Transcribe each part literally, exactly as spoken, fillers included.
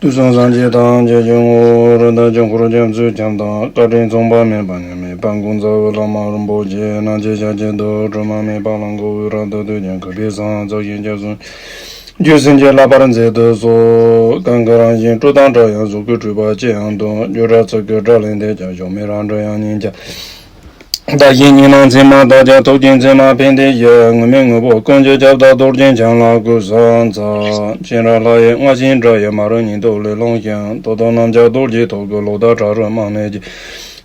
དུས་གསུམ་སངས་རྒྱས་ཐམས་ཅད་ཀྱི་ངོ་བོ་རིན་ཐང་ལྗང་ཁུར་རྒྱ་མཚོའི་ཁྱམས་དང་། བཀའ་དྲིན་མཚུངས་པ་མེད་པ་མཉམ་མེད་དཔལ་མགོན་རྩ་བའི་བླ་མ་རིན་པོ་ཆེ། སྣང་བྱེད་ཞལ་གྱི་དུ་དྲི་མ་མེད་པ་ལ་མགོ་བོས་རབ་ཏུ་བཏུད་ཅིང་། གུས་པས་བསང་རྫོགས་ཤིང་སྐྱབས་སུ་མཆི། རྒྱུད་སེམས་ཀྱི་བསླབ་པར་མཛད་དུ་གསོལ། གང་གི་རང་བཞིན་སྤྲོས་དང་བྲལ་ཡང་། གཟུགས་སྐུའི་སྤྲོས་པ་ཅི་ཡང་སྟོང་། བརྗོད་བྲལ་ཚིག་གི་སྒྲ་ལས་འདས་ཀྱང་། གཞོམ་མེད་རང་གྲོལ་དབྱིངས་ཉིད་ཀྱང་། བདག་གཞན་གཉིས་སྣང་མཚན་མ་དག་ཀྱང་། ཐུགས་རྗེ་མཚན་མ་ཕན་བདེ་ཞི། དངོས་མེད་དངོས་པོ་ཀུན་གྱི་ཁྱབ་བདག་རྡོ་རྗེ་འཆང་ལ་གུས་ཕྱག་འཚལ། སྤྱན་རས་ལྷ་ཡི་རྔ་ཆེན་སྒྲ་ཡིས། མ་རིག་ཉིད་དུ་ལས་རློམ་ཞིང་། རྟོག་ལྡན་རྣམས་ཀྱང་རྡོ་རྗེའི་ཐུགས་ཀྱི་ལོ་ཟླ་བྲག་རི་རྨང་ནས་ཀྱི།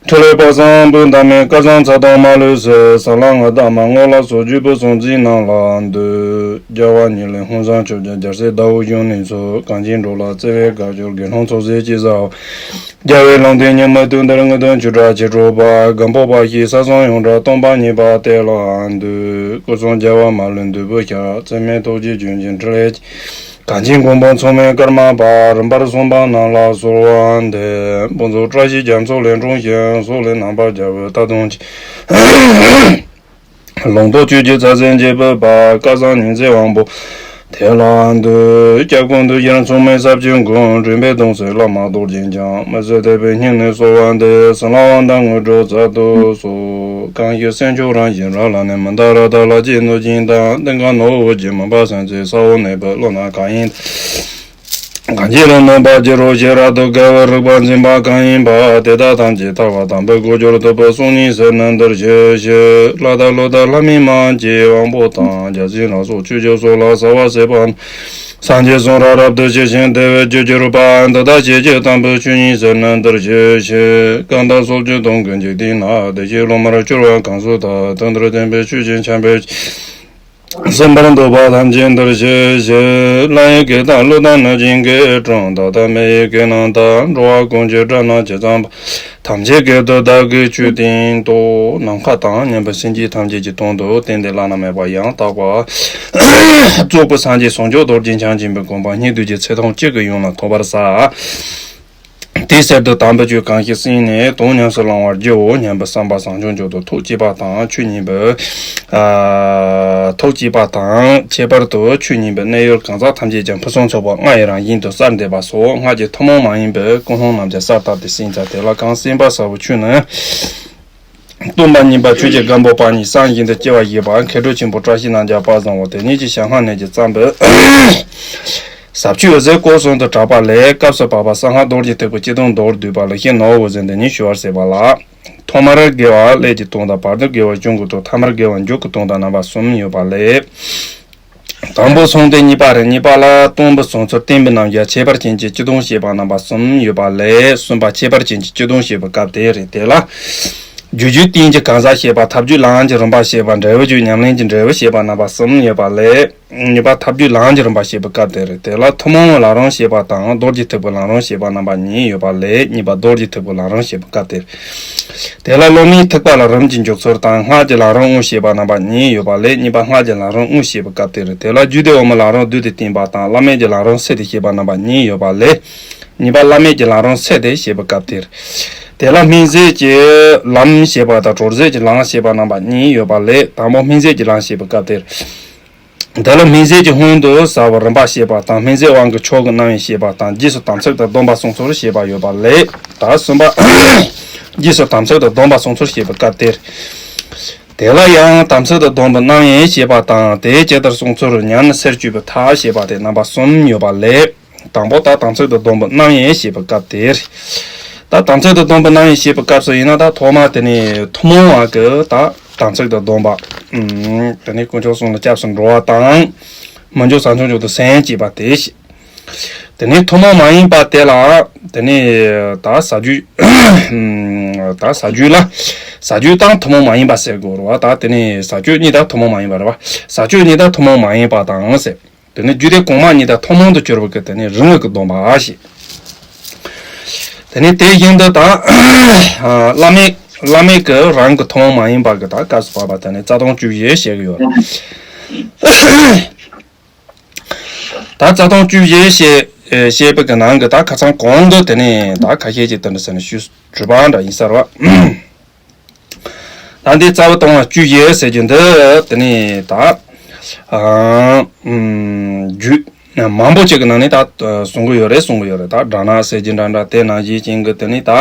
ཕྲིན་ལས་དཔག་བསམ་དཔག་ཏུ་མེད། སྐལ་བཟང་ཚ་དང་མ་ལུས་སྲས། ས་ལ་ང་དང་མ་ངོ་ལ་སོགས། བརྒྱུད་པའི་གསུང་ཚིག་རྣམས་ལ་འདུད། རྒྱལ་བ་ཉིད་ལས་ཧཱུྃ་བཟང་སྐྱོབ་ཀྱི། རྒྱལ་སྲས་ཟླ་བོ་གཞོན་ནུའི་ཚོགས། གངས་ཅན་འགྲོ་ལ་བརྩེ་བས་དགའ་སྐྱོར། དགེ་སློང་ཚོགས་ཟེར་ཅི་ཟེར་བ། རྒྱལ་བའི་ལུང་བསྟན་ཉི་མ་བདུན་ལྟར་ངུ་དོན་ཆུ་སྒྲ་ཆེར་སྒྲོགས་པ། སྒམ་པོ་པ་ཞིག་ས་གསུམ་ཡོངས་གྲགས། སྟོང་པ་ཉིད་པ་དེ་ལ་འདུད། སྐུ་གསུམ་རྒྱལ་བ་མ་ལུས་འདུས་པའི་ཞལ། བརྩེ་མེད་ཐུགས་རྗེས་བྱོན་ཅིང་ཕྲིན་ལས་ཀྱིས། གངས་ཅན་མགོན་པོ་མཚུངས་མེད་ཀརྨ་པ། རིམ་པར་གསུངས་པ་རྣམས་ལ་གསོལ་བ་འདེབས། ཕུན་ཚོགས་བཀྲ་ཤིས་རྒྱ་མཚོ་ལས་འཁྲུངས་ཤིང་། སོག་ལེ་ནམ་མཁའ་རྒྱལ་པོའི་རྟ་གདོང་ཅན། ལུང་རྟོགས་ཆོས་ཀྱི་རྩལ་ཟེར་འབྱེད་པའི་དཔལ། སྐལ་བཟང་ཉི་ཟེར་དབང་པོ་དེ་ལ་འདུད། སྐྱབས་ཀུན་འདུས་ཤར་མཚུངས་མེད་ཟབ་ཆོས་མགོན། འདྲེན་པའི་གདུང་སྲས་བླ་མ་རྡོ་རྗེ་འཆང་། མི་བཟད་དད་པས་སྙིང་ནས་གསོལ་བ་འདེབས། བྱིན་རླབས་དབང་ཐང་དངོས་གྲུབ་སྩལ་དུ་གསོལ། གང་ཞིག་སེམས་མཆོག་རང་བཞིན་རང་ལ་གནས། མི་འདའ་ར་ད་ལ་གཅིག་ནུས་ཅིང་དང་། ཏིང་ཀ་ནོར་བུ་གྱི་མུན་པ་སེལ་མཛད། ས་འོག་གནས་པའི་ཀླུ་ན་གང་ཡིན། གང་ཞིག་ལ་གནོད་པ་བགྱིད་རོགས་ཞེས། རབ་ཏུ་དགའ་བའི་རིག་པ་འཛིན་པ་གང་ཡིན་པ། དེ་དག་ཐམས་ཅད་ཐར་པ་དམ་པའི་གོ་འགྱུར་ཐོབ་པའི་གསུང་ཉིད་ཟེར་ནི་འདིར་ཞུ་ཞིག། ལྷ་དང་ཀླུ་དང་ལྷ་མིན་མ་ཡིན་གྱི་དབང་པོ་དང་། བརྒྱ་བྱིན་ལ་སོགས་ཆོས་ཀྱི་ཚོགས་ལ་གསོལ་བ་འདེབས་པ། སངས་རྒྱས་གསུང་རབ་རབ་ཏུ་ཞི་ཞིང་བདེ་བའི་རྒྱུར་གྱུར་པ། འདི་དག་ཤེས་བྱའི་དམ་པའི་ཆོས་ཉིད་ཟེར་ནི་འདིར་ཞུ་ཞིག། གང་དག་སོགས་ཀྱི་དོན་ཀུན་འཇིག་རྟེན་ན། བདེ་གཤེགས་སློབ་མར་གྱུར་པ་གང་སུ་དག། དོན་དེར་བརྟེན་པའི་ཆོས་ཀྱི་ཁྱབ་པའི་གསན་པར་འདོད་པ་ཐམས་ཅད་འདིར་ཞུ་ཞིག། ལྷ་ཡི་སྐད་དང་ཀླུ་དང་གནོད་སྦྱིན་སྐད་གྲགས། མདའ་དང་མེ་ཡི་སྐད་རྣམས་དང་། འགྲོ་བ་ཀུན་གྱི་སྒྲ་རྣམས་ཇི་ཙམ་པ། ཐམས་ཅད་སྐད་དུ་བདག་གིས་ཆོས་བསྟན་ཏོ། ནམ་མཁའ་དང་མཉམ་པའི་སེམས་ཅན་ཐམས་ཅད་ཀྱི་དོན་དུ་གཏན་བདེ་བླ་ན་མེད་པ་ཡང་དག་པར་རྫོགས་པའི་སངས་རྒྱས་ཟུང་འཇུག་རྡོ་རྗེ་འཆང་ཆེན་པོའི་དགོངས་པ་སྙིང་ཐུབ་ཀྱི་ཚེ་ཐུང་གཅིག་གི་ཡུན་ལ་ཐོབ་པར་བྱ། དེའི་ཕྱིར་དུ་དམ་པའི་ཆོས་གང་ཞིག་གསན་ནས་དོན་ཉམས་སུ་བླང་བར་བགྱིའོ་སྙམ་པའི་བསམ་པ་བཟང་སྤྱོད་མཆོག་ཏུ་ཐུགས་བསྐྱེད་པ་དང་ཆོས་ཉན་པའི། ཨ། ཐུགས་བསྐྱེད་པ་དང་ཁྱད་པར་དུ་ཆོས་ཉན་པའི་གནད་ཡོད་གང་ཟག་ཐམས་ཅད་ཀྱང་ཕུན་སུམ་ཚོགས་པ་ལྔ་ཡི་རང་བཞིན་དུ་གསལ་འདེབས་པ་སོགས་སྔགས་ཀྱི་ཐུན་མོང་མ་ཡིན་པའི་ཀུན་སློང་རྣམས་ཀྱང་གསལ་བཏབ་སྟེ་གསན་བྱ། དེ་ལ་གང་གསན་པ་ཟབ་པོ་ཆོས་ནི། སྟོན་པ་གཉིས་པ་ཆོས་ཀྱི་སྒམ་པོ་པ་ཉིད་སངས་རྒྱས་འདི་སྐྱེ་བ་བཞེས་པ་མཁས་གྲུབ་ཆེན་པོ་བཀྲ་ཤིས་རྣམ་རྒྱལ་དཔལ་བཟང་པོ་དེ་ཉིད་ཀྱི་ཞལ་སྔ་ནས་ཀྱི་བརྩམས་པའི་ཟབ་ཆོས་འོད་ཟེར་སྐོར་གསུམ་དུ་གྲགས་པ་ལས། སྐབས་སུ་བབ་པ་གསང་སྔགས་རྡོ་རྗེ་ཐེག་པའི་སྤྱི་དོན་མདོར་བསྡུས་པ་ལེགས་བཤད་ནོར་བུ་ཟེར་འདི་ཉིད་ཞུ་བར་མཛད་པ་ལགས། ཐོག་མར་དགེ་བ་ཀླད་ཀྱི་དོན་དང་། བར་དུ་དགེ་བ་གཞུང་གི་དོན། ཐ་མར་དགེ་བ་མཇུག་གི་དོན་དང་རྣམ་པ་གསུམ་ཡོད་པ་ལས། དང་པོ་གསུམ་སྟེ་གཉིས་པ་རེད། གཉིས་པ་ལ་སྟོན་པའི་གསུང་ཚུལ་བསྟན་པའི་རྣམ་གཞག་ཁྱད་པར་ཅན་གྱི་སྤྱི་དོན་བཤད་པ་རྣམ་པ་གསུམ་ཡོད་པ་ལས། གསུམ་པ་ཁྱད་པར་ཅན་གྱི་སྤྱི་དོན་བཤད་པའི་སྐབས་དེ་རེད། དེ་ལ། རྒྱུ་རྒྱུད་རྟེན་གྱི་གང་ཟག་བཤད་པ། ཐབས་རྒྱུད་ལམ་གྱི་རིམ་པ་བཤད་པ། འབྲས་བུ་རྒྱུད་ཉམས་ལེན་གྱི་འབྲས་བུ་བཤད་པ་རྣམ་པ་གསུམ་ཡོད་པ་ལས། གཉིས་པ་ཐབས་རྒྱུད་ལམ་གྱི་རིམ་པ་བཤད་པའི་སྐབས་དེ་རེད། དེ་ལ་ཐུན་མོང་བའི་ལམ་རིམ་བཤད་པ་དང་རྡོ་རྗེ་ཐེག་པའི་ལམ་རིམ་བཤད་པ་རྣམ་པ་གཉིས་ཡོད་པ་ལས། གཉིས་པ་རྡོ་རྗེ་ཐེག་པའི་ལམ་རིམ་བཤད་པའི་སྐབས་དེ་རེད། དེ་ལ་སློབ་མའི་ཐེག་པ་ལ་རིམ་གྱིས་འཇུག་ཚུལ་དང་། སྔགས་ཀྱི་ལམ་རིམ་དངོས་བཤད་པ་རྣམ་པ་གཉིས་ཡོད་པ་ལས། གཉིས་པ་སྔགས་ཀྱི་ལམ་རིམ་དངོས་བཤད་པའི་སྐབས་དེ་རེད། དེ་ལ་རྒྱུད་སྡེ་འོག་མའི་ལམ་རིམ་བསྡུས་ཏེ་བསྟན་པ་དང་། བླ་མེད་ཀྱི་ལམ་རིམ་བསྲེས་ཏེ་བཤད་པ་རྣམ་པ་གཉིས་ཡོད་པ་ལས། གཉིས་པ་བླ་མེད་ཀྱི་ལམ་རིམ་བསྲེས་ཏེ་བཤད་པའི་སྐབས་དེ་རེད། དེ་ལ་སྨིན་བྱེད་ཀྱི་ལམ་བཤད་པ་དང་གྲོལ་བྱེད་ཀྱི་ལམ་བཤད་པ་རྣམ་པ་གཉིས་ཡོད་པ་ལས། དང་པོ་སྨིན་བྱེད་ཀྱི་ལམ་བཤད་པའི་སྐབས་དེ་རེད། དེ་ལ་སྨིན་བྱེད་ཀྱི་སྔོན་དུ་བྱ་བའི་རིམ་པ་བཤད་པ་དང་། སྨིན་བྱེད་དབང་གི་ཆོས་ཀྱི་རྣམ་དབྱེ་བཤད་པ་དང་། རྗེས་སུ་དམ་ཚིག་དང་སྡོམ་པ་སྲུང་ཚུལ་བཤད་པ་ཡོད་པ་ལས། ད་གསུམ་པ། རྗེས་སུ་དམ་ཚིག་དང་སྡོམ་པ་སྲུང་ཚུལ་བཤད་པའི་སྐབས་དེར། དེ་ལ་ཡང་དམ་ཚིག་དང་སྡོམ་པའི་རྣམ་དབྱེ་བཤད་པ་དང་། དེ་ཇི་ལྟར་སྲུང་ཚུལ། ཉམས་ནས་སེལ་བཅོས་པའི་ཐབས་བཤད་པ་དེ་རྣམ་པ་གསུམ་ཡོད་པ་ལས། དང་པོ་ད་དམ་ཚིག་དང་སྡོམ་པའི་རྣམ་དབྱེ་བཤད་པའི་སྐབས་དེར། ད་དམ་ཚིག་དང་སྡོམ་པའི་རྣམ་དབྱེ་བཤད་པའི་སྐབས་སུ་ཡིན་ན། ད་ཐོག་མ་དེ་ནས་ཐུན་མོང་བ་གི་ད་དམ་ཚིག་དང་སྡོམ་པ། ཨུམ། དེ་ནས་དཀོན་མཆོག་གསུམ་ལ་སྐྱབས་སུ་འགྲོ་བ་དང་། མི་འགྱུར་བྱང་ཆུབ་མཆོག་ཏུ་སེམས་བསྐྱེད་པ་དེ་བཤད། དེ་ནས་ཐུན་མོང་མ་ཡིན་པ་དེ་ལ། དེ་ནས་ད་བྱ་རྒྱུད། ཨུམ། ད་བྱ་རྒྱུད་ལ། བྱ་རྒྱུད་དང་ཐུན་མོང་མ་ཡིན་པ་ཟེར་དགོས་རེད་བ། ད་དེ་ནས་བྱ་སྤྱོད་གཉིས་ད་ཐུན་མོང་མ་ཡིན་པ་རེད་བ། བྱ་སྤྱོད་གཉིས་ད་ཐུན་མོང་མ་ཡིན་པ་དང་ཟེར། དེ་ནས་རྒྱུད་སྡེ་གོང་མ་གཉིས་དང་ཐུན་མོང་དུ་གྱུར་པ་གི་དེ་ནས་རིམ་ངེས་ཀྱི་སྡོམ་པ་ཞེས། དེ་ནས་དེ་བཞིན་དུ་ད་བླ་མེད། བླ་མེད་ཀྱི་རང་གི་ཐུན་མོང་མ་ཡིན་པ་གི་ད་སྐབས་སུ་བབ་པ་དེ་ནས་རྩ་ལྟུང་བཅུ་བཞི་བཤད་ཀྱི་ཡོད། ད་རྩ་ལྟུང་བཅུ་བཞི་བཤད། བཤད་པའི་གི་ནང་གི་ད་ཁ་སང་གོང་དུ་དེ་ནས་ད་ཁ་ཤས་ཀྱིས་དེ་འདྲ་ཟེར་ནས་ཞུས་གྲུབ་པ་འདྲ་ཡིན་ས་རེད་བ། ད་འདི་རྩ་བ་ལྟུང་བ་བཅུ་བཞི་ཟེར་རྒྱུ་འདི་དེ་ནས་ད། ཨ། ཨུམ། རྒྱུད། མང་པོ་ཅིག་གི་ནང་ནས་ད་གསུང་གི་ཡོད་རེད། གསུང་གི་ཡོད་རེད། ད་སྦྲ་ནག་ཟེར་གྱི་འདྲ་འདྲ་དེ་ནང་བཞིན་ཅན་གྱི་དེ་ནས་ད་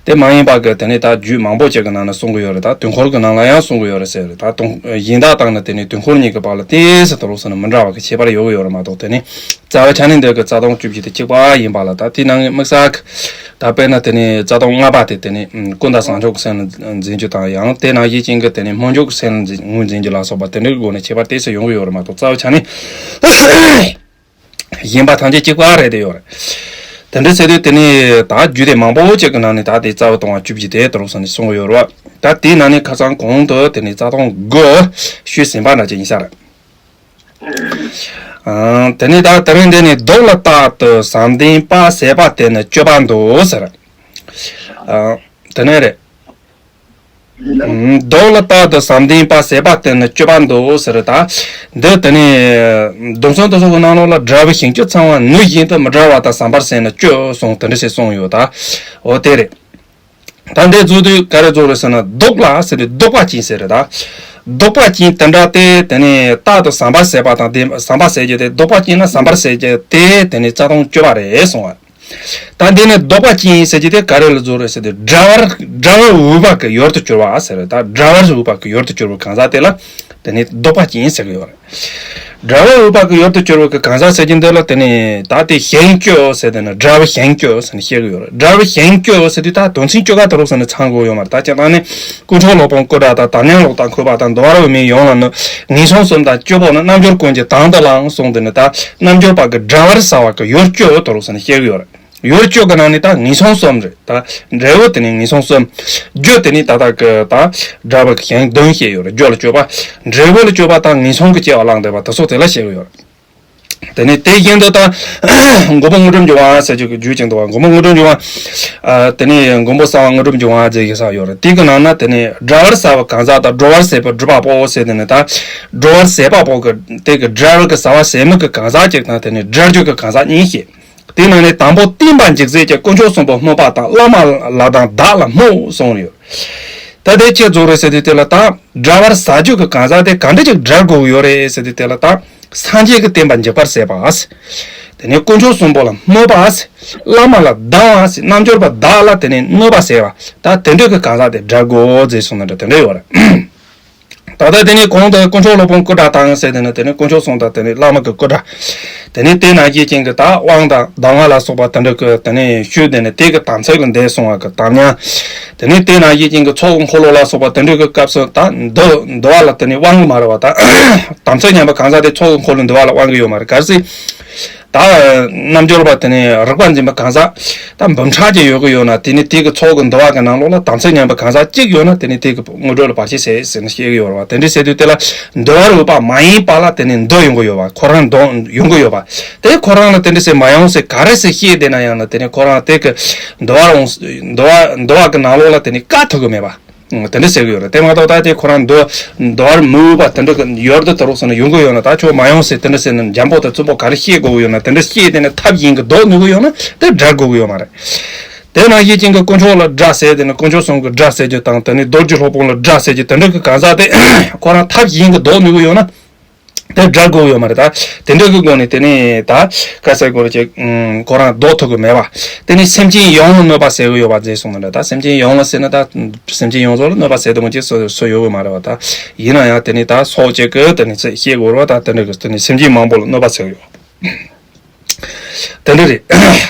དེ་མ་ཡིན་པ་གི་དེ་ནས་ད་རྒྱུད་མང་པོ་ཅིག་གི་ནང་ནས་གསུང་གི་ཡོད་རེད། ད་དུས་འཁོར་གྱི་ནང་ལ་ཡང་གསུང་གི་ཡོད་རེད་ཟེར་རེད། ད་དུང་གཞན་དག་དང་ནི་དེ་ནས་དུས་འཁོར་གཉིས་ཀྱི་བར་ལ་ཏོག་ཙམ་དུ་ལོགས་སུ་ནི་མི་འདྲ་བ་གི་ཁྱད་པར་ཡོད་གི་ཡོད་རེད་མ་གཏོགས། དེ་ནས་རྩ་བའི་ཆ་ནས་འདི་གི་རྩ་ལྟུང་བཅུ་བཞི་དེ་གཅིག་པ་ཡིན་པ་ལ། ད་དེའི་ནང་གི་དམིགས་བསལ་གྱི་ད་དཔེར་ན་དེ་ནས་རྩ་ལྟུང་ལྔ་པ་དེ་དེ་ནས་ཀུན་ཏུ་བཟང་སྤྱོད་ཀྱི་སེམས་ལ་འཛིན་རྒྱུ་དང་། ཡང་དེ་ནང་བཞིན་ཅན་གྱི་དེ་ནས་སྨོན་འཇུག་གི་སེམས་ལ་འཛིན་ངོས་འཛིན་རྒྱུ་ལ་སོགས་པ་དེ་འདྲའི་སྒོ་ནས་ཁྱད་པར་ཏོག་ཙམ་ཡོང་གི་ཡོད་རེད་མ་གཏོགས། རྩ་བའི་ཆ་ནས་གཞན་པ་ཐམས་ཅད་གཅིག་པ་རེད་དེ་ཡོད་རེད། དེ་འདྲ་ཟེར་དུས་དེ་ནས་ད་རྒྱུད་སྡེ་མང་པོ་ཅིག་གི་ནང་ནས་ད་དེ་རྩ་བའི་ལྟུང་བ་བཅུ་བཞི་དེ་དུ་རུ་སོང་ནས་གསུང་གི་ཡོད་རེད་བ། ད་དེའི་ནང་ནས་ཁ་སང་གོང་དུ་དེ་ནས་རྩ་ལྟུང་དགུ་ཞུས་ཟིན་པ་འདྲ་ཅིག་ཡིན་ས་རེད། ཨང་། དེ་ནས་ད་དེ་རིང་འདི་ནས་བདག་ལ་རྟག་ཏུ་བསམ་ལྡན་པ་ཟད་པ་དེ་ནི་སྤྱོད་པ་འདུག་ཟེར། ཨང་། དེ་ནས་རེད། ཨང་། བདག་ལ་རྟག་ཏུ་བསམ་ལྡན་པ་ཟད་པ་དེ་ནི་སྤྱོད་པ་འདུག་ཟེར། ད་འདི་དེ་ནས་སྡོམ་གསུམ་དེ་ཚོ་གི་ནང་ལོགས་ལ་དགྲ་བོ་གཞན་སྤྱོད་ཚང་བ་ནུས་བཞིན་དུ་མི་དགྲ་བ་དང་བསམ་པར་བྱས་ནས་སྤྱོད་གསུངས་དེ་འདྲ་ཞིག་གསུངས་ཡོད། ད་འོ་དེ་རེད། ད་འདི་རྫོགས་དུས་ག་རེ་རྫོགས་རེད་ཟེར་ན། བདག་ལ་ཟེར་དུས་བདག་པ་ཅན་ཟེར་རེད། ད་བདག་པ་ཅན་དེ་འདྲ་དེ་དེ་ནས་རྟག་ཏུ་བསམ་པར་བྱེད་པ་དང་། དེ་བསམ་པར་བྱེད་རྒྱུ་དེ། བདག་པ་ཅན་ལ་བསམ་པར་བྱེད་རྒྱུ་དེ་དེ་ནས་རྩ་ལྟུང་སྤྱོད་པ་རེད་གསུང་བ། ད་འདི་ནས་བདག་པ་ཅན་ཟེར་རྒྱུ་དེ་ག་རེ་ལ་རྫོགས་རེད་ཟེར་དུས། དགྲ་བར་དགྲ་བོ་འོས་པ་གི་ཡུལ་དུ་གྱུར་བ་ཟེར་རེད། ད་དགྲ་བོ་འོས་པ་གི་ཡུལ་དུ་གྱུར་བའི་གང་ཟག་དེ་ལ་དེ་ནས་བདག་པ་ཅན་ཟེར་གི་ཡོད་རེད། དགྲ་བོ་འོས་པ་གི་ཡུལ་དུ་གྱུར་བའི་གང་ཟག་ཟེར་གྱི་འདི་ལ་དེ་ནས་ད་དེ་གཞན་སྤྱོད་ཟེར་དེ་ནི་དགྲ་བོ་གཞན་སྤྱོད་ཟེར་ནས་བཤད་གི་ཡོད་རེད། དགྲ་བོ་གཞན་སྤྱོད་ཟེར་དུས་ད་དོན་ཚན་བཅོ་ལྔ་དེ་རུ་ཟེར་ནས་ཚང་དགོས་ཡོད་མ་རེད། ད་སྤྱིར་བཏང་ནས་དཀོན་མཆོག་སློབ་དཔོན་སྐུ་དགྲ་དང་། དམ་ཉམས་སློབ་དང་འཁོར་བ་དང་། འདུལ་བ་རབ་མེད་ཡོངས་ལ་ནི། ངན་སོང་གསུམ་དང་སྤྱོད་པོ་ནི། རྣལ་འབྱོར་ཀུན་གྱི་དོན་དུ་བླང་གསུངས་དེ་ནི། ད་རྣལ་འབྱོར་པ་གི་དགྲ་བར་བྱ་བ་གི་ཡུལ་སྤྱོད་དེ་རུ་ཟེར་ནས་བཤད་གི་ཡོད་རེད། ཡུལ་སྤྱོད་ཀྱི་ནང་ནས་ད་ངན་སོང་གསུམ་རེད། ད་འབྲས་བུ་དེ་ནི་ངན་སོང་གསུམ། རྒྱུ་དེ་ནི་ད་ལྟ་གི་ད་དགྲ་བོ་གི་གཞན་བདུན་བཤད་ཡོད་རེད། རྒྱུ་ལ་སྤྱོད་པ། འབྲས་བུ་ལ་སྤྱོད་པ་དང་། ངན་སོང་གི་སྐྱེ་བ་བླངས་བསྡད་པ་དེ་ཚོ་དེ་ལ་བཤད་གི་ཡོད་རེད། དེ་ནི་དེ་བཞིན་དུ་ད་མགོན་པོ་དངོས་གྲུབ་འབྱུང་བ་ཟེར་རྒྱུ་གི་རྒྱུད་ཅིག་འདུག་བ། མགོན་པོ་དངོས་གྲུབ་འབྱུང་བ། ཨ། དེ་ནི་མགོན་པོ་གསང་བ་དངོས་གྲུབ་འབྱུང་བ་ཟེར་གི་ས་ཡོད་རེད། དེ་གི་ནང་ན་དེ་ནི་དགྲ་བར་བྱ་བའི་གང་ཟག་དང་། སྒྲོལ་བར་བྱེད་པའི་སྒྲུབ་པ་པོ་ཟེར་དེ་ནི་ད་སྒྲོལ་བར་བྱེད་པ་པོ་གི་དེ་གི་དགྲ་བོ་གི་བྱ་བ་བྱེད་མི་གི་གང་ཟག་ཅིག་དང་། དེ་ནི་དགྲ་རྒྱུ་གི་གང་ཟག་གཉིས་བཤད། དེའི་ནང་ནས་དང་པོ་བསྟན་པ་འཇིགས་མཛད་ཀྱི་དཀོན་མཆོག་གསུམ་པོ་སྨོད་པ་དང་། བླ་མ་ལ་དང་བདག་ལ་སྨོད་གསུངས་ཡོད། ད་དེ་ཅི་རྫོགས་རེད་ཟེར་དུས་དེ་ལ་ད་དགྲ་བར་བྱ་རྒྱུ་གི་གང་ཟག་དེ་ག་འདྲ་ཅིག་དགྲར་དགོས་ཡོད་རེད་ཟེར་དུས་དེ་ལ་ད་སངས་རྒྱས་ཀྱི་བསྟན་པ་འཇིག་པར་བྱེད་པ། དེ་ནས་དཀོན་མཆོག་གསུམ་པོ་ལ་སྨོད་པ། བླ་མ་ལ་སྡང་བ། རྣལ་འབྱོར་པ་བདག་ལ་དེ་ནས་གནོད་པ་བྱེད་པ། ད་དེ་འདྲ་གི་གང་ཟག་དེ་དགྲར་དགོས་ཟེར་གསུངས་ནི་འདྲ་དེ་འདྲ་ཡོད་རེད། ད་ལྟ་དེ་ནས་གོང་དུ་དཀོན་མཆོག་སློབ་དཔོན་སྐུ་དགྲ་དང་ཟེར་དེ་ནི་དེ་ནི་དཀོན་མཆོག་གསུམ་དང་དེ་ནི་བླ་མ་གི་སྐུ་དགྲ། དེ་ནི་དེ་ནང་བཞིན་ཅན་གྱི་ད་དབང་དང་གདམས་ངག་ལ་སོགས་པ་དེ་འདྲ་གི་དེ་ནི་ཞུས་དེ་ནི་དེ་གི་དམ་ཚིག་ལ་འདས་སོང་བ་གི་དམ་ཉམས། དེ་ནི་དེ་ནང་བཞིན་ཅན་གྱི་ཚོགས་ཀྱི་འཁོར་ལོ་ལ་སོགས་པ་དེ་འདྲ་གི་སྐབས་སུ་ད་འདུལ་འདུལ་བ་ལ་དེ་ནི་དབང་གི་མ་རེད་བ། ད་དམ་ཚིག་ཉམས་པ་གང་ཟག་དེ་ཚོགས་ཀྱི་འཁོར་ལོ་འདུལ་བ་ལ་དབང་གི་ཡོད་མ་རེད། གལ་སྲིད་ད་རྣལ་འབྱོར་པ་དེ་ནི་རིག་པ་འཛིན་པ་གང་ཟག་ད་འབུམ་ཕྲག་ཅིག་ཡོད་གི་ཡོད་ན། དེ་ནི་དེ་གི་ཚོགས་ཀྱི་འདུལ་བ་གི་ནང་ལོགས་ལ་དམ་ཚིག་ཉམས་པ་གང་ཟག་གཅིག་ཡོད་ན། དེ་ནི་དེ་གི་དངོས་གྲུབ་ལ་བར་ཆད་བྱེད་ཟེར་ནས་བཤད་ཀྱི་ཡོད་རེད་བ། དེ་འདྲ་ཟེར་དུས་དེ་ལ་འདུལ་བར་འོས་པ་མ་ཡིན་པ་ལ་དེ་ནི་འདོད་ཡོང་གི་ཡོད་བ། ཁོ་རང་འདོད་ཡོང་གི་ཡོད་བ། དེ་ཁོ་རང་ལ་དེ་འདྲ་ཟེར་མ་ཡོང་ཟེར་ག་རེ་ཟེར་བཤད་བསྡད་ན་ཡང་ན། དེ་ནི་ཁོ་རང་དེ་གི་འདུལ་བར་འོང་འདུལ་བ་འདུལ་བ་གི་ནང་ལོགས་ལ་དེ་ནི་བཀག་ཐུབ་གི་མེད་པ། དེ་འདྲ་ཟེར་གི་ཡོད་རེད། དེ་མ་གཏོགས་ད་དེ་ཁོ་རང་འདུལ་འདུལ་བར་མི་འོས་པ་དེ་འདྲ་གི་ཡོད་དུ་དུ་རོགས་སོང་ན་ཡོང་གི་ཡོད་ན། ད་ཁྱོད་མ་ཡོང་ཟེར་དེ་འདྲ་ཟེར་ན་འཇམ་པོ་དང་རྩུབ་པོ་ག་རེ་བཤད་དགོས་གི་ཡོད་ན། དེ་འདྲ་བཤད་དེ་ནི་ཐབས་གཞན་གི་ལྡོག་ནུས་གི་ཡོད་ན་དེ་དགྲར་དགོས་གི་ཡོད་མ་རེད། དེ་ནང་བཞིན་ཅན་གྱི་དཀོན་མཆོག་ལ་དགྲ་ཟེར་དེ་ནི་དཀོན་མཆོག་གསུམ་གྱི་དགྲ་ཟེར་རྒྱུ་དང་། དེ་ནི་རྡོ་རྗེ་སློབ་དཔོན་ལ་དགྲ་ཟེར་རྒྱུ་དེ་འདྲ་གི་གང་ཟག་དེ་ཁོ་རང་ཐབས་གཞན་གྱི་ལྡོག་ནུས་གི་ཡོད་ན། དེ་དགྲར་དགོས་ཡོད་མ་རེད། ད་དེ་འདྲ་གི་སྒོ་ནས་དེ་ནས་ད་ག་ཟེར་དགོས་རེད་ཅེ། ཁོ་རང་ལྡོག་ཐུབ་གི་མེད་པ། དེ་ནས་སེམས་ཅན་ཡོངས་ལ་གནོད་པ་བཟོ་གི་ཡོད་པ་ཟེར་སོང་ན་འདྲ། ད་སེམས་ཅན་ཡོངས་ལ་ཟེར་ན་ད་སེམས་ཅན་ཡོངས་རྫོགས་ལ་གནོད་པ་བཟོ་དུ་མི་ཅེས་སུ་སུ་ཡོད་གི་མ་རེད་བ། ད་ཡིན་ན་ཡང་དེ་ནས་ད་སྲོག་གཅིག་གི་དེ་ནས་ཚེ་ཤེས་དགོས་རེད་བ། ད་དེ་འདྲ་གི་དེ་ནས་སེམས་ཅན་མང་པོ་ལ་གནོད་པ་བཟོ་གི་ཡོད། དེ་འདྲ་རེད།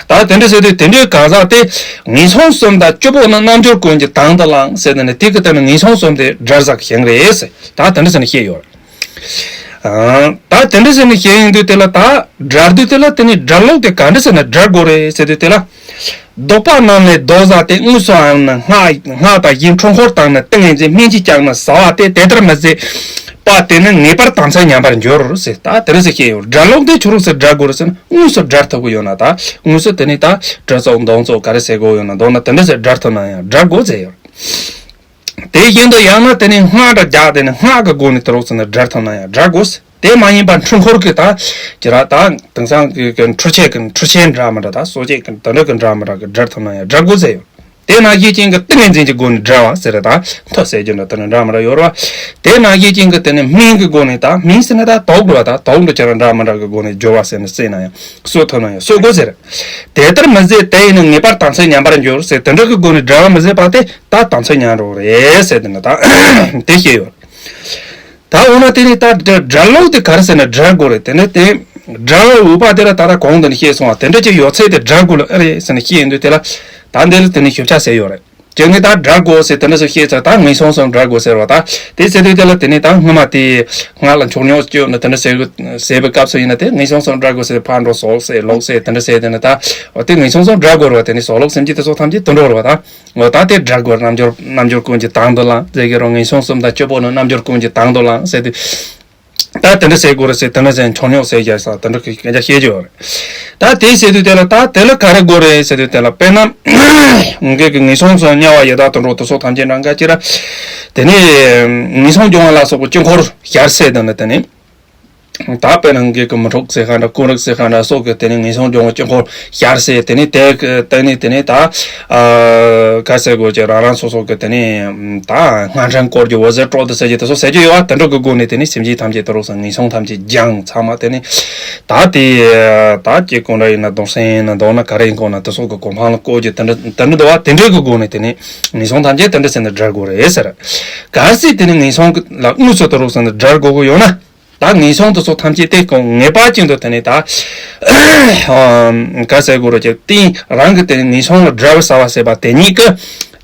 ད་དེ་འདྲ་ཟེར་དུས་དེ་འདྲའི་གང་ཟག་དེ་ངན་སོང་གསུམ་དང་སྤྱི་བོ་ནི་རྣལ་འབྱོར་ཀུན་གྱི་དང་དུ་བླངས་ཟེར་དེ་ནི་དེ་གི་དེ་ནི་ངན་སོང་གསུམ་དེ་དགྲར་ཟག་ཞིང་རེད་ཟེར། ད་དེ་འདྲ་ཟེར་ནས་བཤད་ཡོད། ཨང་། ད་དེ་འདྲ་ཟེར་ནས་བཤད་ཡོང་དུས་དེ་ལ་ད་དགྲར་དུས་དེ་ལ་དེ་ནི་དགྲར་ལུགས་དེ་ག་འདྲ་ཟེར་ནས་དགྲར་དགོས་རེད་ཟེར་དུས་དེ་ལ། བདོག་པ་རྣམས་ལས་བདོ་བྱ་སྟེ། དངོས་སུའང་ནི་སྔགས་སྔགས་དང་བཞིན་འཁྲུལ་འཁོར་དང་ནི་ཏིང་ངེ་འཛིན་སྨིན་གྱིས་ཀྱང་ནི་བྱ་བ་སྟེ། དེ་ལྟར་མི་བྱེད་པ་དེ་ནི་ངེས་པར་དམ་ཚིག་ཉམས་པར་འགྱུར་ཟེར། ད་དེ་རིང་ཟེར་བཤད་ཡོད། དགྲར་ལུགས་དེ་ཆོས་ལུགས་སུ་དགྲར་དགོས་རེད་ཟེར་ན། དངོས་སུ་དགྲར་ཐུབ་ཀྱི་ཡོད་ན། ད་དངོས་སུ་དེ་ནི་ད་གྲི་བཙུགས་མདུང་བཙུགས་ག་རེ་བྱེད་དགོས་ཡོད་ན། མདོར་ན་དེ་འདྲ་ཟེར་དགྲར་ཐུབ་ན་ཡང་དགྲར་དགོས་ཟེར་ཡོད། དེ་བཞིན་དུ་ཡང་ན་དེ་ནི་སྔགས་འདྲ་རྒྱག་དེ་ནི་སྔགས་ཀྱི་སྒོ་ནས་དེ་རོགས་ཟེར་ན་དགྲར་ཐུབ་ན་ཡང་དགྲར་དགོས། དེ་མ་ཡིན་པ་འཁྲུལ་འཁོར་གྱི་ད་ཅི་ར་ད་དེང་སང་གི་གི་འཁྲུལ་ཆས་ཀྱི་འཁྲུལ་ཆས་འདྲ་མི་འདྲ། ད་གསོ་དཔྱད་ཀྱི་དེ་འདྲ་གི་འདྲ་མི་འདྲ་གི་དགྲར་ཐུབ་ན་ཡང་དགྲར་དགོས་ཟེར་ཡོད། དེ་ནང་བཞིན་ཅན་གྱི་ཏིང་ངེ་འཛིན་གྱི་སྒོ་ནས་སྒྲ་བ་ཟེར་རེད། ད་མཐུ་ཟེར་རྒྱུ་འདྲ་དེ་འདྲ་འདྲ་མི་འདྲ་ཡོད་རེད་བ། དེ་ནང་བཞིན་ཅན་གྱི་དེ་ནི་སྨན་གྱི་སྒོ་ནས། ད་སྨན་ཟེར་ན་ད་དོགས་འགྲོ་བ། ད་དོགས་འགྲོ་བྱ་ར་འདྲ་མི་འདྲ་གི་སྒོ་ནས་སྦྱོར་བ་ཟེར་ན་ཟེར་ན་ཡང་གསོ་ཐུབ་ན་ཡང་གསོ་དགོས་ཟེར། དེ་ལྟར་མི་བཟད་དེ་ཡིས་ནི། ངེས་པར་དམ་ཚིག་ཉམས་པར་འགྱུར་ཟེར། དེ་འདྲ་གི་སྒོ་ནས་སྒྲ་བ་མི་བཟད་པ་དེ་ད་དམ་ཚིག་ཉམས་འགྲོ་རེད་ཟེར། དེ་ནི་ད་དེ་བཤད་ཡོད། ད་འོ་ན་དེ་ནི་ད་སྒྲ་སྒྲ་ལུགས་དེ་ག་རེ་ཟེར་ན་སྒྲ་དགོས་རེད། དེ་ནི་དེ་སྒྲ་འོས་པ་དེ་ལ་ད་ལྟ་གོང་དུ་ནི་བཤད་སོང་བ། དེ་འདྲ་ཅིག་ཡོད་ཚད་དེ་སྒྲ་དགོས་ལ་ཨེ་རེད་ཟེར་ནས་བཤད་ཡོང་དུས། དེ་ལ་ད་འདི་ལ་དེ་ནི་ཞིབ་ཆ་ཟེར་ཡོད་རེད། ཅིག་ནི་ད་སྒྲ་དགོས་ཟེར་དེ་འདྲ་ཟེར་བཤད་ཚར། ད་ངན་སོང་གསུམ་སྒྲ་དགོས་ཟེར་བ། ད་དེ་ཟེར་དུས་དེ་ལ་དེ་ནི་ད་སྔོན་མ་དེ་སྔགས་ལ་མཆོག་ཉོག་བཅོས་ནས་དེ་འདྲ་ཟེར་ཟེར་བའི་སྐབས་སུ་ཡིན་ན། དེ་ངན་སོང་གསུམ་སྒྲ་དགོས་ཟེར། ཕར་འགྲོ་ཟོག་ཟེར་ལོག་ཟེར་དེ་འདྲ་ཟེར་དེ་ནི་ད་འོ་དེ་ངན་སོང་གསུམ་སྒྲ་དགོས་རེད་བ། དེ་ནི་ཟོག་ལོག་སེམས་ཅན་དེ་ཚོ་ཐམས་ཅད་དུད་འགྲོ་རེད་བ། ད། འོ་ད་དེ་སྒྲ་དགོས། རྣལ་འབྱོར་རྣལ་འབྱོར་ཀུན་གྱི་དང་དུ་བླངས་ཟེར་གྱི་རོ། ངན་སོང་གསུམ་དང་སྐྱོ་པོ་ནི་རྣལ་འབྱོར་ཀུན་གྱི་དང་དུ་བླངས་ཟེར་དུས། ད་དེ་འདྲ་ཟེར་དགོས་རེད་ཟེར། དེ་འདྲ་ཟེར་མཆོག་ཉོག་ཟེར་རྒྱག་ས་དེ་འདྲ་གི་སྐད་ཆ་བཤད་ཀྱི་ཡོད་རེད། ད་དེ་ཟེར་དུས་དེ་ལ་ད་དེ་ལ་ག་རེ་དགོས་རེད་ཟེར་དུས། དེ་ལ་དཔེར་ན་ངེད་ཀྱི་ངན་སོང་གསུམ་དམྱལ་བ་ཡི་དྭགས་དུད་འགྲོ་དེ་ཚོ་ཐམས་ཅད་འདྲ་འགའ་ཅིག་ར། དེ་ནས་ངན་སོང་སྦྱོང་བ་ལ་སོགས་པའི་དཀྱིལ་འཁོར་ཞལ་ཟས་དེ་ནི་དེ་ནི། ད་དཔེར་ན་ངེད་ཀྱི་མི་འཁྲུགས་ཟེར་ག་འདྲ། ཀུན་རིག་ཟེར་ག་འདྲ་སོགས་ཀྱི་དེ་ནི་ངན་སོང་སྦྱོང་བའི་དཀྱིལ་འཁོར་ཞལ་ཟས། དེ་ནི་དེ་གི་དེ་ནི་དེ་ནི་ད་ཨ་ག་ཟེར་དགོས་ཀྱི། རང་རང་སོ་སོ་གི་དེ་ནི་ད་སྔགས་ཕྲེང་བསྐོར་རྒྱུ། འོད་ཟེར་སྤྲོ་བསྡུ་ཟེར་རྒྱུ་དེ་ཚོ་ཟེར་རྒྱུ་ཡོད་བ། དེ་འདྲ་གི་སྒོ་ནས་དེ་ནི་སེམས་ཅན་ཐམས་ཅད་དུད་འགྲོ་གསུམ་ངན་སོང་ཐམས་ཅད་སྦྱངས་ཚང་མ་དེ་ནི་ད་དེ་ད་ཀྱེ་ཀུན་ར་ཡིན་ན་གདུང་སེམས་ཡིན་ན་མདོར་ན་ག་རེ་ཡིན་གོང་ན་དེ་སོགས་ཀྱི་གོ་འཕང་ལ་བཀོད་རྒྱུ་དེ་འདྲ་དེ་འདྲ་འདུག་བ། དེ་འདྲ་གི་སྒོ་ནས་དེ་ནི་ངན་སོང་ཐམས་ཅད་དེ་འདྲ་ཟེར་ནས་སྒྲ་དགོས་རེད་ཟེར། གལ་སྲིད་དེ་ནི་ངན་སོང་ལ་དངོས་སུ་དུད་འགྲོ་གསུམ་ནི་སྒྲ་དགོས་ཀྱི་ཡོད་ན། ད་ངན་སོང་དེ་ཚོ་ཐམས་ཅད་དེ་ཀུན་ངེས་པར་ཅན་དུ་དེ་ནི་ད་ག་ཟེར་དགོས་རེད་ཀྱི། རྟེན་རང་གི་དེ་ནི་ངན་སོང་ལ་སྒྲ་བས་ཟ་བ་ཟེར་བ་དེ་ཉིད་ཀྱི་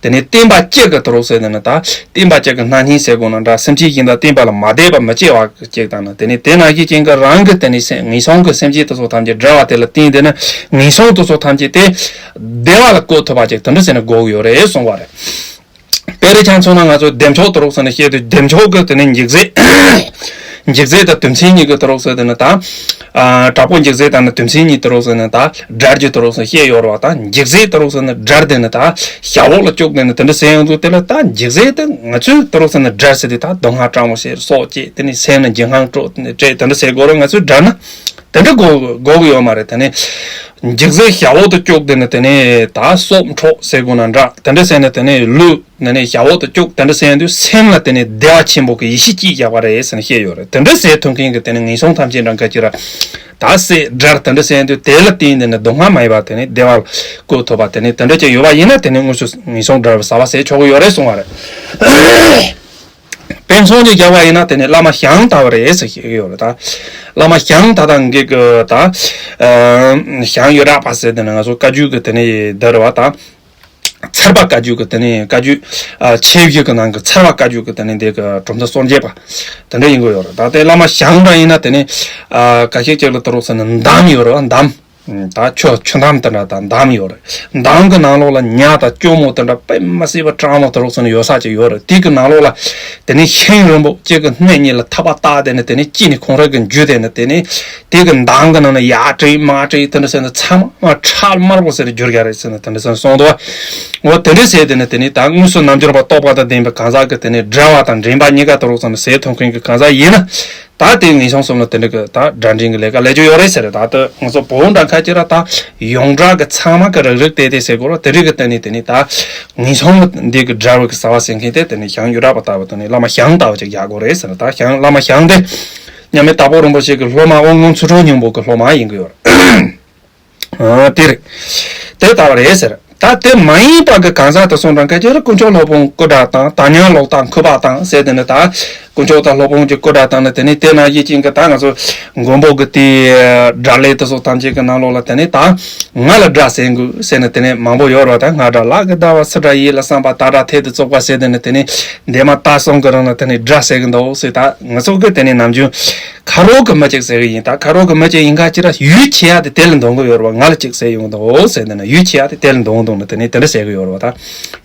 དེ་ནི་བརྟེན་པ་གཅིག་གི་དུད་འགྲོ་ཟེར་དེ་ནི་ད་བརྟེན་པ་གཅིག་གི་རྣམ་སྨིན་ཟེར་དགོས་ན་འདྲ། སེམས་ཅན་གཞན་དང་བརྟེན་པ་ལ་མ་དད་པ་མི་སྐྱེ་བ་གཅིག་དང་ནི། དེ་ནི་དེ་ནང་བཞིན་ཅན་གྱི་རང་གི་དེ་ནི་སེམས་ངན་སོང་གི་སེམས་ཅན་དེ་ཚོ་ཐམས་ཅད་སྒྲ་བ་དེ་ལ་བརྟེན་དེ་ནི་ངན་སོང་དེ་ཚོ་ཐམས་ཅད་དེ་བདེ་བ་ལ་བཀོད་ཐུབ་པ་ཅིག་དེ་འདྲ་ཟེར་ནས་དགོས་ཀྱི་ཡོད་རེད་གསུངས་པ་རེད། དཔེ་རེ་ཆ་མཚོན་ན་ང་ཚོ་བདེ་མཆོག་དུད་འགྲོ་གསུམ་ནས་བཤད་དུས། བདེ་མཆོག་གི་དེ་ནི་འཇིགས་མཛད། འཇིགས་མཛད་དང་དུས་མཚན་གཉིས་ཀྱི་དུད་འགྲོ་གསུམ་དེ་ནི་ད། ཨ་དྲག་པོ་འཇིགས་མཛད་དང་ནི་དུས་མཚན་གཉིས་དུད་འགྲོ་གསུམ་ནི་ད་སྒྲར་གྱི་དུད་འགྲོ་གསུམ་བཤད་ཡོད་རེད་བ། ད་འཇིགས་མཛད་དུད་འགྲོ་གསུམ་ནི་སྒྲར་དེ་ནི་ད་ཞབས་འོག་ལ་བཅུག་དེ་ནི་དེ་འདྲ་ཟེར་ཡོང་དུས། དེ་ལ་ད་འཇིགས་མཛད་དེ་ང་ཚོའི་དུད་འགྲོ་གསུམ་ནི་སྒྲར་ཟེར་དུས་ད་སྡུག་བསྔལ་དྲག་མོ་ཞིག་སྲོག་བཅད་དེ་ནི་སེམས་ནི་འཇིགས་སྣང་སྤྲོ་བཅས་དེ་འདྲ་ཟེར་དགོས་རེད། ང་ཚོའི་སྒྲར་ན་དེ་འདྲ་དགོས་དགོས་ཀྱི་ཡོད་མ་རེད། དེ་ནི་འཇིགས་མཛད་ཞབས་འོག་ཏུ་བཅུག་དེ་ནི་དེ་ནི་ད་སྲོག་འཕྲོག་ཟེར་དགོས་ན་འདྲ། དེ་འདྲ་ཟེར་ནས་དེ་ནི་ལུས་དེ་ནི་ཞབས་འོག་ཏུ་བཅུག་དེ་འདྲ་ཟེར་དུས་སེམས་ལ་དེ་ནི་བདེ་བ་ཆེན་པོ་གི་ཡེ་ཤེས་སྐྱེས་བཞག་པ་རེད་ཟེར་ནས་བཤད་ཡོད་རེད། དེ་འདྲ་ཟེར་ཐུབ་མཁན་གྱི་དེ་ནི་ངན་སོང་ཐམས་ཅད་འདྲ་འགའ་ཅིག་ར། ད་ཟས་སྒྲར་དེ་འདྲ་ཟེར་དུས་དེ་ལ་བརྟེན་དེ་ནི་སྡུག་བསྔལ་མ་ཡིན་པ་དེ་ནི་བདེ་བ་བཀོད་ཐུབ་པ་དེ་ནི་དེ་འདྲ་ཅིག་ཡོད་པ་ཡིན་ན། དེ་ནི་དངོས་སུ་ངན་སོང་སྒྲར་ཟ་བ་ཟེར་ཆོག་གི་ཡོད་རེད་གསུངས་པ་རེད། དཔེ་མཚོན་ཅིག་རྒྱག་པ་ཡིན་ན་དེ་ནི་བླ་མ་ཞང་ལྟ་བུ་རེད་ཟེར་ཞིག་ཡོད་རེད། ད་བླ་མ་ཞང་ད་ལྟ་ངེད་ཀྱི་ད་ཞང་ཡོ་ར་པ་ཟེར་དེ་ནི་ང་ཚོ་བཀའ་བརྒྱུད་ཀྱི་དེ་ནི་འདི་རེད་བ། ད་ཚར་པ་བཀའ་བརྒྱུད་ཀྱི་དེ་ནི་བཀའ་བརྒྱུད་ཆེ་བཞི་གི་ནང་གི་ཚར་པ་བཀའ་བརྒྱུད་ཀྱི་དེ་ནི་འདི་གི་གྲུབ་མཐའ་སངས་རྒྱས་པ་དེ་འདྲ་ཡིན་དགོས་ཡོད་རེད། ད་དེ་བླ་མ་ཞང་འདྲ་ཡིན་ན་དེ་ནི་ཁ་ཤས་ཅིག་ལ་དུད་འགྲོ་གསུམ་ནི་འདམ་ཡོད་རེད་བ། འདམ། ད་ཆུ་ཆུ་འདམ་དེ་འདྲ་དང་འདམ་ཡོད་རེད། འདམ་གྱི་ནང་ལོགས་ལ་ཉ་དང་གཅུང་མོ་དེ་འདྲ་དཔེ་མི་སྲིད་པ་སྤྲང་མོ་དུད་འགྲོ་གསུམ་ནི་ཡོད་ས་ཅིག་ཡོད་རེད། དེ་གི་ནང་ལོགས་ལ་དེ་ནི་ཤིང་རིང་པོ་གཅིག་གི་སྣེ་གཉིས་ལ་ཐག་པ་བཏགས་དེ་ནི་དེ་ནི་དཀྱིལ་ནས་ཁོང་རང་གི་འཇུས་དེ་ནི་དེ་ནི་དེ་གི་འདམ་གྱི་ནང་ནས་ཡར་བྲེག་མར་བྲེག་དེ་འདྲ་ཟེར་ནས་ཚང་མ་ཁྲག་དམར་པོ་ཟེར་གྱུར་ཡ་རེད་ཟེར་ནས་དེ་འདྲ་ཟེར་ནས་གསུངས་འདུག་བ། འོ་དེ་འདྲ་ཟེར་དེ་ནི་དེ་ནི་ད་དངོས་སུ་རྣལ་འབྱོར་པ་རྟོགས་པ་དང་ལྡན་པའི་གང་ཟག་གི་དེ་ནི་སྒྲ་བ་དང་འདྲེན་པ་གཉིས་ཀ་དུད་འགྲོ་གསུམ་ནི་ཟས་ཐུབ་མཁན་གྱི་གང་ཟག་ཡིན་ན། ད་དེ་ངན་སོང་གསུམ་ལ་དེ་འདྲ་གི་ད་དགྲ་འདྲེན་གྱི་ལས་ཀ་ལས་རྒྱུ་ཡོད་རེད་ཟེར། ད་ལྟ་ང་ཚོ་བོད་འདྲ་ཁ་ཅིག་ར་ད་ཡོངས་གྲགས་ཀྱི་ཚང་མ་གི་རིག་རིག་བལྟས་བལྟས་ཟེར་དགོས་ར། དེ་རིགས་ཀྱི་སྟེང་ནས་དེ་ནི་ད་ངན་སོང་འདི་གི་དགྲ་བོ་གི་ཟ་བ་ཟེར་མཁན་དེ་དེ་ནི་ཞང་ཡོ་ར་པ་ལྟ་བུ་དེ་ནི་བླ་མ་ཞང་ལྟ་བུ་ཅིག་རྒྱག་དགོས་རེད་ཟེར། ད་ཞང་བླ་མ་ཞང་དེ་མཉམ་མེད་དྭགས་པོ་རིན་པོ་ཆེ་གི་སློབ་མ་དབང་ལུང་ཚུལ་ཁྲིམས་སྙིང་པོ་གི་སློབ་མ་ཡིན་གི་ཡོད་རེད། ཨ་དེ་རེད། དེ་ལྟ་བ་རེད་ཟེར། ད་དེ་མ་ཡིན་པ་གི་གང་ཟག་དེ་ཚོ་འདྲ་ཁ་ཅིག་ར་དཀོན་མཆོག་སློབ་དཔོན་སྐུ་དགྲ་དང་། དམ་ཉམས་ལོག་ལྟ་འཁོས་པ་དང་ཟེར་དེ་ནི་ད་དཀོན་མཆོག་དང་སློབ་དཔོན་གྱི་སྐུ་དགྲ་དང་ནི་དེ་ནི་དེ་ནང་བཞིན་ཅན་གྱི་ད་ང་ཚོ་མགོན་པོ་གི་དེའི་དགྲ་ལས་དེ་ཚོ་ཐམས་ཅད་ཀྱི་ནང་ལོགས་ལ་དེ་ནི་ད་ང་ལ་དགྲ་ཟེར་དགོས་ཟེར་ནི་དེ་ནི་མང་པོ་ཡོད་རེད་བ། ད་སྔགས་དགྲ་ལྷ་གི་ཟླ་བ་སུ་དགྲ་ཡིད་ལ་བསམ་པ་དག་དགྲ་ཐེར་དུ་བཙོག་པ་ཟེར་དེ་ནི་དེ་ནི་འདས་མ་ད་གསུམ་གི་རིང་ལ་དེ་ནི་དགྲ་ཟེར་གི་འདུག་ཟེར། ད་ང་ཚོ་གི་དེ་ནི་ནམ་རྒྱུན་ཁ་རོག་གི་མི་གཅིག་ཟེར་གི་ཡིན། ད་ཁ་རོག་གི་མི་གཅིག་ཡིན་ཁ་ཅིག་ར་ཡུལ་ཆེ་ཡ་དེ་དེ་ལ་འདོང་གི་ཡོད་རེད་བ། ང་ལ་གཅིག་ཟེར་ཡོང་གི་འདུག་ཟེར་ནས་ན་ཡུལ་ཆེ་ཡ་དེ་དེ་ལ་འདོང་འདུག་ན་དེ་ནས་དེ་འདྲ་ཟེར་གི་ཡོད་རེད་བ། ད་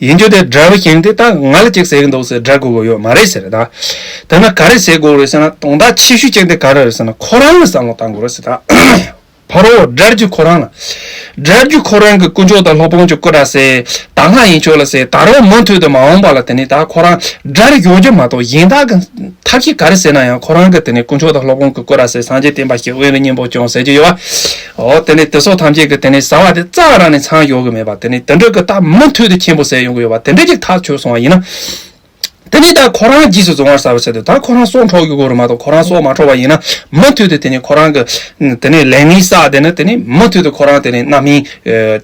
ཡིན་རྒྱུ་དེ་དགྲ་བོ་གཞན་དེ་ད་ང་ལ་གཅིག་ཟེར་གི་འདུག་ཟེར་དགྲ་དགོས་གི་ཡོད་མ་རེད་ཟེར། ད་དེ་ན་ག་རེ་ཟེར་དགོས་རེད་ཟེར་ན། དོན་དག་ཆེ་ཤོས་གཅིག་དེ་ག་རེ་རེད་ཟེར་ན། ཁོ་རང་ལ་བསམ་བློ་བཏང་དགོས་རེད་ཟེར། ད། ཁོ་རང་དགྲ་རྒྱུ་ཁོ་རང་ལ། དགྲ་རྒྱུ་ཁོ་རང་གི་དཀོན་མཆོག་དང་སློབ་དཔོན་གྱི་སྐུ་དགྲ་ཟེར། ད་སྔ་ཡིན་ཆོག་ལ་ཟེར། ད་རུང་མུ་མཐུད་དུ་མ་འོངས་པ་ལ་དེ་ནས་ད་ཁོ་རང་དགྲར་ཡོད་རྒྱུ་མ་གཏོགས་གཞན་དག་གི་ཐབས་ཤེས་ག་རེ་ཟེར་ན་ཡང་ཁོ་རང་གི་དེ་ནས་དཀོན་མཆོག་དང་སློབ་དཔོན་གྱི་སྐུ་དགྲ་ཟེར། སངས་རྒྱས་བསྟན་པ་ཞིག་དབེན་རི་སྙིང་པོ་སྐྱོང་ཟེར་གྱི་ཡོད་པ། འོ་དེ་ནས་དེ་སོགས་ཐམས་ཅད་ཀྱི་དེ་ནས་བྱ་བ་དེ་རྩ་བ་རང་ནས་ཚང་ཡོད་གི་མེད་པ། དེ་ནས་དེ་འདྲ་གི་ད་མུ་མཐུད་དུ་ཆེན་པོ་ཟེར་ཡོང་གི་ཡོད་པ་དེ་འདྲ་ཅིག་ཐག་ཆོད་སོང་བ་ཡིན་ན། དེ་ནས་ད་ཁོ་རང་རྗེས་སུ་བཟུང་བར་བྱ་བ་ཟེར་དུས་ད་ཁོ་རང་སྲོག་འཕྲོག་གི་དགོས་རེད་མ་གཏོགས། ཁོ་རང་སྲོག་མ་འཕྲོག་པ་ཡིན་ན་མུ་མཐུད་དུ་དེ་ནས་ཁོ་རང་གི་དེ་ནས་ལས་ངན་བསགས་དེ་ནས་དེ་ནས་མུ་མཐུད་དུ་ཁོ་རང་དེ་ནས་རྣམ་སྨིན་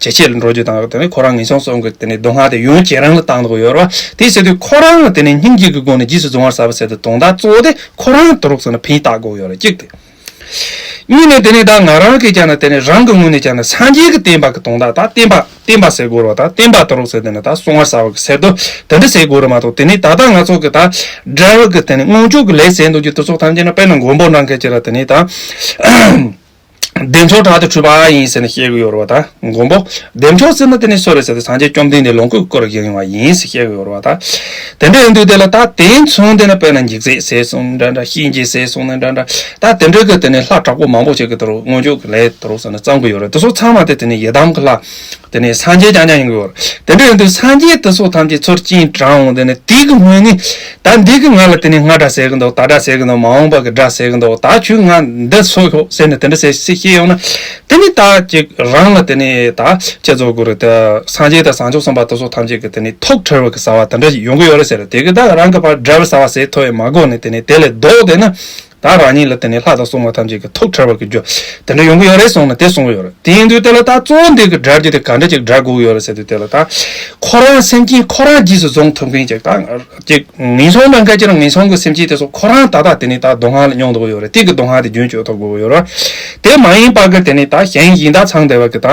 ཇེ་ཆེར་འགྲོ་རྒྱུ་དང་། དེ་ནས་ཁོ་རང་ངན་སོང་གསུམ་གྱི་དེ་ནས་སྡུག་བསྔལ་དེ་ཡུན་ཇེ་རིང་ལ་བཏང་འདུག་ཡོད་རེད་བ། དེ་ཟེར་དུས་ཁོ་རང་ལ་དེ་ནས་སྙིང་རྗེ་གི་སྒོ་ནས་རྗེས་སུ་བཟུང་བར་བྱ་བ་ཟེར་དུས་དོན་དག་གཙོ་བོ་དེ་ཁོ་རང་དུ་རུག་ཟེར་ན་ཕན་བཏགས་དགོས་ཡོད་རེད། གཅིག་དེ། གཉིས་ནས་དེ་ནས་ད་ང་རང་གིས་ཀྱང་ན་དེ་ནས་རང་གི་ངོས་ནས་ཀྱང་ན་སངས་རྒྱས་ཀྱི་བསྟན་པ་གི་དོན་དག་ད་བསྟན་པ་བསྟན་པ་ཟེར་དགོས་རེད་བ། ད་བསྟན་པ་དུ་རུག་ཟེར་དེ་ནས་ད་སྲུང་བར་བྱ་བ་གི་ཟེར་དུས་དེ་འདྲ་ཟེར་དགོས་རེད་མ་གཏོགས། དེ་ནས་ད་ལྟ་ང་ཚོ་གི་ད་དགྲ་བོ་གི་དེ་ནས་མངོན་སྤྱོད་ཀྱི་ལས་ཟེར་འདུག་རྒྱུ་དེ་ཚོ་ཐམས་ཅད་ན་དཔེར་ན་མགོན་པོ་འདྲ་མཁན་ཅིག་ལ་དེ་ནས་ད་བདེ་མཆོག་དྲག་ཏུ་འཁྲུལ་པ་ཡིན་ཟེར་ནས་བཤད་གི་ཡོད་རེད་བ། ད་མགོན་པོ་བདེ་མཆོག་ཟེར་ན་དེ་ནས་སུ་རེད་ཟེར་དུས་སངས་རྒྱས་བཅོམ་ལྡན་འདས་ལོངས་སྐུའི་སྐུ་རུ་བཞེངས་ཡོང་བ་ཡིན་ཟེར་བཤད་གི་ཡོད་རེད་བ། ད་དེ་འདྲ་ཡིན་དུས་དེ་ལ་ད་དེ་མཚོན་དེ་ན་དཔེར་ན་འཇིགས་བྱེད་ཟེར་སོང་འདྲ་འདྲ། གཤིན་རྗེ་ཟེར་སོང་ནས་འདྲ་འདྲ། ད་དེ་འདྲ་གི་དེ་ནས་ལྷ་དྲག་པོ་མང་པོ་ཞིག་གི་དུ་རུག་མངོན་སྤྱོད་ཀྱི་ལས་དུ་རུག་ཟེར་ནས་བརྩམས་གི་ཡོད་རེད། དེ་ཚོ་ཚང་མ་དེ་དེ་ནས་ཡི་དམ་གི་ལྷ། དེ་ནས་སངས་རྒྱས་རྐྱང་རྐྱང་ཡིན་གི་ཡོད་རེད། དེ་འདྲ་ཡིན་དུས་སངས་རྒྱས་དེ་ཚོ་ཐམས་ཅད་ཚུར་སྤྱན་དྲངས་འོང་། དེ་ནས་དེ་གི་སྔོན་ནས་ད་འདི་གི་ང་ལ་དེ་ནས་སྔ་དགྲ་ཟེར་གི་འདུག་ད་དགྲ་ཟེར་གི་འདུག་མ་འོངས་པ་གི་དགྲ་ཟེར་གི་འདུག་ད་ཁྱོད་ང་འདི་སོ་ཤོག་ཟེར་ནས་དེ་འདྲ་ཟེར་ཟེར་བཤད་ཡོང་ན། དེ་ནས་ད་ཅིག་རང་ལ་དེ་ནས་ད་ཅི་བཟོ་དགོས་རེད། ད་སངས་རྒྱས་དང་བྱང་ཆུབ་སེམས་དཔའ་དེ་ཚོ་ཐམས་ཅད་ཀྱི་དེ་ནས་ཐུགས་ཁྲེལ་བ་གི་བྱ་བ་དེ་འདྲ་ཞིག་ཡོང་གི་ཡོད་རེད་ཟེར། དེ་གི་ད་རང་གི་ཕར་དགྲ་བོའི་བྱ་བ་ཟེར་ཐུབ་ཡོད་མ་དགོས་ནས་དེ་ནས་དེ་ལས་ལྡོག་བསྡད་ན། ད་རང་ཉིད་ལ་དེ་ནས་ལྷ་དང་སྲུང་མ་ཐམས་ཅད་ཀྱི་ཐུགས་ཁྲེལ་བ་གི་རྒྱུ་དེ་འདྲ་ཡོང་གི་ཡོད་རེད་གསུངས་ནས་དེ་གསུངས་ཡོད་རེད། དེ་ཡིན་དུས་དེ་ལ་ད་གཙོ་བོ་འདི་གི་དགྲ་རྒྱུ་དེ་ག་འདྲ་ཅིག་དགྲ་དགོས་ཡོད་རེད་ཟེར་དུས་དེ་ལ་ད་ཁོ་རང་སེམས་ཅན་ཁོ་རང་རྗེས་སུ་བཟུང་ཐུབ་མཁན་ཅིག་ད་ཅིག་ངན་སོང་ལ་འགལ་གྱི་རང་ངན་སོང་གི་སེམས་ཅན་དེ་ཚོ་ཁོ་རང་ད་ལྟ་དེ་ནས་ད་སྡུག་བསྔལ་མྱོང་འདུག་ཡོད་རེད། དེ་གི་སྡུག་བསྔལ་དེ་རྒྱུན་གཅོད་ཐུབ་དགོས་ཡོད་རེད། དེ་མ་ཡིན་པ་གི་དེ་ནས་ད་གཞན་གཞན་དག་ཚང་བསྡད་པ་གི་ད་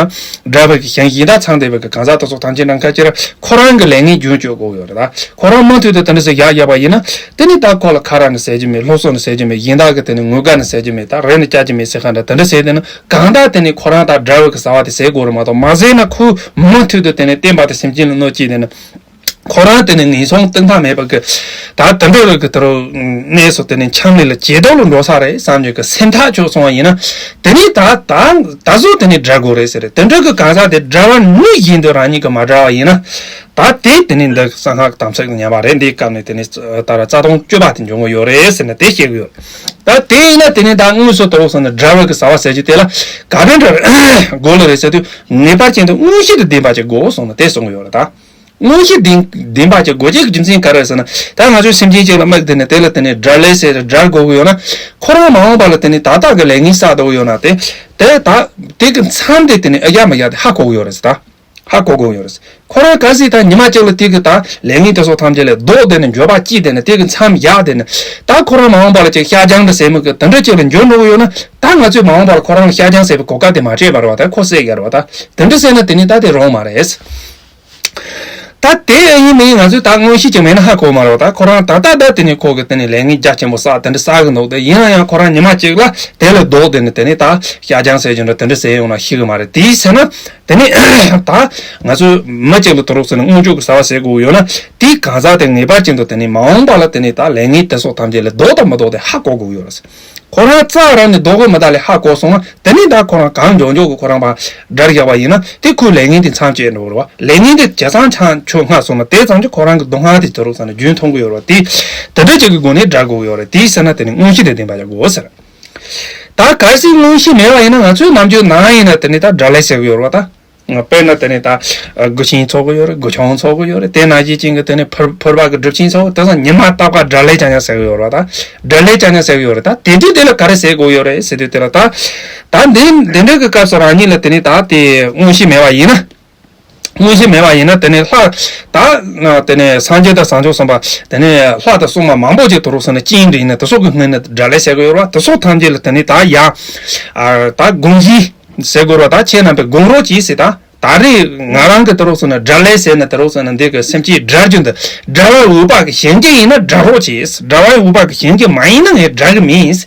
དགྲ་བོ་གི་གཞན་གཞན་དག་ཚང་བསྡད་པ་གི་གང་ཟག་དེ་ཚོ་ཐམས་ཅད་ལ་འགལ་གྱི་རང་ཁོ་རང་གི་ལས་ངན་རྒྱུན་གཅོད་དགོས་ཡོད་རེད། ད་ཁོ་རང་མུ་མཐུད་དུ་དེ་འདྲ་ཟེར་ཡག་ཡག་པ་ཡིན་ན། དེ་ནི་ད་ཁོ་ལ་ཁ་ར་ནི་ཟེར་གྱི་མེད། སློབ་གསོ་ནི་ཟེར་གྱི་མེད། གཞན་དག་གི་དེ་ནི་ངུ་དགའ་ནི་ཟེར་གྱི་མེད། ད་རེ་ནི་བཅག་གྱི་མེད་ཟེར་ག་འདྲ་དེ་འདྲ་ཟེར་དེ་ནི་གང་ལྟར་དེ་ནི་ཁོ་རང་ད་དགྲ་བོ་གི་བྱ་བ་དེ་ཟེར་དགོས་རེད་མ་གཏོགས། མ་ཟེར་ན་ཁོ་མུ་མཐུད་དུ་དེ་ནི་བསྟན་པ་དེ་སེམས་ཅན་ལ་གནོད་བྱེད་དེ་ནི་ཁོ་རང་དེ་ནི་ངན་སོང་གཏིང་མཐའ་མེད་པ་གི་ད་དེ་འདྲ་རེ་གི་དེ་རུ་གནས་སུ་དེ་ནི་ཆང་ལས་ལ་ཇེ་སྡུག་ལ་འགྲོ་ས་རེད་བསམ་རྒྱུ་གི་སེམས་ཐག་ཆོད་སོང་བ་ཡིན་ན། དེ་ནི་ད་ད་ད་གཟོད་དེ་ནི་དགྲ་དགོས་རེད་ཟེར། དེ་འདྲ་གི་གང་ཟག་དེ་དགྲ་བོ་ནུས་བཞིན་དུ་རང་ཉིད་ཀྱིས་མ་དགྲ་བ་ཡིན་ན། ད་དེ་དེ་ནས་འདི་གསང་སྔགས་དམ་ཚིག་ཉམས་པ་རེད། འདིའི་སྐབས་ནས་དེ་ནས་ད་ར་རྩ་ལྟུང་སྤྱོད་པ་དེ་འབྱུང་གི་ཡོད་རེད་ཟེར་ནས་དེ་བཤད་གི་ཡོད། ད་དེ་ཡིན་ན་དེ་ནས་ད་དངོས་སུ་དོགས་སོང་ན་དགྲ་བོ་གི་བྱ་བ་ཟེར་རྒྱུ་དེ་ལ་ག་འདྲ་འདྲ་དགོས་ལ་རེད་ཟེར་དུས། ངེས་པར་ཅན་དུ་མངོན་ཤེས་དང་ལྡན་པ་ཅིག་དགོས་གསུངས་ནས་དེ་གསུང་གི་ཡོད་རེད། ད་མངོན་ཤེས་ལྡན་ལྡན་པ་ཅིག་དགོས་རྒྱུ་གི་རྒྱུ་མཚན་ག་རེ་ཟེར་ན། ད་ང་ཚོའི་སེམས་ཅན་ཅིག་ལ་དམིགས་དེ་ནས་དེ་ལ་དེ་ནས་དགྲ་ལས་ཟེར་དགྲ་དགོས་གི་ཡོད་ན། ཁོ་རང་མ་འོངས་པ་ལ་དེ་ནས་ད་ལྟ་གི་ལས་ངན་བསགས་འདུག་ཡོད་ན་དེ་དེ་ད་དེ་གི་མཚམས་དེ་དེ་ནས་ཨ་ཡ་མ་ཡ་དེ་ཧ་གོ་གི་ཡོད་རེད་ཟེར། ད། ཧ་གོ་དགོས་ཡོད་རེད། ཁོ་རང་གལ་སྲིད་ད་ཉི་མ་གཅིག་ལ་དེ་གི་ད་ལས་ངན་དེ་ཚོ་ཐམས་ཅད་ལས་ལྡོག་བསྡད་ནས་འགྱོད་པ་སྐྱེས་བསྡད་ནས་དེ་གི་མཚམས་ཡག་བསྡད་ནས་ད་ཁོ་རང་མ་འོངས་པ་ལ་ཅིག་ཤ་རྐྱང་འདྲ་ཟེར་མི་གི་དེ་འདྲ་ཅིག་ལ་འགྱོད་འགྲོ་གི་ཡོད་ན། ད་ང་ཚོས་མ་འོངས་པ་ལ་ཁོ་རང་ལ་ཤ་རྐྱང་ཟེར་བའི་གོ་སྐབས་དེ་མ་སྤྲད་པ་རེད་བ། ད་ཁོ་བསད་ཡ་རེད་བ། ད་དེ་འདྲ་ཟེར་ན་དེ་ནི་ད་དེ་རུང་མ་རེད། ད་དེ་ཡིན་མིན་ང་ཚོས་ད་མངོན་ཤེས་ཀྱི་མེད་ན་ཧ་གོ་མ་རེད་བ། ད་ཁོ་རང་ད་ལྟ་ད་དེ་ནི་ཁོ་གི་དེ་ནི་ལས་ངན་རྒྱ་ཆེན་པོ་བསགས་དེ་འདྲ་བསགས་གི་འདུག་དེ་ཡིན་ན་ཡང་ཁོ་རང་ཉི་མ་གཅིག་ལ་དེ་ལས་ལྡོག་དེ་ནི་དེ་ནི་ད་ཤ་རྐྱང་ཟེར་རྒྱུ་འདྲ་དེ་འདྲ་ཟེར་ཡོང་ན་ཤི་གི་མ་རེད། དེའི་ཟེར་ན། དེ་ནི་ད་ང་ཚོས་མི་གཅིག་ལ་དུ་རུག་ཟེར་ནས་མངོན་སྤྱོད་ཀྱི་བྱ་བ་བྱེད་དགོས་ཡོད་ན། དེའི་གང་ཟག་དེ་ངེས་པར་ཅན་དུ་དེ་ནི་མ་འོངས་པ་ལ་དེ་ནི་ད་ལས་ངན་དེ་སོགས་ཐམས་ཅད་ལས་ལྡོག་དང་མི་ལྡོག་དེ་ཧ་གོ་དགོས་ཡོད་རེད། ཁོ་རང་རྩ་རང་ནས་ལྡོག་གི་མི་ད་ལས་ཧ་གོ་སོང་ན། དེ་ནི་ད་ཁོ་རང་གང་མགྱོགས་མགྱོགས་ཀྱི་ཁོ་རང་པ་དགྲར་བཞག་པ་ཡིན་ན་དེ་ཁོའི་ལས་ངན་དེ་མཚམས་བཅད་འགྲོ་རེད་བ། ལས་ངན་དེ་ཇེ་ཚང་ཆང་ཆོད་སྔ་སོང་ན་དེ་ཙམ་གྱིས་ཁོ་རང་གི་སྡུག་བསྔལ་དེ་དུ་རུག་ཟེར་ནས་རྒྱུན་མཐོང་གི་ཡོད་རེད་བ། དེ་དེ་འདྲ་ཅིག་གི་སྒོ་ནས་དགྲ་དགོས་ཡོད་རེད། དེའི་ཟེར་ན་དེ་ནི་མངོན་ཤེས་དང་ལྡན་པ་ཡང་དགོས་ཟེར། ད་གལ་སྲིད་མངོན་ཤེས་མེད་པ་ཡིན་ན་ང་ཚོའི་ནམ་རྒྱུན་ནང་ཡིན་ན་དེ་ནི་ད་དགྲ་ལས་ཟེར་གི་ཡོད་རེད་བ། ད། དཔེར་ན་དེ་ནས་ད་དགུ་ཆེན་ཚོགས་ཀྱི་ཡོད་རེད། དགུ་ཆུང་ཚོགས་ཀྱི་ཡོད་རེད། དེ་ནང་བཞིན་ཅན་གྱི་དེ་ནས་ཕུར་ཕུར་པ་གི་སྒྲུབ་ཆེན་ཚོགས། དེ་ཚོ་ཉི་མ་རྟག་པར་དགྲ་ལས་ཀྱང་ཡང་ཟེར་གི་ཡོད་རེད་བ། ད་དགྲ་ལས་ཀྱང་ཡང་ཟེར་གི་ཡོད་རེད། ད་དེ་དུས་དེ་ལ་ག་རེ་ཟེར་དགོས་ཡོད་རེད་ཟེར་དུས་དེ་ལ་ད། ད་འདི་འདི་འདྲ་གི་སྐབས་སུ་རང་ཉིད་ལ་དེ་ནས་ད་དེ་མངོན་ཤེས་མེད་པ་ཡིན་ན། མངོན་ཤེས་མེད་པ་ཡིན་ན་དེ་ནས་ལྷ། ད་དེ་ནས་སངས་རྒྱས་དང་བྱང་ཆུབ་སེམས་དཔའ་དེ་ནས་ལྷ་དང་སྲུང་མ་མང་པོ་ཅིག་དུ་རུག་ཟེར་ནས་ཅི་འདྲ་ཡིན་ན་དེ་ཚོ་གི་སྔོན་ནས་དགྲ་ལས་ཟེར་གི་ཡོད་རེད་བ། དེ་ཚོ་ཐམས་ཅད་ལ་དེ་ནས་ད་ཡ། ད་དགོངས་གཞི་ཟེར་དགོས་རེད་བ། ད་ཁྱེད་རྣམ་པས་དགོངས་རོགས་གྱིས་ཟེར་ད། ད་རེས་ང་རང་གི་དུ་རུག་ཟེར་ན་དགྲ་ལས་ཟེར་ན་དུ་རུག་ཟེར་ན་འདི་གི་སེམས་ཅན་དགྲ་རྒྱུ་འདི་དགྲ་བོའི་འོས་པ་གི་གཞན་གྱི་ཡིན་ན་དགྲ་རོགས་གྱིས། དགྲ་བོའི་འོས་པ་གི་གཞན་གྱི་མ་ཡིན་ན་ངས་དགྲ་གི་མིན།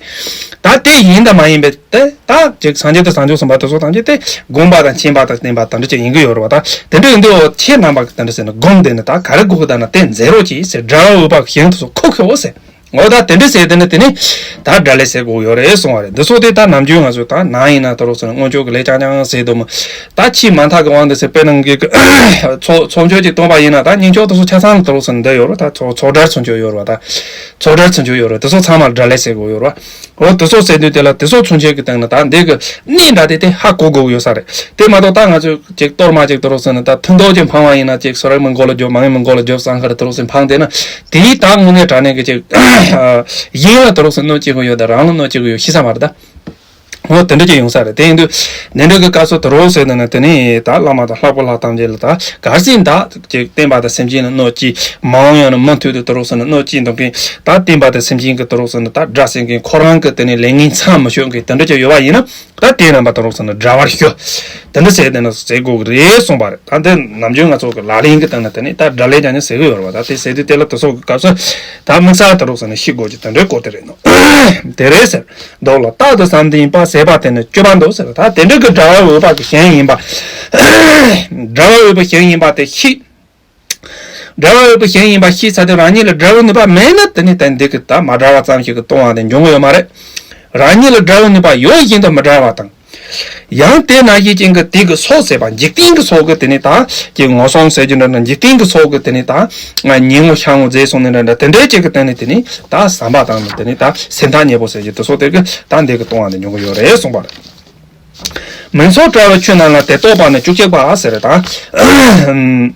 ད་དེ་ཡིན་དང་མ་ཡིན་པའི་དེ་ད་ཅིག་སངས་རྒྱས་དང་བྱང་ཆུབ་སེམས་དཔའ་དེ་ཚོ་ཐམས་ཅད་དེ་དགོངས་པ་དང་མཁྱེན་པ་དང་ལྡན་པ་དེ་འདྲ་ཅིག་ཡིན་གྱི་ཡོད་རེད་བ། ད་དེ་འདྲ་ཡིན་དུས་ཁྱེད་རྣམ་པ་གི་དེ་འདྲ་ཟེར་ན་དགོངས་དེ་ནི་ད་ག་རེ་དགོས་གི་ད་ན་དེ་མཛད་རོགས་གྱིས་ཟེར། དགྲ་བོའི་འོས་པ་གི་གཞན་དེ་ཚོ་ཁོ་ཁེའོ་ཟེར། འོ་ད་དེ་འདྲ་ཟེར་དེ་ནི་དེ་ནི་ད་སྒྲ་ལས་ཟེར་དགོས་ཡོད་རེད་གསུང་བ་རེད། འདི་ཚོ་དེ་ད་ནམ་རྒྱུན་ང་ཚོས་ད་ནང་ཡིན་ན་ད་རོགས་ཟེར་ན་སྔོན་ཆད་ཀྱི་ལས་རྐྱང་རྐྱང་ཟེར་འདུག་མོད། ད་ཕྱིའི་མ་མཐའ་གི་དབང་དུ་ཟེར་དཔེར་ན་གི་ཚོགས་ཚོགས་མཆོད་ཅིག་བཏོན་པ་ཡིན་ན་ད་སྙིང་ཆོག་དེ་ཚོ་ཆ་ཚང་ལ་ད་རོགས་ཟེར་ན་འདི་ཡོད་རེད། ད་ཚོགས་ཚོགས་སྒྲར་ཚོགས་མཆོད་ཡོད་རེད་བ། ད་ཚོགས་སྒྲར་ཚོགས་མཆོད་ཡོད་རེད། དེ་ཚོ་ཚང་མ་སྒྲ་ལས་ཟེར་དགོས་ཡོད་རེད་བ། འོ་དེ་ཚོ་ཟེར་དུས་དེ་ལ་དེ་ཚོ་མཚོན་བྱེད་ཀྱི་སྟེང་ན་ད་འདི་གི་གནས་འདྲ་དེ་དེ་ཧ་གོ་དགོས་ཀྱི་ཡོད་ས་རེད། དེ་མ་གཏོགས་ད་ང་ཚོས་ཅིག་གཏོར་མ་ཅིག་ད་རོགས་ཟེར་ན་ད་ཐུན་གཏོར་ཅིག་འཕང་བ་ཡིན་ན་ཅིག་སོ་རེ་མི་མགོ་ལ་རྒྱོབ་མ་ངེས་མི་མགོ་ལ་རྒྱོབ་བསམ་ཁར་ད་རོགས་ཟེར་འཕང་དེ་ན་དེའི་ད་དངོས་གནས་དྲང་གནས་ཀྱི་ཅིག་གཞན་ལ་ད་རོགས་ཟེར་གནོད་སྐྱེལ་གི་ཡོད་ད་རང་ལ་གནོད་སྐྱེལ་གི་ཡོད་ཤི་ས་མ་རེད་ད། འོ་དེ་འདྲ་ཅིག་ཡོང་ས་རེད། དེ་ཡིན་དུས་ནན་འདྲ་གི་སྐབས་སུ་ད་རོགས་ཟེར་ན་ནི་དེ་ནི་ད་བླ་མ་དང་ལྷག་པ་ལྷག་ཐམས་ཅད་ལ་ད་གལ་སྲིད་ད་ཅིག་བསྟན་པ་དང་སེམས་ཅན་ལ་གནོད་སྐྱེལ་མ་འོངས་ཡང་ན་མུ་མཐུད་དུ་ད་རོགས་ཟེར་ན་གནོད་སྐྱེལ་འདུག་མཁན་ད་བསྟན་པ་དང་སེམས་ཅན་གྱི་ད་རོགས་ཟེར་ན་ད་དགྲ་ཟེར་མཁན་ཁོ་རང་གི་དེ་ནི་ལས་ངན་མཚམས་མི་ཆོད་མཁན་དེ་འདྲ་ཅིག་ཡོད་པ་ཡིན་ན། ད་དེ་རྣམ་པ་ད་རོགས་ཟེར་ན་སྒྲ་བར་ཞུ། དེ་འདྲ་ཟེར་དེ་ནི་ཟེར་དགོས་ཀྱི་རེད་གསུངས་པ་རེད། ད་འདི་ནམ་རྒྱུན་ང་ཚོ་གི་ལག་ལེན་གྱི་སྟེང་ན་དེ་ནི་ད་སྒྲ་ལས་ཀྱང་ནི་ཟེར་གི་ཡོད་རེད་བ། ད་དེ་ཟེར་དུས་དེ་ལ་དེ་ཚོ་གི་སྐབས་སུ་ད་དམིགས་བསལ་ད་རོགས་ཟེར་ནས་ཤེས་དགོས་ཀྱི་དེ་འདྲའི་སྐོར་དེ་རེད་ནོ། དེ་རེད་ཟེར། མདོ་ལ་རྟག་ཏུ་བསམ་གཏན་པ་ཟད་པ་དེ་ནི་སྤྱོད་པ་འདུག་ཟེར། ད་དེ་འདྲ་གི་སྒྲ་བར་འོས་པ་གི་གཞན་ཡིན་པ། སྒྲ་བར་འོས་པ་གཞན་ཡིན་པ་དེ་ཤེས། སྒྲ་བར་འོས་པ་གཞན་ཡིན་པ་ཤེས་ཚར་དུས་རང་ཉིད་ལ་སྒྲ་བར་ནུས་པ་མེད་ན་དེ་ནི་ད་འདི་གི་ད་མ་སྒྲ་བ་ཙམ་ཞིག་གི་སྟོང་བ་དེ་འབྱུང་གི་ཡོད་མ་རེད། རང་ཉིད་ལ་སྒྲ་བར་ནུས་པ་ཡོད་བཞིན་དུ་མི་སྒྲ་བ་དང་། ཡང་དེ་ནང་བཞིན་ཅན་གྱི་དེ་གི་ཚོགས་ཟད་པ་འཇིག་རྟེན་གྱི་ཚོགས་ཀྱི་དེ་ནི་ད་ཀྱི་ངོ་སྲུང་ཟེར་རྒྱུ་འདྲ་འདྲ་འཇིག་རྟེན་གྱི་ཚོགས་ཀྱི་དེ་ནི་ད་ཉོན་མོངས་ཤ་ངོ་རྫས་སོང་ནི་འདྲ་འདྲ་དེ་འདྲའི་ཅིག་གི་དེ་ནི་དེ་ནི་ད་ཟད་པ་དང་ནི་དེ་ནི་ད་སེམས་ཐག་ཉེ་པོ་ཟེར་རྒྱུ་དེ་ཚོགས་དེ་གི་ད་འདི་གི་སྟོང་བ་ནི་ཉུང་གི་ཡོད་རེད་གསུངས་པ་རེད། མུན་སོལ་བྲལ་བའི་ཆོས་རྣམས་ལ་དེ་རྟོགས་པ་ནི་བཅུ་གཅིག་པ་ཟེར་རེད་ད།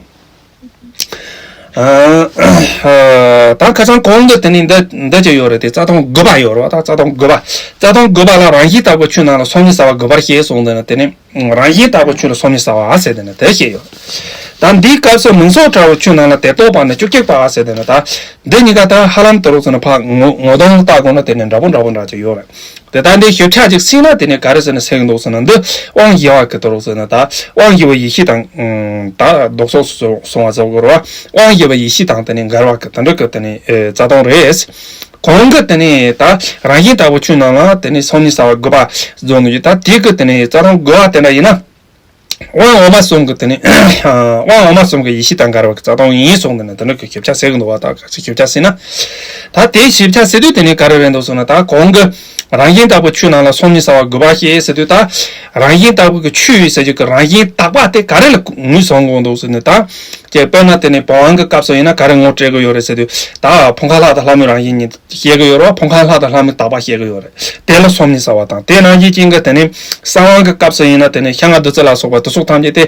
ད་ཁ་སང་གོང་དུ་དེ་ནི་འདི་འདི་ཅི་ཡོད་རེད་དེ་རྩ་ལྟུང་དགུ་པ་ཡོད་རེད་བ། ད་རྩ་ལྟུང་དགུ་པ། རྩ་ལྟུང་དགུ་པ་ལ་རང་བཞིན་ལྟ་བུའི་ཆོས་རྣམས་ལ་སོམ་ཉི་ཟ་བ་དགུ་པར་བཤད་གསུངས་དེ་ནི་དེ་ནི་རང་བཞིན་ལྟ་བུའི་ཆོས་ལ་སོམ་ཉི་ཟ་བ་ཟེར་དེ་ནི་དེ་བཤད་ཡོད། ད་འདིའི་སྐབས་སུ་མུན་སོལ་བྲལ་བའི་ཆོས་རྣམས་ལ་དེ་རྟོགས་པ་ནི་བཅུ་གཅིག་པ་ཟེར་དེ་ནི་ད་འདི་གཉིས་ཀ་ད་ཧ་ལམ་དུ་རུ་ཟེར་ན་ཕ་ངོ་ངོ་གདོང་ལ་ལྟ་དགོས་ན་དེ་ནི་འདྲ་པོ་འདྲ་པོ་འདྲ་ཅིག་ཡོད་རེད། དེ་ལྟར་འདི་ཞིབ་ཆ་ཅིག་སྲིད་ན་དེ་ནི་ག་རེ་ཟེར་ན་སེང་འདུག་ཟེར་ན་འདི་དབང་ཞི་བ་གི་དུ་རུ་ཟེར་ན་ད་དབང་ཞི་བ་ཡེ་ཤེས་དང་ད་ལྡོག་ཕྱོགས་སུ་སོང་བ་ཟེར་དགོས་རེད་བ། དབང་ཞི་བ་ཡེ་ཤེས་དང་དེ་ནི་འགལ་བ་གི་དེ་འདྲ་གི་དེ་ནི་རྩ་ལྟུང་རེད། གོང་གི་དེ་ནི་ད་རང་བཞིན་ལྟ་བུ་ཆོས་རྣམས་ལ་དེ་ནི་སོམ་ཉི་ཟ་བ་དགུ་པ་རྫོགས་ནུས་ཀྱི་ད་དེ་གི་དེ་ནི་རྩ་ལྟུང་དགུ་པ་དེ་འདྲ་ཡིན་ན། དབང་འོག་མ་གསུམ་གྱི་དེ་ནི་དབང་འོག་མ་གསུམ་གྱི་ཡེ་ཤེས་དང་འགལ་བ་གི་རྩ་ལྟུང་ཡིན་གསུངས་དེ་ནི་དེ་འདྲ་གི་ཞིབ་ཆ་གསལ་གི་འདུག་བ། ད་ག་ཚོད་ཞིབ་ཆ་གསལ་ན། ད་དེ་ཞིབ་ཆ་གསལ་དུས་དེ་ནི་ག་རེ་རེད་འདུག་ཟེར་ན་ད་གོང་གི་རང་བཞིན་ལྟ་བུ་ཆོས་རྣམས་ལ་སོམ་ཉི་ཟ་བ་དགུ་པ་ཞེས་ཟེར་དུས་ད་རང་བཞིན་ལྟ་བུ་གི་ཆོས་ཡིན་ཟེར་རྒྱུ་གི་རང་བཞིན་དག་པ་དེ་ག་རེ་ལ་ངོས་བཟུང་དགོས་འདུག་ཟེར་ནས་ད་ཀྱི་དཔེར་ན་དེ་ནི་བོད་དབང་གི་སྐབས་སུ་ཡིན་ན་ག་རེ་ངོ་སྤྲད་གི་ཡོད་རེད་ཟེར་དུས་ད་འཕོ་འགག་ལྷ་དང་ལྷ་མོའི་རང་བཞིན་ཉིད། བཤད་གི་ཡོད་རེད་བ། འཕོ་འགག་ལྷ་དང་ལྷ་མོའི་དག་པ་བཤད་གི་ཡོད་རེད། དེ་ལ་སོམ་ཉི་ཟ་བ་དང་དེ་ནང་བཞིན་ཅན་གྱི་དེ་ནི་གསང་དབང་གི་སྐབས་སུ་ཡིན་ན་དེ་ནི་ཤ་ལྔ་བདུད་རྩི་ལ་སོགས་པ་དེ་སོགས་ཐམས་ཅད་དེ་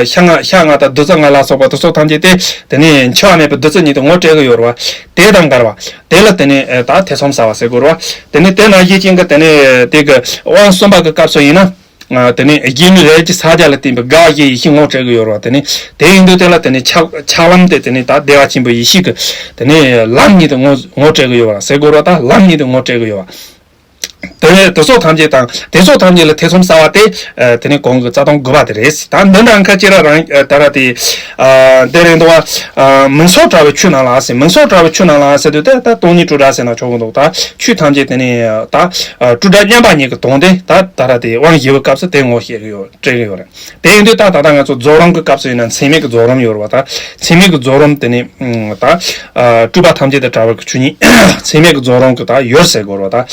ཤ་ལྔ་ཤ་ལྔ་དང་བདུད་རྩི་ལྔ་ལ་སོགས་པ་དེ་སོགས་ཐམས་ཅད་དེ་དེ་ནི་འཆི་བ་མེད་པའི་བདུད་རྩི་ཉིད་དུ་ངོ་སྤྲད་གི་ཡོད་རེད་བ། དེ་དང་འགལ་བ་དེ་ལ་དེ་ནི་ད་ཐེ་ཚོམ་ཟ་བ་ཟེར་དགོས་རེད་བ། དེ་ནི་དེ་ནང་བཞིན་ཅན་གྱི་དེ་ནི་དེ་གི་དབང་གསུམ་པ་གི་སྐབས་སུ་ཡིན་ན། དེ་ནས་རྒྱུད་ལུས་རིགས་ཀྱི་ཕྱག་རྒྱ་ལ་བརྟེན་པའི་དགའ་བའི་ཡེ་ཤེས་ངོ་སྤྲད་གི་ཡོད་རེད་བ། དེ་ནས་དེ་ཡིན་དུས་དེ་ལ་དེ་ནས་ཕྱག་ཕྱག་ལམ་དེ་དེ་ནས་ད་བདེ་བ་ཆེན་པོའི་ཡེ་ཤེས་ཀྱི་དེ་ནས་ལམ་ཉིད་དུ་ངོ་ངོ་སྤྲད་གི་ཡོད་རེད་ཟེར་དགོས་རེད་བ། ད་ལམ་ཉིད་དུ་ངོ་སྤྲད་གི་ཡོད་རེད་བ། དེ་ནས་དེ་ཚོ་ཐམས་ཅད་དང་དེ་ཚོ་ཐམས་ཅད་ལ་ཐེ་ཚོམ་ཟ་བ་དེ་དེ་ནས་གོང་གི་རྩ་ལྟུང་དགུ་པ་དེ་རེད། ད་འདི་འདྲ་ཁ་ཅིག་ར་རང་ད་ར་དེ་དེ་རེད་འདུག་བ། མུན་སོལ་བྲལ་བའི་ཆོས་རྣམས་ལ་ཟེར། མུན་སོལ་བྲལ་བའི་ཆོས་རྣམས་ལ་ཟེར་དུས་དེ་ད་སྟོང་ཉིད་དྲུག་སྒྲ་ཟེར་ན་ཆོག་གི་འདུག་ད་ཆོས་ཐམས་ཅད་དེ་ནས་ད་དྲུག་སྒྲ་མཉམ་པ་ཉིད་ཀྱི་དོན་དེ་ད་ད་ར་དེ་དབང་བཞི་པའི་སྐབས་སུ་དེ་ངོ་ཤེས་ཀྱི་ཡོད། སྤྲད་ཀྱི་ཡོད་རེད། དེ་ཡིན་དུས་ད་ད་ལྟ་ང་ཚོ་རྫོགས་རིམ་གྱི་སྐབས་སུ་ཡིན་ན་མཚན་མེད་ཀྱི་རྫོགས་རིམ་ཡོད་རེད་བ། ད་མཚན་མེད་ཀྱི་རྫོགས་རིམ་དེ་ནི་ད་སྤྲོས་པ་ཐམས་ཅད་དང་བྲལ་བའི་ཆོས་ཉིད་མཚན་མེད་ཀྱི་རྫོགས་རིམ་གྱི་ད་ཡོད་ཟེར་དགོས་རེད་བ། ད་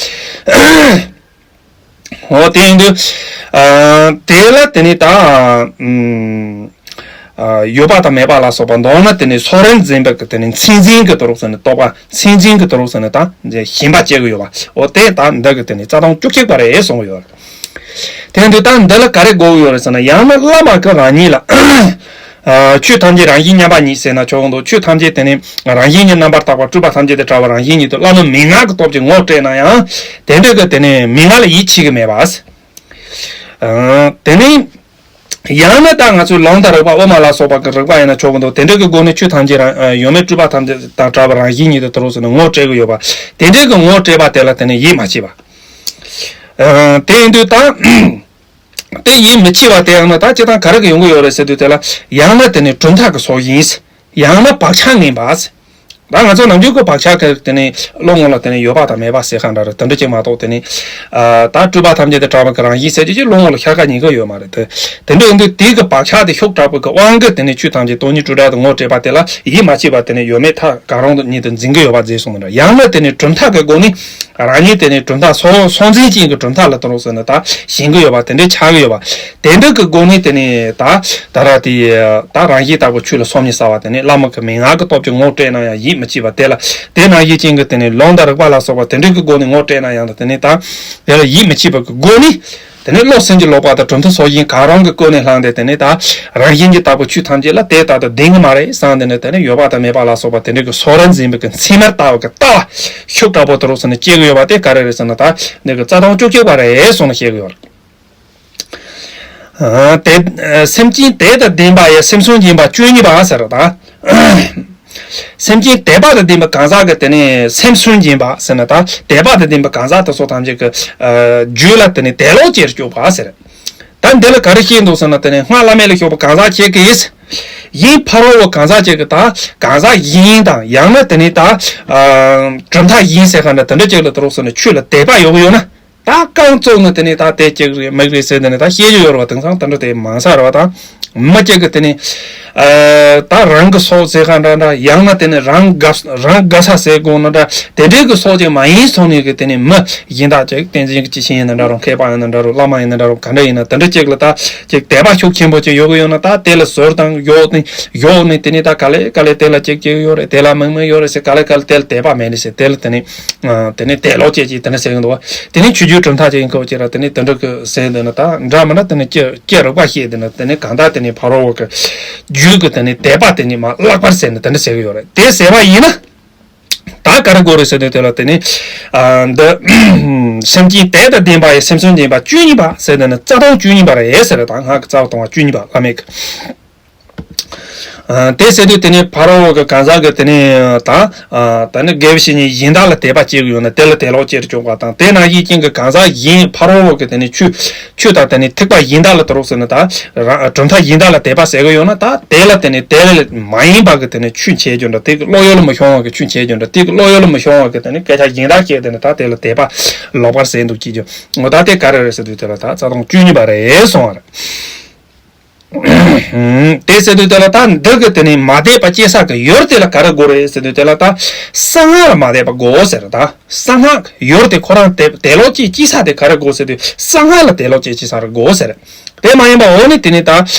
འོ་དེ་ཡིན་དུས་དེ་ལ་དེ་ནི་ད་ཡོད་པ་དང་མེད་པ་ལ་སོགས་པ་མདོར་ན་དེ་ནི་ཚོགས་རིམ་འཛིན་པའི་གི་དེ་ནི་མཚན་འཛིན་གྱི་དུ་རུ་ཟེར་ནས་རྟོག་པ་མཚན་འཛིན་གྱི་དུ་རུ་ཟེར་ནས་ད་ཞེན་པ་སྐྱེ་གི་ཡོད་པ། འོ་དེ་ད་འདི་གི་དེ་ནི་རྩ་ལྟུང་བཅུ་གཅིག་པ་རེད་གསུངས་ཡོད། དེ་འདི་ད་འདི་ལ་ག་རེ་དགོས་ཀྱི་ཡོད་རེད་ཟེར་ན། ཡང་ན་བླ་མ་གི་རང་ཉིད་ལ་ཆོས་ཐམས་ཅད་རང་བཞིན་མཉམ་པ་ཉིད་ཟེར་ན་ཆོག་གི་འདུག་ཆོས་ཐམས་ཅད་དེ་ནི་རང་བཞིན་གྱིས་རྣམ་པར་དག་པ་སྤྲོས་པ་ཐམས་ཅད་དང་བྲལ་བ་རང་བཞིན་ཉིད་དུ་བླ་ན་མེད་ངག་གི་སྟོབས་ཀྱིས་ངོ་སྤྲད་ན་ཡང་དེ་འདྲ་གི་དེ་ནི་མེད་ངག་ལ་ཡིད་ཆེས་ཀྱི་མེད་པ། དེ་ནི་ཡང་ན་ད་ང་ཚོའི་ལུང་དང་རིགས་པ་དབུ་མ་ལ་སོགས་པ་གི་རིགས་པ་ཡིན་ན་ཆོག་གི་འདུག་དེ་འདྲ་གི་སྒོ་ནས་ཆོས་ཐམས་ཅད་རང་ཡོད་མེད་སྤྲོས་པ་ཐམས་ཅད་དང་བྲལ་བ་རང་བཞིན་ཉིད་དུ་དུ་རུ་ཟེར་ནས་ངོ་སྤྲད་ཀྱི་ཡོད་པ། དེ་འདྲ་གི་ངོ་སྤྲད་པ་དེ་ལ་དེ་ནི་ཡིད་མ་ཆེས་པ། དེ་ཡིན་དུས་ད། དེ་ཡིད་མི་ཆེས་པ་དེ་ཡང་ན་ད་སྤྱིར་བཏང་ག་རེ་གི་ཡོང་གི་ཡོད་རེད་ཟེར་དུས་དེ་ལ་ཡང་ན་དེ་ནི་གྲུབ་མཐའ་གི་སྲོག་ཡིན། ཡང་ན་བག་ཆགས་ངན་པ། ད་ང་ཚོ་ནམ་རྒྱུན་གྱི་བག་ཆགས་ཀྱི་དེ་ནི་བློ་ངོ་ལ་དེ་ནི་ཡོད་པ་དང་མེད་པ་ཟེར་ཁ་འདྲ་རེད། དེ་འདྲ་ཅིག་མ་གཏོགས་དེ་ནི་ཨ་ད་སྤྲུལ་པ་ཐམས་ཅད་དེ་གྲགས་པ་གི་རང་བཞིན་ཟེར་རྒྱུ་ཅིག་བློ་ངོ་ལ་ཤར་ཁ་ཉིན་ཁ་ཡོད་མ་རེད། དེ་དེ་འདྲ་ཡིན་དུས་དེའི་གི་བག་ཆགས་དེ་ཤུགས་དྲག་པོ་གི་དབང་གིས་དེ་ནི་ཆོས་ཐམས་ཅད་སྟོང་ཉིད་སྤྲོས་བྲལ་དུ་ངོ་སྤྲད་པ་དེ་ལ་ཡིད་མ་ཆེས་པ་དེ་ནི་ཡོད་མེད་མཐའ་གང་རུང་དུ་ཉིད་དུ་འཛིན་གྱི་ཡོད་པ་མཛེས་སོང་མི་འདྲ། ཡང་ན་དེ་ནི་གྲུབ་མཐའ་གི་སྒོ་ནས་རང་ཉིད་དེ་ནི་གྲུབ་མཐའ་སྲོག་སྲོག་འཛིན་ཅན་གྱི་གྲུབ་མཐའ་ལ་དུ་རུང་ཟེར་ནས་ད་ཞེན་གྱི་ཡོད་པ་དེ་འདྲའི་ཆགས་ཀྱི་ཡོད་པ། དེ་འདྲ་གི་སྒོ་ནས་དེ་ནི་ད་ད་ར་དེ་ད་རང་བཞིན་ལྟ་བུ་ཆོས་ལ་སོམ་ཉི་ཟ་བ་དེ་ནི་བླ་མ་གི་མན་ངག་གི་སྟོབས་ཀྱིས་ངོ་སྤྲད་ན་ཡང་ཡིད་མི་ཆེས་པ། དེ་ལ་དེ་ནང་བཞིན་ཅན་གྱི་དེ་ནི་ལུང་དང་རིགས་པ་ལ་སོགས་པ་དེ་འདྲ་གི་སྒོ་ནས་ངོ་སྤྲད་ན་ཡང་དེ་ནི་ད་དེ་ལ་ཡིད་མི་ཆེས་པ་གི་སྒོ་ནས། དེ་ནས་བློ་སེམས་ཀྱི་ལོག་པ་དང་གྲུབ་མཐའ་སྲོག་ཤིང་གང་རུང་གི་སྒོ་ནས་བླངས་ཏེ། དེ་ནས་ད་རང་བཞིན་གྱི་ལྟ་བུ་ཆོས་ཐམས་ཅད་ལ་དེ་ལྟར་དུ་ལྡན་གྱི་མ་རེད་བསམ། དེ་ནས་དེ་ནས་ཡོད་པ་དང་མེད་པ་ལ་སོགས་པ་དེ་འདྲ་གི་སོ་ར་འཛིན་པའི་གི་མཚན་མར་ལྟ་བ་གི་ལྟ་བ་ཤུགས་དྲག་པོ་དུ་རུ་སོང་ནས་སྐྱེ་གི་ཡོད་པ་དེ་ག་རེ་རེད་ཟེར་ན། ད་འདི་གི་རྩ་དོན་བཅུ་གཅིག་པ་རེད་གསུངས་ནས་བཤད་གི་ཡོད་རེད། ཨ་དེ་སེམས་ཅན་དད་དང་ལྡན་པ་ཡི། སེམས་སུན་འབྱིན་པ་བཅུ་གཉིས་པ་ཟེར་ད། སེམས་ཅན་དད་པ་དང་ལྡན་པ་གང་ཟག་གི་དེ་ནས་སེམས་སུན་འབྱིན་པ་ཟེར་ན། ད་དད་པ་དང་ལྡན་པ་གང་ཟག་དེ་ཚོ་ཐམས་ཅད་ཀྱི་ཨ་རྒྱུད་ལ་དེ་ནས་དད་ལོག་སྐྱེ་རུ་བཅུག་པ་ཟེར། ད་འདི་ལ་ག་རེ་བཤད་འདུག་ཟེར་ན། དེ་ནས་སྔགས་བླ་མེད་ལ་ཞུགས་པ་གང་ཟག་ཅིག་གིས། གཞན་ཕ་རོལ་པོ་གང་ཟག་ཅིག་གིས་ད་གང་ཟག་གཞན་དང་ཡང་ན་དེ་ནས་ད་ཨ་གྲུབ་མཐའ་གཞན་ཟེར་ག་འདྲ་དེ་འདྲ་ཅིག་ལ་དུ་རུ་སོང་ནས་ཆོས་ལ་དད་པ་ཡོད་གི་ཡོད་ན། ད་རྐང་བཙུགས་ནས་དེ་ནས་ད་དེ་གཅིག་རེད་མིག་རེད་ཟེར། དེ་ནས་ད་བཤད་རྒྱུ་ཡོད་རེད་བ། དེང་སང་དེ་འདྲ་དེ་མང་ས་རེད་བ། ད་མི་གཅིག་གིས་དེ་ནས་ཨ་ད་རང་གི་སྲོག་ཟེར་ག་འདྲ་འདྲ། ཡང་ན་དེ་ནས་རང་དགའ་རང་དགའ་ས་ཟེར་དགོས་ན་འདྲ། དེ་འདྲའི་གི་སྲོག་ཅིག་མ་ཡིན་སོང་ནས་གི་དེ་ནས་མི་གཞན་དག་ཅིག་བསྟན་འཛིན་གྱི་སྐྱེས་ཆེན་ཡིན་ན་འདྲ་རུང་། མཁས་པ་ཡིན་ན་འདྲ་རུང་། བླ་མ་ཡིན་ན་འདྲ་རུང་། ག་འདྲ་ཡིན་ན་དེ་འདྲ་ཅིག་ལ་ད་ཅིག་དད་པ་ཤུགས་ཆེན་པོ་ཅིག་ཡོད་གི་ཡོད་ན། ད་དེ་ལ་ཟུར་དང་གཡོག་ནས་གཡོག་ནས་དེ་ནས་ད་ག་ལེ་ག་ལེ་དེ་ལ་ཅིག་ཅིག་ཡོད་རེད། དེ་ལ་མིག་མིག་ཡོད་རེད་ཟེར། ག་ལེ་ག་ལེ་དེ་ལ་དད་པ་མེད་ནས་ཟེར། དེ་ལ་དེ་ནས། དེ་ནས་དད་ལོག་སྐྱེ་ཅིག་དེ་འདྲ་ཟེར་གི་འདུག་བ། དེ་ནས་ཆོས་རྒྱུད་གྲུབ་མཐའ་ཅིག་ཡིན་ཁོ་ཅིག་ར། དེ་ནས་དེ་འདྲ་གི་ཟེར་འདི་ནི་ད་འདྲ་མི་འདྲ། དེ་ནས་སྐྱེ་སྐྱེ་རིག་པ་ཤེས་འདི་ནི། དེ་ནས་གང་ལྟར་དེ་ནས་ཕ་རོལ་པོ་གི་རྒྱུད་གི་དེ་ནས་དད་པ་དེ་ནས་མ་བརླག་པར་ཟེར་ནས་དེ་འདྲ་ཟེར་གི་ཡོད་རེད། དེ་ཟེར་བ་ཡིན་ན། ད་ག་རེ་དགོས་རེད་ཟེར་དུས་དེ་ལ་དེ་ནས་ཨ་འདི་སེམས་ཅན་དད་དང་ལྡན་པ་ཡི། སེམས་སུན་འབྱིན་པ་བཅུ་གཉིས་པ་ཟེར་དེ་ནི་རྩ་དོན་བཅུ་གཉིས་པ་རེད་ཟེར། ད་སྔགས་ཀྱི་རྩ་བ་དང་པོ་བཅུ་གཉིས་པ་བླ་མེད་ཀྱི། ཨ་དེ་ཟེར་དུས་དེ་ནས་ཕ་རོལ་པོ་གི་གང་ཟག་གི་དེ་ནས་ད་ཨ་ད་ནི་དགེ་བའི་བཤེས་གཉེན་གཞན་དག་ལ་དད་པ་སྐྱེ་གི་ཡོད་ན་དེ་ལ་དད་ལོག་སྐྱེ་རུ་བཅུག་པ་དང་། དེ་ནང་བཞིན་ཅན་གྱི་གང་ཟག་གཞན་ཕ་རོལ་པོ་གི་དེ་ནས་ཆོས་ཆོས་དང་དེ་ནས་ཐེག་པ་གཞན་དག་ལ་དུ་རུ་ཟེར་ན། ད་རང་གྲུབ་མཐའ་གཞན་དག་ལ་དད་པ་ཟེར་གི་ཡོད་ན། ད་དེ་ལ་དེ་ནས་དེ་ལ་མ་ཡིན་པ་གི་དེ་ནས་ཆོས་འཆད་རྒྱུ་འདྲ། དེ་གི་བློ་ཡུལ་ལ་མི་ཤོང་བ་གི་ཆོས་འཆད་རྒྱུ་འདྲ། དེ་གི་བློ་ཡུལ་ལ་མི་ཤོང་བ་གི་དེ་ནས་སྐད་ཆ་གཞན་དག་བཤད་དེ་ནས་ད་དེ་ལ་དད་པ་ལོག་པར་ཟེར་འདུག་ཅེས་རྒྱུ། འོ་ད་དེ་ག་རེ་རེད་ཟེར་དུས་དེ་ལ་ད་རྩ་དོན་བཅུ་གཉིས་པ་རེད་གསུངས་པ་རེད། དེ་ཟེར་དུས་དེ་ལ་ད་འདི་གི་དེ་ནས་མ་དད་པ་སྐྱེ་ས་གི་ཡུལ་དེ་ལ་ག་རེ་དགོས་རེད་ཟེར་དུས་དེ་ལ་ད་གསང་སྔགས་ལ་མ་དད་པ་དགོས་ཟེར། ད་གསང་སྔགས་ཡུལ་དེ་ཁོ་རང་དེ་དད་ལོག་ཅིག་སྐྱེ་ས་དེ་ག་རེ་དགོས་ཟེར་དུས་གསང་སྔགས་ལ་དད་ལོག་ཅིག་སྐྱེ་ས་རེ་དགོས་ཟེར། དེ་མ་ཡིན་པ་འོ་ནི་དེ་ནས་ད་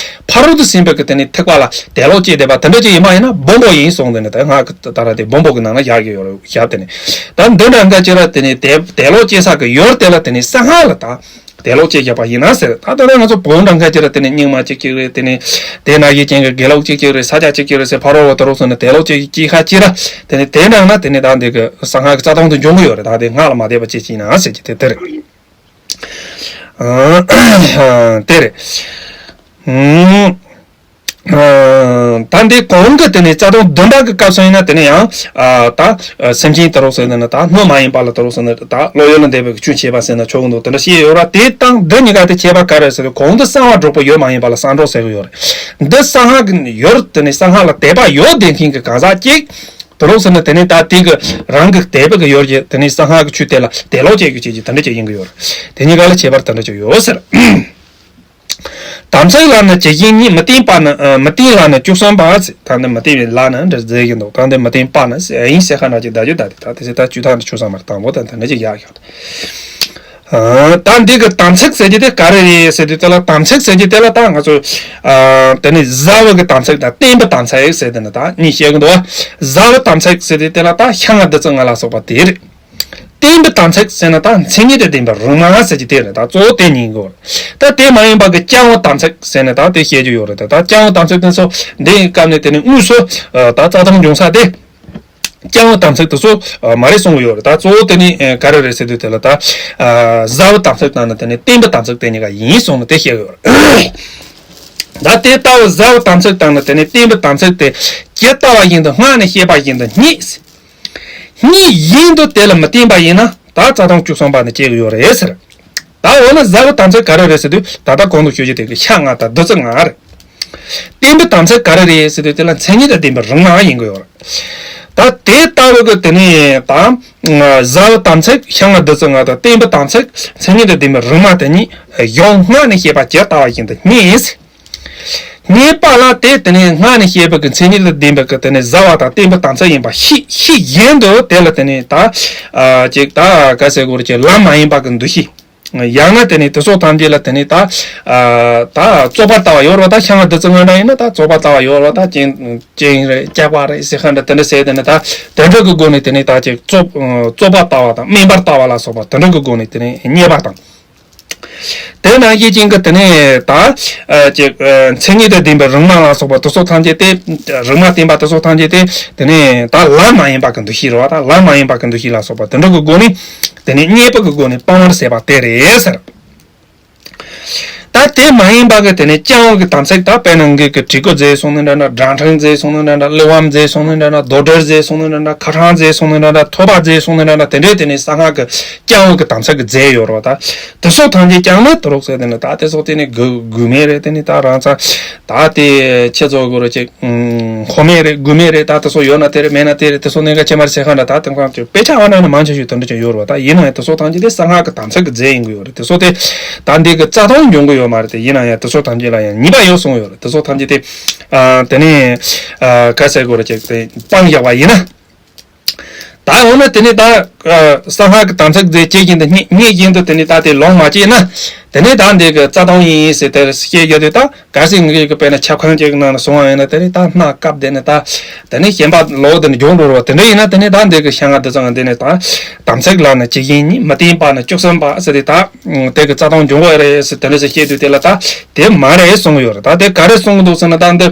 ཕ་རོལ་ཏུ་ཕྱིན་པའི་གི་དེ་ནས་ཐེག་པ་ལ་དད་ལོག་ཅིག་དད་པ་དེ་འདྲ་ཅིག་ཡིན་པ་ཡིན་ན་སྦོམ་པོ་ཡིན་གསུངས། དེ་ནས་ད་སྔགས་ཀྱི་ད་ར་དེ་སྦོམ་པོ་གི་ནང་ལ་བཞག་གི་ཡོད་རེད་བཞག་དེ་ནས་ད་འདི་འདྲ་འགའ་ཅིག་ར་དེ་ནས་དད་དད་ལོག་སྐྱེ་ས་གི་ཡུལ་དེ་ལ་དེ་ནས་གསང་སྔགས་ལ་ད། དད་ལོག་ཅིག་བརྒྱབ་པ་ཡིན་ན་ཟེར། ད་ལྟ་ང་ཚོ་བོད་འདྲ་འགའ་ཅིག་ར་དེ་ནས་རྙིང་མ་ཅིག་ཅིག་རེད། དེ་ནས་དེ་ནང་བཞིན་ཅན་གྱི་དགེ་ལོག་ཅིག་ཅིག་རེད། ས་སྐྱ་ཅིག་ཅིག་རེད་ཟེར། ཕ་རོལ་པོ་དུ་རུ་སོང་ནས་དད་ལོག་ཅིག་ཅིག་ཁ་ཅིག་ར། དེ་ནས་དེ་འདྲ་ན་དེ་ནས་ད་འདི་གི་གསང་སྔགས་ཀྱི་རྩ་དོན་དུ་འབྱུང་གི་ཡོད་རེད། ད་དེ་སྔགས་ལ་མ་དད་པ་ཅིག་ཅིག་ཡིན་ན་ཟེར་གྱི་དེ་དེ་རེད། ཨ་དེ་རེད། ཨ། ཨ་ད་འདི་གོང་གི་དེ་ནས་རྩ་དོན་བདུན་པ་གི་སྐབས་སུ་ཡིན་ན་དེ་ནས་ཡང་ཨ་ད་སེམས་ཅན་དུ་རུ་ཟེར་ནས་ད་སྣོད་མ་ཡིན་པ་ལ་དུ་རུ་ཟེར་ནས་ད་བློ་ཡུལ་ལ་འདས་པའི་ཆོས་འཆད་པ་ཟེར་ན་ཆོག་གི་འདུག་དེ་འདྲ་བཤད་ཡོད་ར། དེ་དང་འདི་གཉིས་ཀ་དེ་ཁྱད་པར་ག་རེ་ཟེར་ན། གོང་དུ་གསང་བ་སྒྲོག་པ་ཡུལ་མ་ཡིན་པ་ལ་གསང་སྒྲོག་ཟེར་གི་ཡོད་རེད། འདི་གསང་སྔགས་ཀྱི་ཡུལ་དེ་ནས་གསང་སྔགས་ལ་དད་པ་ཡོད་བསྡད་མཁན་གྱི་གང་ཟག་ཅིག་དུ་རུ་ཟེར་ན་དེ་ནས་ད་དེ་གི་རང་གི་དད་པ་གི་ཡུལ་གྱི་དེ་ནས་གསང་སྔགས་ཀྱི་ཆོས་དེ་ལ་དད་ལོག་བྱེད་རྒྱུ་བྱེད་ཀྱི་དེ་འདྲ་ཅིག་ཡིན་གི་ཡོད་རེད། དེ་གཉིས་ཀ་ལ་ཁྱད་པར་དེ་འདྲ་ཅིག་ཡོད་ཟེར། དམ་ཚིག་ལ་ནི་ཇི་བཞིན་ཉིད། མི་བསྟེན་པ་ནི་ཨ་མི་བསྟེན་ལ་ནི་བཅུ་གསུམ་པ་ཟེར། ད་འདི་མི་བསྟེན་པའི་ལ་ནི་འདྲ་ཟེར་གྱི་འདུག་ད་འདི་མི་བསྟེན་པ་ནི་ཟེར་ཨ་ཡིན་ཟེར་ཁ་ན་ཅིག་བསྡད་རྒྱུ་ད་དེ་ད་དེ་ཟེར་ད་བཅུ་ཐམ་ནི་ཆུ་ཚང་མར་དང་པོ་ད་ད་ནི་ཅིག་ཡག་ཡོད། ཨ་ད་འདི་གི་དམ་ཚིག་ཟེར་གྱི་དེ་ག་རེ་རེད་ཟེར་དུས་དེ་ལ་དམ་ཚིག་ཟེར་གྱི་དེ་ལ་ད་ང་ཚོ་ཨ་དེ་ནི་བཟའ་བ་གི་དམ་ཚིག་དང་བསྟེན་པའི་དམ་ཚིག་ཟེར་དེ་ནི་ད་གཉིས་བཤད་གི་འདུག་བཟའ་བའི་དམ་ཚིག་ཟེར་དུས་དེ་ལ་ད་ཤ་ལྔ་བདུད་རྩི་ལྔ་ལ་སོགས་པ་དེ་རེད། བསྟེན་པའི་དམ་ཚིག་ཟེར་ན་ད་མཚན་ཉིད་དང་ལྡན་པའི་རིག་མ་ཟེར་གྱི་དེ་རེད། ད་གཙོ་བོ་དེ་གཉིས་དགོས་རེད། ད་དེ་མ་ཡིན་པ་གི་བཅའ་བའི་དམ་ཚིག་ཟེར་ན་ད་དེ་བཤད་རྒྱུ་ཡོད་རེད། ད་ད་བཅའ་བའི་དམ་ཚིག་དེ་ཚོ་འདི་ཡི་སྐབས་ནས་དེ་ནི་དངོས་སུ་ད་རྩ་དོན་འབྱུང་ས་དེ། བཅའ་བའི་དམ་ཚིག་དེ་ཚོ་མ་རེད་གསུང་གི་ཡོད་རེད། ད་གཙོ་བོ་དེ་ནི་ག་རེ་རེད་ཟེར་དུས་དེ་ལ་ད་བཟའ་བའི་དམ་ཚིག་དང་ནི་དེ་ནི་བསྟེན་པའི་དམ་ཚིག་དེ་གཉིས་ཀ་ཡིན་གསུངས་ནས་དེ་བཤད་གི་ཡོད་རེད། ད་དེ་ལྟ་བུ་བཟའ་བའི་དམ་ཚིག་དང་ནི་དེ་ནི་བསྟེན་པའི་དམ་ཚིག་དེ་ཇི་ལྟ་བ་བཞིན་དུ་སྔགས་ནས་བཤད་པ་བཞིན་དུ་བརྙེས། གཉིས་བཞིན་དུ་དེ་ལ་མི་བརྟེན་པ་ཡིན་ན་ད་རྩ་དོན་བཅུ་གསུམ་པ་ནི་སྐྱེ་གི་ཡོད་རེད་ཟེར། ད་འོ་ན་བཟའ་བའི་དམ་ཚིག་ག་རེ་རེད་ཟེར་དུས་ད་ལྟ་གོང་དུ་ཞུ་རྒྱུ་དེ་གི་ཤ་ལྔ་དང་བདུད་རྩི་ལྔ་རེད། བསྟེན་པའི་དམ་ཚིག་ག་རེ་རེད་ཟེར་དུས་དེ་ལ་མཚན་ཉིད་དང་ལྡན་པའི་རིག་མ་ཡིན་གི་ཡོད་རེད། ད་དེ་ལྟ་བུ་གི་དེ་ནས་ད་ཟབ་དམ་ཚིག་ཤ་ལྔ་བདུད་རྩི་ལྔ་དང་བརྟན་པའི་དམ་ཚིག་མཚན་ཉིད་དང་ལྡན་པའི་རིག་མ་དེ་ཉིད་གཞུང་སྔགས་ནས་བཤད་པ་ཇི་ལྟ་བ་བཞིན་དུ་བསྙེན། བསྙེན་པ་ལ་དེ་དེ་ནས་སྔགས་ནས་བཤད་པའི་གི་མཚན་ཉིད་དང་ལྡན་པའི་གི་དེ་ནས་ཟབ་པ་དང་བརྟན་པའི་དམ་ཚིག་ཡིན་པ་ཤེས་ཤེས་བཞིན་དུ་དེ་ལ་དེ་ནས་ད་ཅིག་ད་ག་ཟེར་དགོས་རེད། ཅིག་ལམ་མ་ཡིན་པ་གི་འདུ་ཤེས། ཡང་ན་དེ་ནས་དེ་ཚོ་ཐམས་ཅད་ལ་དེ་ནས་ད་ཨ་ད་རྩོད་པ་ལྟ་བ་ཡོད་རེད་པ། ད་ཤ་ལྔ་བདུད་རྩི་ལྔ་འདྲ་ཡིན་ན་ད་རྩོད་པ་ལྟ་བ་ཡོད་རེད་པ། ད་རྐྱེན་རྐྱེན་རེད་སྐྱག་པ་རེད་ཟེར་ཁ་འདྲ་དེ་འདྲ་ཟེར། དེ་ནས་ད་དེ་འདྲ་གི་སྒོ་ནས་དེ་ནས་ད་ཅིག་རྩོད་རྩོད་པ་ལྟ་བ་དང་དམན་པར་ལྟ་བ་ལ་སོགས་པ་དེ་འདྲ་གི་སྒོ་ནས་དེ་ནས་བསྙད་པ་དང་། དེ་ནང་བཞིན་ཅན་གྱི་དེ་ནས་ད་ཨ་ཅིག་ཨ་མཚན་ཉིད་དང་ལྡན་པའི་རིག་མ་ལ་སོགས་པ་དེ་ཚོ་ཐམས་ཅད་དེ། རིག་མ་བསྟན་པ་དེ་ཚོ་ཐམས་ཅད་དེ་དེ་ནས་ད་ལམ་མ་ཡིན་པ་གི་འདུ་ཤེས་རེད་པ། ད་ལམ་མ་ཡིན་པ་གི་འདུ་ཤེས་ལ་སོགས་པ་དེ་འདྲ་གི་སྒོ་ནས་དེ་ནས་བསྙད་པ་གི་སྒོ་ནས་སྤང་བར་ཟད་པ་དེ་རེད་ཟེར། ད་དེ་མ་ཡིན་པ་གི་དེ་ནས་བརྐྱང་བ་གི་དམ་ཚིག་ད་དཔེར་ན་ངེད་ཀྱི་བྲིས་སྐུ་མཛད་སོང་ནི་འདྲ་འདྲ། སྒྲ་ཕྲེང་མཛད་སོང་ནི་འདྲ་འདྲ། གླེགས་བམ་མཛད་སོང་ནི་འདྲ་འདྲ། རྡོར་གྲལ་མཛད་སོང་ནི་འདྲ་འདྲ། ཁ་ཕྲེང་མཛད་སོང་ནི་འདྲ་འདྲ། ཐོད་པ་མཛད་སོང་ནི་འདྲ་འདྲ། དེ་འདྲའི་དེ་ནས་གསང་སྔགས་ཀྱི་བརྐྱང་བ་གི་དམ་ཚིག་གི་རྫས་ཡོད་རེད་པ། ད་དེ་ཚོ་ཐམས་ཅད་བརྐྱངས་ནས་དུ་རུག་ཟེར། དེ་ནི་ད་དེ་ཚོ་དེ་ནི་དགོས་དགོས་མེད་རེད། དེ་ནི་ད་རང་ཚ་ད་དེ་ཁྱེད་ཚོ་དགོས་རེད་ཅིག་མཁོ་མེད་རེད། དགོས་མེད་རེད། ད་དེ་ཚོ་ཡོད་ན་དེ་རེད། མེད་ན་དེ་རེད། དེ་ཚོ་གནད་འགག་ཅན་མ་རེད་ཟེར་ཁ་འདྲ། ད་དེང་སང་ཅིག་དཔེ་ཆ་བ་ན་ནི་མང་ཆེ་ཤོས་དེ་འདྲ་ཅིག་ཡོད་རེད་པ། ད་ཡིན་ན་ཡང་དེ་ཚོ་ཐམས་ཅད་དེ་གསང་སྔགས་ཀྱི་དམ་ཚིག་གི་རྫས་ཡིན་གི་ཡོད་རེད། དེ་ཚོ་དེ་ད་འདི་གི་རྩ་ལྟུང་འབྱུང་གི་ཡོད་མ་རེད། དེ་ཡིན་ན་ཡང་དེ་ཚོ་ཐམས་ཅད་ལ་ཡང་ཉེས་པ་ཡོད་གསུངས་ཡོད་རེད། དེ་ཚོ་ཐམས་ཅད་དེ་ཨ་དེ་ནི་ཨ་ག་ཟེར་དགོས་རེད་ཅིག་དེ་སྤང་བཞག་པ་ཡིན་ན། ད་འོ་ན་དེ་ནས་ད་ཨ་གསང་སྔགས་ཀྱི་དམ་ཚིག་རྫས་བྱེད་བཞིན་དུ་བསྙེན་བསྙེན་བཞིན་དུ་དེ་ནས་ད་དེ་ལོངས་མ་སྤྱད་ན། དེ་ནས་ད་འདི་གི་རྩ་ལྟུང་ཡིན་ཟེར་དེ་བཤད་རྒྱུ་དེ། ད་གལ་སྲིད་ངེད་ཀྱི་དཔེར་ན་ཆབ་ཁང་ཅིག་གི་ནང་ན་སོང་བ་ཡིན་ན། དེ་ནས་ད་སྣ་བཀབ་དེ་ནས་ད་དེ་ནས་ཞེན་པ་ལོག་དེ་ནས་འཇོག་འགྲོ་རོགས། དེ་འདྲ་ཡིན་ན་དེ་ནས་ད་འདི་གི་ཤ་ལྔ་བདུད་རྩི་ལྔ་འདི་ནས་ད་དམ་ཚིག་ལ་ནི་ཇི་བཞིན་ཉིད། མི་བརྟན་པ་ནི་བཅུ་གསུམ་པ་ཟེར་དེ་ད་དེ་གི་རྩ་ལྟུང་འབྱུང་གི་རེད་ཟེར་དེ་འདྲ་ཟེར་བཤད་དུས། དེ་ལ་ད་དེ་མ་རེད་གསུང་གི་ཡོད་རེད། ད་དེ་ག་རེ་གསུང་གི་འདུག་ཟེར་ན། ད་འདི།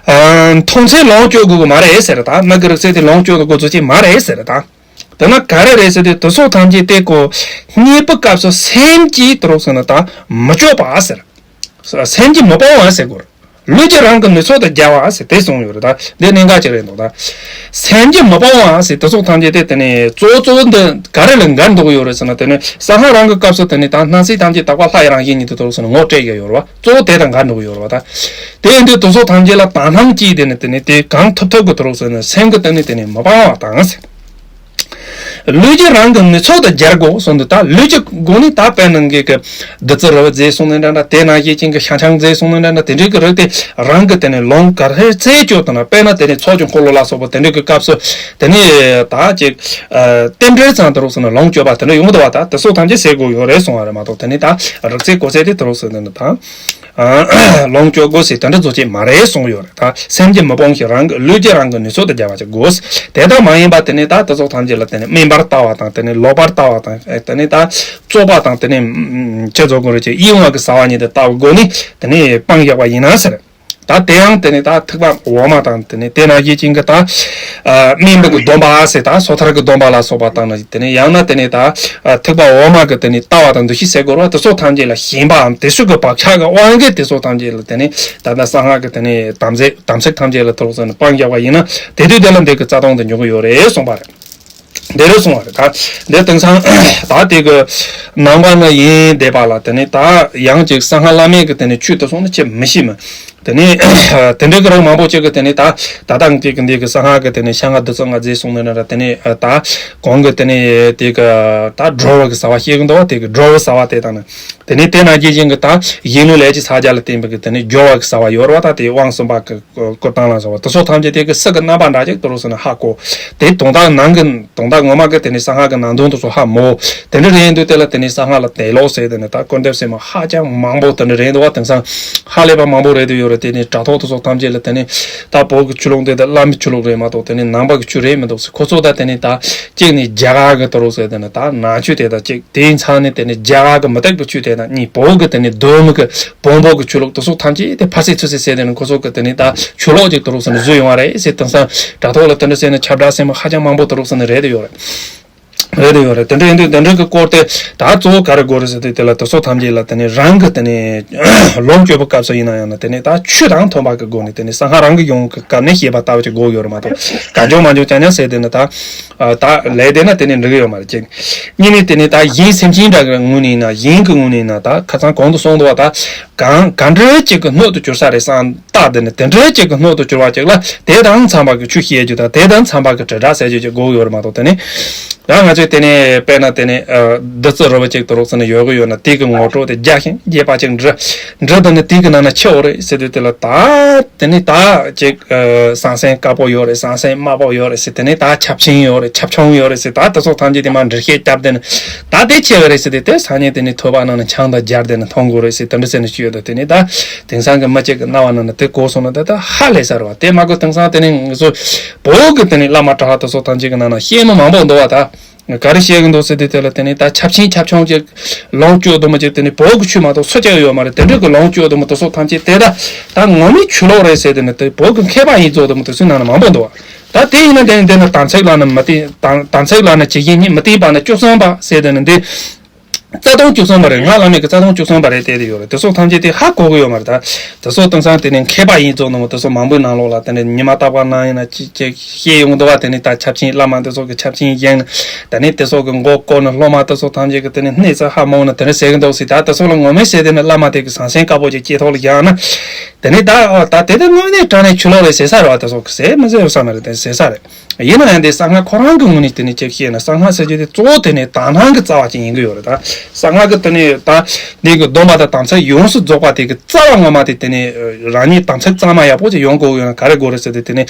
ཨ་མཐོང་ཚད་ལོངས་སྤྱོད་དགོས་ཀྱི་མ་རེད་ཟེར། ད་མིག་གི་རིག་ཚད་དེ་ལོངས་སྤྱོད་དགོས་ཚོད་ཅིག་མ་རེད་ཟེར། ད་དེ་ན་ག་རེ་རེད་ཟེར་དུས། དེ་ཚོ་ཐམས་ཅད་དེ་ཀོ་བསྙེན་པའི་སྐབས་སུ་སེམས་ཀྱིས་དུ་རུག་ཟེར་ན་ད་མི་སྤྱོད་པ་ཟེར། སེམས་ཀྱིས་མི་སྤང་བ་ཟེར་དགོས་རེད། ལུས་ཀྱིས་རང་གི་ནུས་ཚོད་དང་སྦྱར་བ་ཟེར་དེ་གསུངས་ཡོད་རེད། ད་འདི་གནད་འགག་ཅིག་རེད་འདུག་ད་སེམས་ཀྱིས་མི་སྤང་བ་ཟེར་དེ་ཚོ་ཐམས་ཅད་དེ་དེ་ནས་གཙོ་བོ་གཙོ་བོ་འདི་ག་རེ་ལ་འགལ་འདུག་ཡོད་རེད་ཟེར་ན། དེ་ནས་གསང་སྔགས་རང་གི་སྐབས་སུ་དེ་ནས་ད་སྣང་སྲིད་ཐམས་ཅད་དག་པ་ལྷ་ཡི་རང་བཞིན་ཉིད་དུ་དུ་རུག་ཟེར་ན་ངོ་སྤྲད་ཡོད་ཡོད་རེད་བ། གཙོ་བོ་དེ་དང་འགལ་འགྲོ་གི་ཡོད་རེད་བ། ད་དེ་ཡིན་དུས་དེ་ཚོ་ཐམས་ཅད་ལ་དང་སྣང་གིས་དེ་ནི་དེ་ནི་དེ་གང་ཐུབ་ཐུབ་ཀྱིས་དུ་རུག་ཟེར་ན་སེམས་ཀྱིས་དེ་ནི་དེ་ནི་མི་སྤང་བ་དང་ཟེར། ལུས་ཀྱིས་རང་གི་ནུས་ཚོད་དུ་སྦྱར་དགོས་གསུངས་འདུག་ད་ལུས་ཀྱི་སྒོ་ནས་ད་དཔེར་ན་ངེད་ཀྱི་བདུད་རྩི་རིལ་བུ་རྫས་གསུངས་ནི་འདྲ་འདྲ། དེ་ནང་བཞིན་ཅན་གྱི་ཤ་ཆང་རྫས་གསུངས་ནི་འདྲ་འདྲ། དེ་འདྲའི་གི་རིགས་དེ་རང་གི་དེ་ནི་ལོངས་ག་རེ་རྩད་གཅོད་དང་ན། དཔེར་ན་དེ་ནི་ཚོགས་ཀྱི་འཁོར་ལོ་ལ་སོགས་པ་དེ་འདྲའི་གི་སྐབས་སུ་དེ་ནི་ད་ཅིག་ཨ་རྟེན་འབྲེལ་ཙམ་དུ་རུག་ཟེར་ན་ལོངས་སྤྱོད་པ་དེ་འདྲ་ཡོང་གི་འདུག་བ། ད་དེ་ཚོ་ཐམས་ཅད་ཟད་དགོས་ཡོད་རེད་གསུང་བ་རེད་མ་གཏོགས། དེ་ནི་ད་རིག་རྩལ་གོ་ཚད་དེ་དུ་རུག་ཟེར་ནི་ད། ལོངས་སྤྱོད་དགོས་ཟེར་དེ་འདྲ་བཟོ་ཅིག་མ་རེད་གསུངས་ཡོད་རེད། ད་སེམས་ཀྱིས་མི་སྤོང་ཞིང་རང་གི་ལུས་ཀྱིས་རང་གི་ནུས་ཚོད་དུ་སྦྱར་བ་ཅིག་དགོས། དེ་ལྟར་མ་ཡིན་པ་དེ་ནི་ད་དེ་ཚོ་ཐམས་ཅད་ལ་དེ་ནི་དམན་པར་ལྟ་བ་དང་། དེ་ནི་ལོག་པར་ལྟ་བ་དང་། དེ་ནི་ད་རྩོད་པ་དང་། དེ་ནི་ཅི་བཟོ་དགོས་རེད་ཅེས་གཡེང་བ་གི་ཟ་བ་ཉིད་དུ་ལྟ་བའི་སྒོ་ནས་དེ་ནི་སྤང་བཞག་པ་ཡིན་ན་ཟེར། ད་དེ་ཡང་དེ་ནི་ད་ཐེག་པ་འོག་མ་དང་། དེ་ནི་དེ་ན་ཡེ་ཅན་གྱི་ད་ཨ་དམན་པ་གི་སྡོམ་པ་ཟེར། ད་སོ་ཐར་གྱི་སྡོམ་པ་ལ་སོགས་པ་དང་ནི། དེ་ནས་ཡང་ན་དེ་ནས་ད་ཨ་ཐེག་པ་འོག་མ་གི་དེ་ནས་ལྟ་བ་དང་འདུ་ཤེས་ཟེར་དགོས་རེད་བ། དེ་ཚོ་ཐམས་ཅད་ལ་ཞེན་པའམ་དེ་ཚོ་གི་བག་ཆགས་ཀྱི་དབང་གིས་དེ་ཚོ་ཐམས་ཅད་ལ་དེ་ནས་ད་ལྟ་གསང་སྔགས་ཀྱི་དེ་ནས་དམ་ཚིག་དམ་ཚིག་ཐམས་ཅད་ལ་དུ་རུག་ཟེར་ནས་སྤང་བཞག་པ་ཡིན་ན། དེ་དུས་དེ་ལ་འདི་གི་རྩ་ལྟུང་དུ་འགྱུར་གྱི་ཡོད་རེད་གསུངས་པ་རེད། འདི་རེད་གསུངས་པ་རེད། ད་འདི་དེང་སང་ད་དེ་གི་ནང་པ་ན་ཡིན་བསྡད་པ་ལ་དེ་ནས་ད་ཡང་ཅིག་གསང་སྔགས་བླ་མེད་ཀྱི་དེ་ནས་ཆོས་དེ་སོང་ན་ཅི་མི་ཤེས་མི། དེ་ནས་དེ་འདྲའི་གི་རིགས་མང་པོ་ཅིག་གིས་དེ་ནས་ད་ད་ལྟ་འདི་གི་འདི་གི་གསང་སྔགས་ཀྱི་དེ་ནས་ཤ་ལྔ་བདུད་རྩི་ལྔ་རྫས་གསུངས་ནས་ན་ར། དེ་ནས་ད་གོང་གི་དེ་ནས་དེ་གི་ད་སྒྲོལ་བ་གི་ཟ་བ་བཤད་གི་འདུག་བ། དེ་གི་སྒྲོལ་བའི་ཟ་བ་དེ་དང་ནི། དེ་ནས་དེ་ནང་བཞིན་ཅན་གྱི་ད་གཞོན་ནུ་ལས་ཀྱི་ཕྱག་རྒྱ་ལ་བརྟེན་པའི་གི་དེ་ནས་སྦྱོར་བ་གི་ཟ་བ་ཡོད་རེད་བ། ད་དེ་དབང་གསུམ་པ་གི་སྐུ་བལྟམས་ལ་སོགས་པ་དེ་ཚོ་ཐམས་ཅད་དེ་གི་སུ་གི་རྣམ་པ་འདྲ་ཅིག་དུ་རུག་ཟེར་ན་ཧ་གོ། དེ་དོན་དག་ནང་གི་དོན་དག་ངོ་མ་གི་དེ་ནས་གསང་སྔགས་ཀྱི་ནང་དོན་དེ་ཚོ་ཧ་མོ། དེ་འདྲ་རེད་འདུག་དེ་ལ་དེ་ནས་གསང་སྔགས་ལ་དད་ལོག་ཟེར། དེ་ནས་ད་སྐུར་འདེབས་ཟེར་མ་ཧ་ཅང་མང་པོ་དེ་འདྲ་རེད་འདུག་བ། དེང་སང་ཧ་ལས་པ་མང་པོ་རེད་འདུག་ཡོད་རེད། དེ་ནས་དྲ་ཐོག་དེ་ཚོ་ཐམས་ཅད་ལ་དེ་ནས་ད་བོད་ཀྱི་ཆོས་ལུགས་འདི་ད་བླ་མའི་ཆོས་ལུགས་རེད་མ་གཏོགས་དེ་ནས་ནང་པ་གི་ཆོས་རེད་མི་འདུག་ཟེར། ཁོ་ཚོ་ད་དེ་ནས་ད་གཅིག་ནས་རྒྱ་གར་གི་དུ་རུག་ཟེར། དེ་ནས་ད་ནང་ཆོས་དེ་ད་གཅིག་དེའི་མཚམས་ནས་དེ་ནས་རྒྱ་གར་གི་མུ་སྟེགས་པའི་ཆོས་དེ་ད་གཉིས། བོད་ཀྱི་དེ་ནས་གདོད་མའི་གི་བོན་པོ་གི་ཆོས་ལུགས་དེ་ཚོ་ཐམས་ཅད་དེ་ཕ་སྲིད་ཚུ་སྲིད་ཟེར། དེ་ནས་ཁོ་ཚོ་གི་དེ་ནས་ད་ཆོས་ལོག་ཅིག་དུ་རུག་ཟེར་ནས་བཟོས་ཡོང་བ་རེད་ཟེར། དེང་སང་དྲ་ཐོག་ལ་དེ་འདྲ་ཟེར་ནས་ཁྱབ་བསྒྲགས་ཟེར་མ་ཧ་ཅང་མང་པོ་དུ་རུག་ཟེར་ནས་རེད་དེ་ཡོད་རེད། རེད་དེ་ཡོད་རེད། དེ་འདྲ་ཡིན་དུས་དེ་འདྲ་གི་སྐོར་དེ་ད་གཙོ་བོ་ག་རེ་དགོས་རེད་ཟེར་དུས་དེ་ལ་དེ་ཚོ་ཐམས་ཅད་ལ་དེ་ནས་རང་གི་དེ་ནས་ལོངས་སྤྱོད་པའི་སྐབས་སུ་ཡིན་ན་ཡང་ན་དེ་ནས་ད་ཆོས་དང་མཐུན་པ་གི་སྒོ་ནས་དེ་ནས་གསང་སྔགས་རང་གི་ཡོངས་ཀྱི་སྐབས་ནས་བཤད་པ་ལྟ་བུ་ཅིག་དགོས་ཡོད་རེད་མ་གཏོགས་གང་བྱུང་མང་བྱུང་ཀྱང་ཀྱང་ཟེར་དེ་ནི་ད་ད་ལས་དེ་ན་དེ་ནས་འགྲིག་གི་ཡོད་མ་རེད་ཅིག་གཉིས་ནས་དེ་ནས་ད་གཞན་སེམས་ཅན་འདྲ་གི་ངོས་ནས་ཡིན་ན་གཞན་གི་ངོས་ནས་ཡིན་ན་ད་ཁ་སང་གོང་དུ་གསུངས་འདུག་བ། ད་གང་ག་འདྲ་ཅིག་གི་སྣོད་དུ་གྱུར་ས་རེད་བསམ། རྟགས་དེ་ནི་དེ་འདྲའི་ཅིག་གི་སྣོད་དུ་གྱུར་པ་ཅིག་ལ་དེ་དང་འཚམས་པ་གི་ཆོས་བཤད་རྒྱུ་དང་དེ་དང་འཚམས་པ་གི་དྲིལ་བསྒྲགས་ཟེར་རྒྱུ་ཅིག་དགོས་ཡོད་རེད་མ་གཏོགས་དེ་ནི་ཡང་ང་ཚོས་དེ་ནི་དཔེར་ན་དེ་ནི་བདུད་རྩི་རུལ་བུ་ཅིག་དུ་རོགས་ཟེར་ནས་ཡོད་གི་ཡོད་ན་དེ་གི་ངོ་སྤྲོད་དེ་རྒྱག་ཤིང་རྒྱས་པ་ཅིག་འབྲི་འབྲི་དེ་ནི་དེ་གི་ནང་ན་ཆེ་བོ་རེད་ཟེར་དུས་དེ་ལ་ད་དེ་ནི་ད་ཅིག་ཟང་ཟིང་དཀར་པོ་ཡོད་རེད། ཟང་ཟིང་དམར་པོ་ཡོད་རེད་ཟེར། དེ་ནི་ད་ཆབ་ཆེན་ཡོད་རེད། ཆབ་ཆུང་ཡོད་རེད་ཟེར། ད་དེ་ཚོ་ཐམས་ཅད་དེ་མར་འགྲེལ་བཤད་བརྒྱབ་དེ་ནི་ད་དེ་ཆེ་བ་རེད་ཟེར་དུས་དེ་སང་ཉིན་དེ་ནི་ཐོས་པ་ནང་ན་ཆང་དང་སྦྱར་དེ་ནི་འཐུང་དགོས་རེད་ཟེར་དེ་འདྲ་ཟེར་ནས་ཞུས་ཡོད་དོ། དེ་ནི་ད། དེང་སང་གི་མི་གཅིག་གི་རྣ་བ་ནང་ན་དེ་གོ་སོང་ན་ད་ལྟ་ཧ་ལས་ས་རེད་བ། དེ་མ་གོ་དེང་སང་དེ་ནི་ང་ཚོ་བོད་གི་དེ་ནི་བླ་མ་གྲྭ་བ་དེ་ཚོ་ཐམས་ཅད་ཀྱི་ནང་ན་བཤད་མི་མང་པོ་འདུག་བ། ད་ག་རེ་བཤད་གི་འདུག་ཟེར་དུས་དེ་ལ་དེ་ནི་ད་ཆབ་ཆེན་ཆབ་ཆུང་ཅིག་ལོངས་སྤྱོད་དུ་མ་ཅིག་དེ་ནི་བོད་གི་ཆོས་མ་གཏོགས་སུ་གཅིག་ཡོད་མ་རེད། དེ་འདྲ་གི་ལོངས་སྤྱོད་དུ་མ་དེ་ཚོ་ཐམས་ཅད་དེ་ད་ད་ངོ་མའི་ཆོས་ལོག་རེད་ཟེར། དེ་ནི་དེ་བོད་གི་མཁས་པ་ཡིན་ཚོགས་དུ་མ་དེ་ཚོའི་ནང་ན་མང་པོ་འདུག་བ། ད་དེ་ཡིན་ན་དེ་ནི་དེ་ནི་དམ་ཚིག་བླ་ན་མི་བརྟེན་དམ་དམ་ཚིག་བླ་ན་ཇི་བཞིན་ཉིད། མི་བརྟེན་པ་ན་བཅུ་གསུམ་པ་ཟེར། དེ་ནི་འདི། རྩ་ལྟུང་བཅུ་གསུམ་པ་རེད། ང་བླ་མེད་ཀྱི་རྩ་ལྟུང་བཅུ་གསུམ་པ་རེད་བལྟས་ཏེ་ཡོད་རེད། དེ་ཚོ་ཐམས་ཅད་དེ་ཧ་གོ་གི་ཡོད་མ་རེད། ད་དེ་ཚོ་དེང་སང་དེ་ནས་མཁས་པ་ཡིན་ཚོགས་ནང་དེ་ཚོ་མང་པོའི་ནང་ལོགས་ལ་དེ་ནས་ཉི་མ་རྟག་པར་ནང་ཡིན་ན་ཅི་ཅི་བཤད་ཡོང་འདུག་བ། དེ་ནས་ད་ཆབ་ཆེན་བླ་མ་དེ་ཚོ་གི་ཆབ་ཆེན་བཞེངས་ནས་དེ་ནས་དེ་ཚོ་གི་མགོ་བསྐོར་ནས་སློབ་མ་དེ་ཚོ་ཐམས་ཅད་ཀྱི་དེ་ནས་སྣེ་ཚ་ཧ་མོ་ནས་དེ་འདྲ་ཟེར་གི་འདུག་ཟེར། ད་དེ་ཚོ་ལ་ངོ་མས་ཟེར་དེ་ནས་བླ་མ་དེ་གི་ཟང་ཟིང་དཀར་པོ་ཅིག་སྐྱེ་ཐོག་ལ་བཞག་ན་དེ་ནས་ད་ཨོ་ད་དེ་དེ་དངོས་གནས་དྲང་གནས་ཆོས་ལོག་རེད་ཟེར་ས་རེད་བ། དེ་ཚོ་གི་ཟེར་མི་ཟེར་ཡོད་ས་མ་རེད། དེ་ཟེར་ས་རེད། ཡིན་ན་ཡང་དེ་གསང་སྔགས་ཁོ་རང་གི་ངོས་ནས་དེ་ནས་ཅིག་བཤད་ན་གསང་སྔགས་ཟེར་རྒྱུ་དེ་གཙོ་བོ་དེ་ནས་དག་སྣང་གི་རྩ་བ་ཅིག་ཡིན་གི་ཡོད་རེད། ད་གསང་སྔགས་ཀྱི་དེ་ནས་ད་འདི་གི་སྡོམ་པ་དང་དམ་ཚིག་ཡོངས་སུ་རྫོགས་པ་དེ་གི་རྩ་བ་ངོ་མ་དེ་དེ་ནས་རང་ཉིད་དམ་ཚིག་གཙང་མ་ཡག་པོ་ཅིག་ཡོང་དགོས་ཡོད་ན་ག་རེ་དགོས་རེད་ཟེར་དུས་དེ་ནས་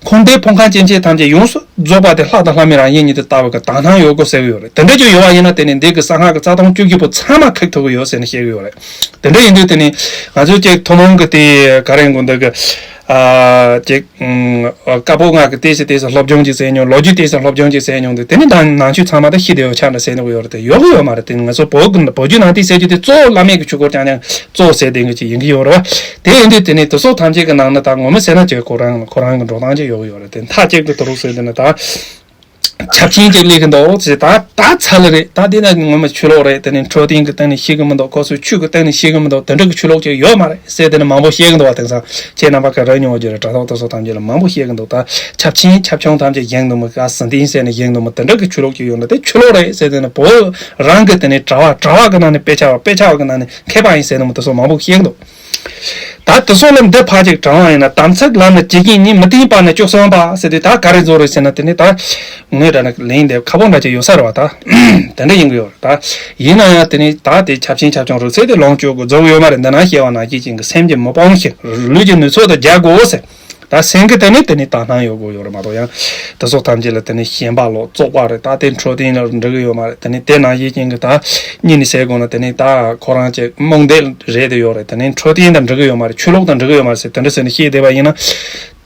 འཁོར་འདས་ཕུང་ཁམས་སྐྱེ་མཆེད་ཐམས་ཅད་ཡོངས་སུ་རྫོགས་པ་དེ་ལྷ་དང་ལྷ་མིན་རང་བཞིན་ཉིད་དུ་ལྟ་བུ་གི་དག་སྣང་ཡོད་དགོས་ཟེར་གི་ཡོད་རེད། དེ་འདྲ་ཅིག་ཡོད་པ་ཡིན་ན་དེ་ནས་འདི་གི་གསང་སྔགས་ཀྱི་རྩ་ལྟུང་བཅུ་བཞི་པོ་ཚང་མ་ཁེགས་ཐུབ་གི་ཡོད་ཟེར་ནས་བཤད་གི་ཡོད་རེད། དེ་འདྲ་ཡིན་དུས་དེ་ནས་ང་ཚོས་ཅིག་ཐུན་མོང་གི་དེ་ག་རེ་ཡིན་དགོས་འདུག་གི་ཨ་ཅིག་ཨ་བཀའ་པོད་ལྔ་གི་ཏོག་ཙམ་ཏོག་ཙམ་སློབ་སྦྱོང་ཅིག་བྱས་མྱོང་། ལོ་རྒྱུས་ཏོག་ཙམ་སློབ་སྦྱོང་ཅིག་བྱས་མྱོང་དུས་དེ་ནི་ད་ནང་ཆོས་ཚང་མ་ད་ཤེས་བདེ་བའི་ཆ་འདྲ་ཟེར་ནི་ཡོད་རེད་དེ། ཡོད་གི་ཡོད་མ་རེད། དེ་ང་ཚོ་བོད་ཀྱི་བོད་བརྒྱུད་ནང་བསྟན་ཟེར་རྒྱུ་དེ་གཙོ་བོ་བླ་མེད་ཀྱི་ཆོས་སྐོར་རྐྱང་རྐྱང་གཙོ་བོ་ཟེར་བསྡད་མཁན་ཅིག་ཡིན་གི་ཡོད་རེད་བ། དེ་ཡིན་དུས་དེ་ནི་དེ་ཚོ་ཐམས་ཅད་ཀྱི་ནང་ན་ད་ངོ་མ་ཟེར་ན་ཅིག་ཁོ་རང་ཁོ་རང་གི་འགྲོ་སྟངས་ཅིག་ཡོད་གི་ཡོད་རེད་དེ། མཐའ་གཅིག་ཏུ་དུ་རུག་ཟེར་དེ་ནི་ད། ཆབ་ཆེན་གཅིག་སླེབས་ཀྱི་འདུག་ཟེར། ད་ད་ཚར་ལེ་རེད། ད་འདི་ན་ངོ་མ་ཆོས་ལོག་རེད། དེ་ནི་འཕྲོད་བསྟེན་གྱི་སྟེང་ནས་ཤེས་གི་མི་འདུག་ཁོ་ཚོས་ཆོས་ཀྱི་སྟེང་ནས་ཤེས་གི་མི་འདུག་དེ་འདྲ་གི་ཆོས་ལོག་ཅིག་ཡོད་མ་རེད་ཟེར་དེ་ནི་མང་པོ་བཤད་གི་འདུག་བ། དེང་སང་ཁྱེད་རྣམ་པ་ག་རེ་མྱོང་བ་ཅི་རེད། དྲ་ཐོག་དེ་ཚོ་ཐམས་ཅད་ལ་མང་པོ་བཤད་གི་འདུག་ད་ཆབ་ཆེན་ཆབ་ཆུང་ཐམས་ཅད་བཞེངས་འདུག་མི་ག་ཟིན་ཏིང་ཟེར་ནས་བཞེངས་འདུག་མི་དེ་འདྲ་གི་ཆོས་ལོག་ཅིག་ཡོད་ན་དེ་ཆོས་ལོག་རེད་ཟེར་དེ་ནི་བོད་རང་གི་དེ་ནི་གྲྭ་བ་གྲྭ་བ་གི་ནང་ནས་དཔེ་ཆ་བ་དཔེ་ཆ་བ་གི་ནང་ནས་མཁས་པ་ཡིན་ཟེར་འདུག་མི་དེ་ཚོ་མང་པོ་བཤད་གི་འདུག་ད་དེ་ཚོ་ལ་འདི་ཕར་ཅིག་དྲང་བ་ཡིན་ན་དམ་ཚིག་ལ་ནི་ཇི་བཞིན་ཉིད། མི་བརྟེན་པ་ནི་བཅུ་གསུམ་པ་ཟེར་དུས་ད་ག་རེ་བཟོ་རེད་ཟེར་ན་དེ་ནི་ད་ངོས་དྲ་ནི་ལན་འདེབས་ཁ་པོ་འདྲ་ཅིག་ཡོད་ས་རེད་བ། ད་དེ་འདྲ་ཡིན་གི་ཡོད་རེད། ད་ཡིན་ན་ཡང་དེ་ནི་ད་དེ་ཆབ་ཆེན་ཆབ་ཆུང་རིགས་ཚད་དེ་ལོངས་སྤྱོད་དགོས་རྫོགས་ཡོད་མ་རེད། འདི་ན་བཤད་པ་ནང་བཞིན་ཅན་གྱི་སེམས་ཀྱིས་མི་སྤོང་ཞིང་ལུས་ཀྱི་ནུས་ཚོད་དུ་རྒྱག་དགོས་ཟེར། ད་སེམས་ཀྱི་དེ་ནི་དེ་ནི་དག་སྣང་ཡོད་དགོས་ཡོད་རེད་མ་གཏོགས་ཡང་དེ་ཚོ་ཐམས་ཅད་ལ་དེ་ནི་ཞེན་པ་ལོག་བཙོག་པ་རེད། ད་དེ་འཕྲོད་བསྟེན་ལ་འགྲིག་གི་ཡོད་མ་རེད། དེ་ནི་དེ་ནང་བཞིན་ཅན་གྱི་ད་གཉིས་ནི་ཟེར་དགོས་ན་དེ་ནི་ད་ཁོ་རང་ཅིག་རྨོངས་དད་རེད་དེ་ཡོད་རེད། དེ་ནི་འཕྲོད་བསྟེན་དང་འགྲིག་གི་ཡོད་མ་རེད། ཆོས་ལུགས་དང་འགྲིག་གི་ཡོད་མ་རེད་ཟེར་དེ་འདྲ་ཟེར་ནས་བཤད་བསྡད་པ་ཡིན་ན།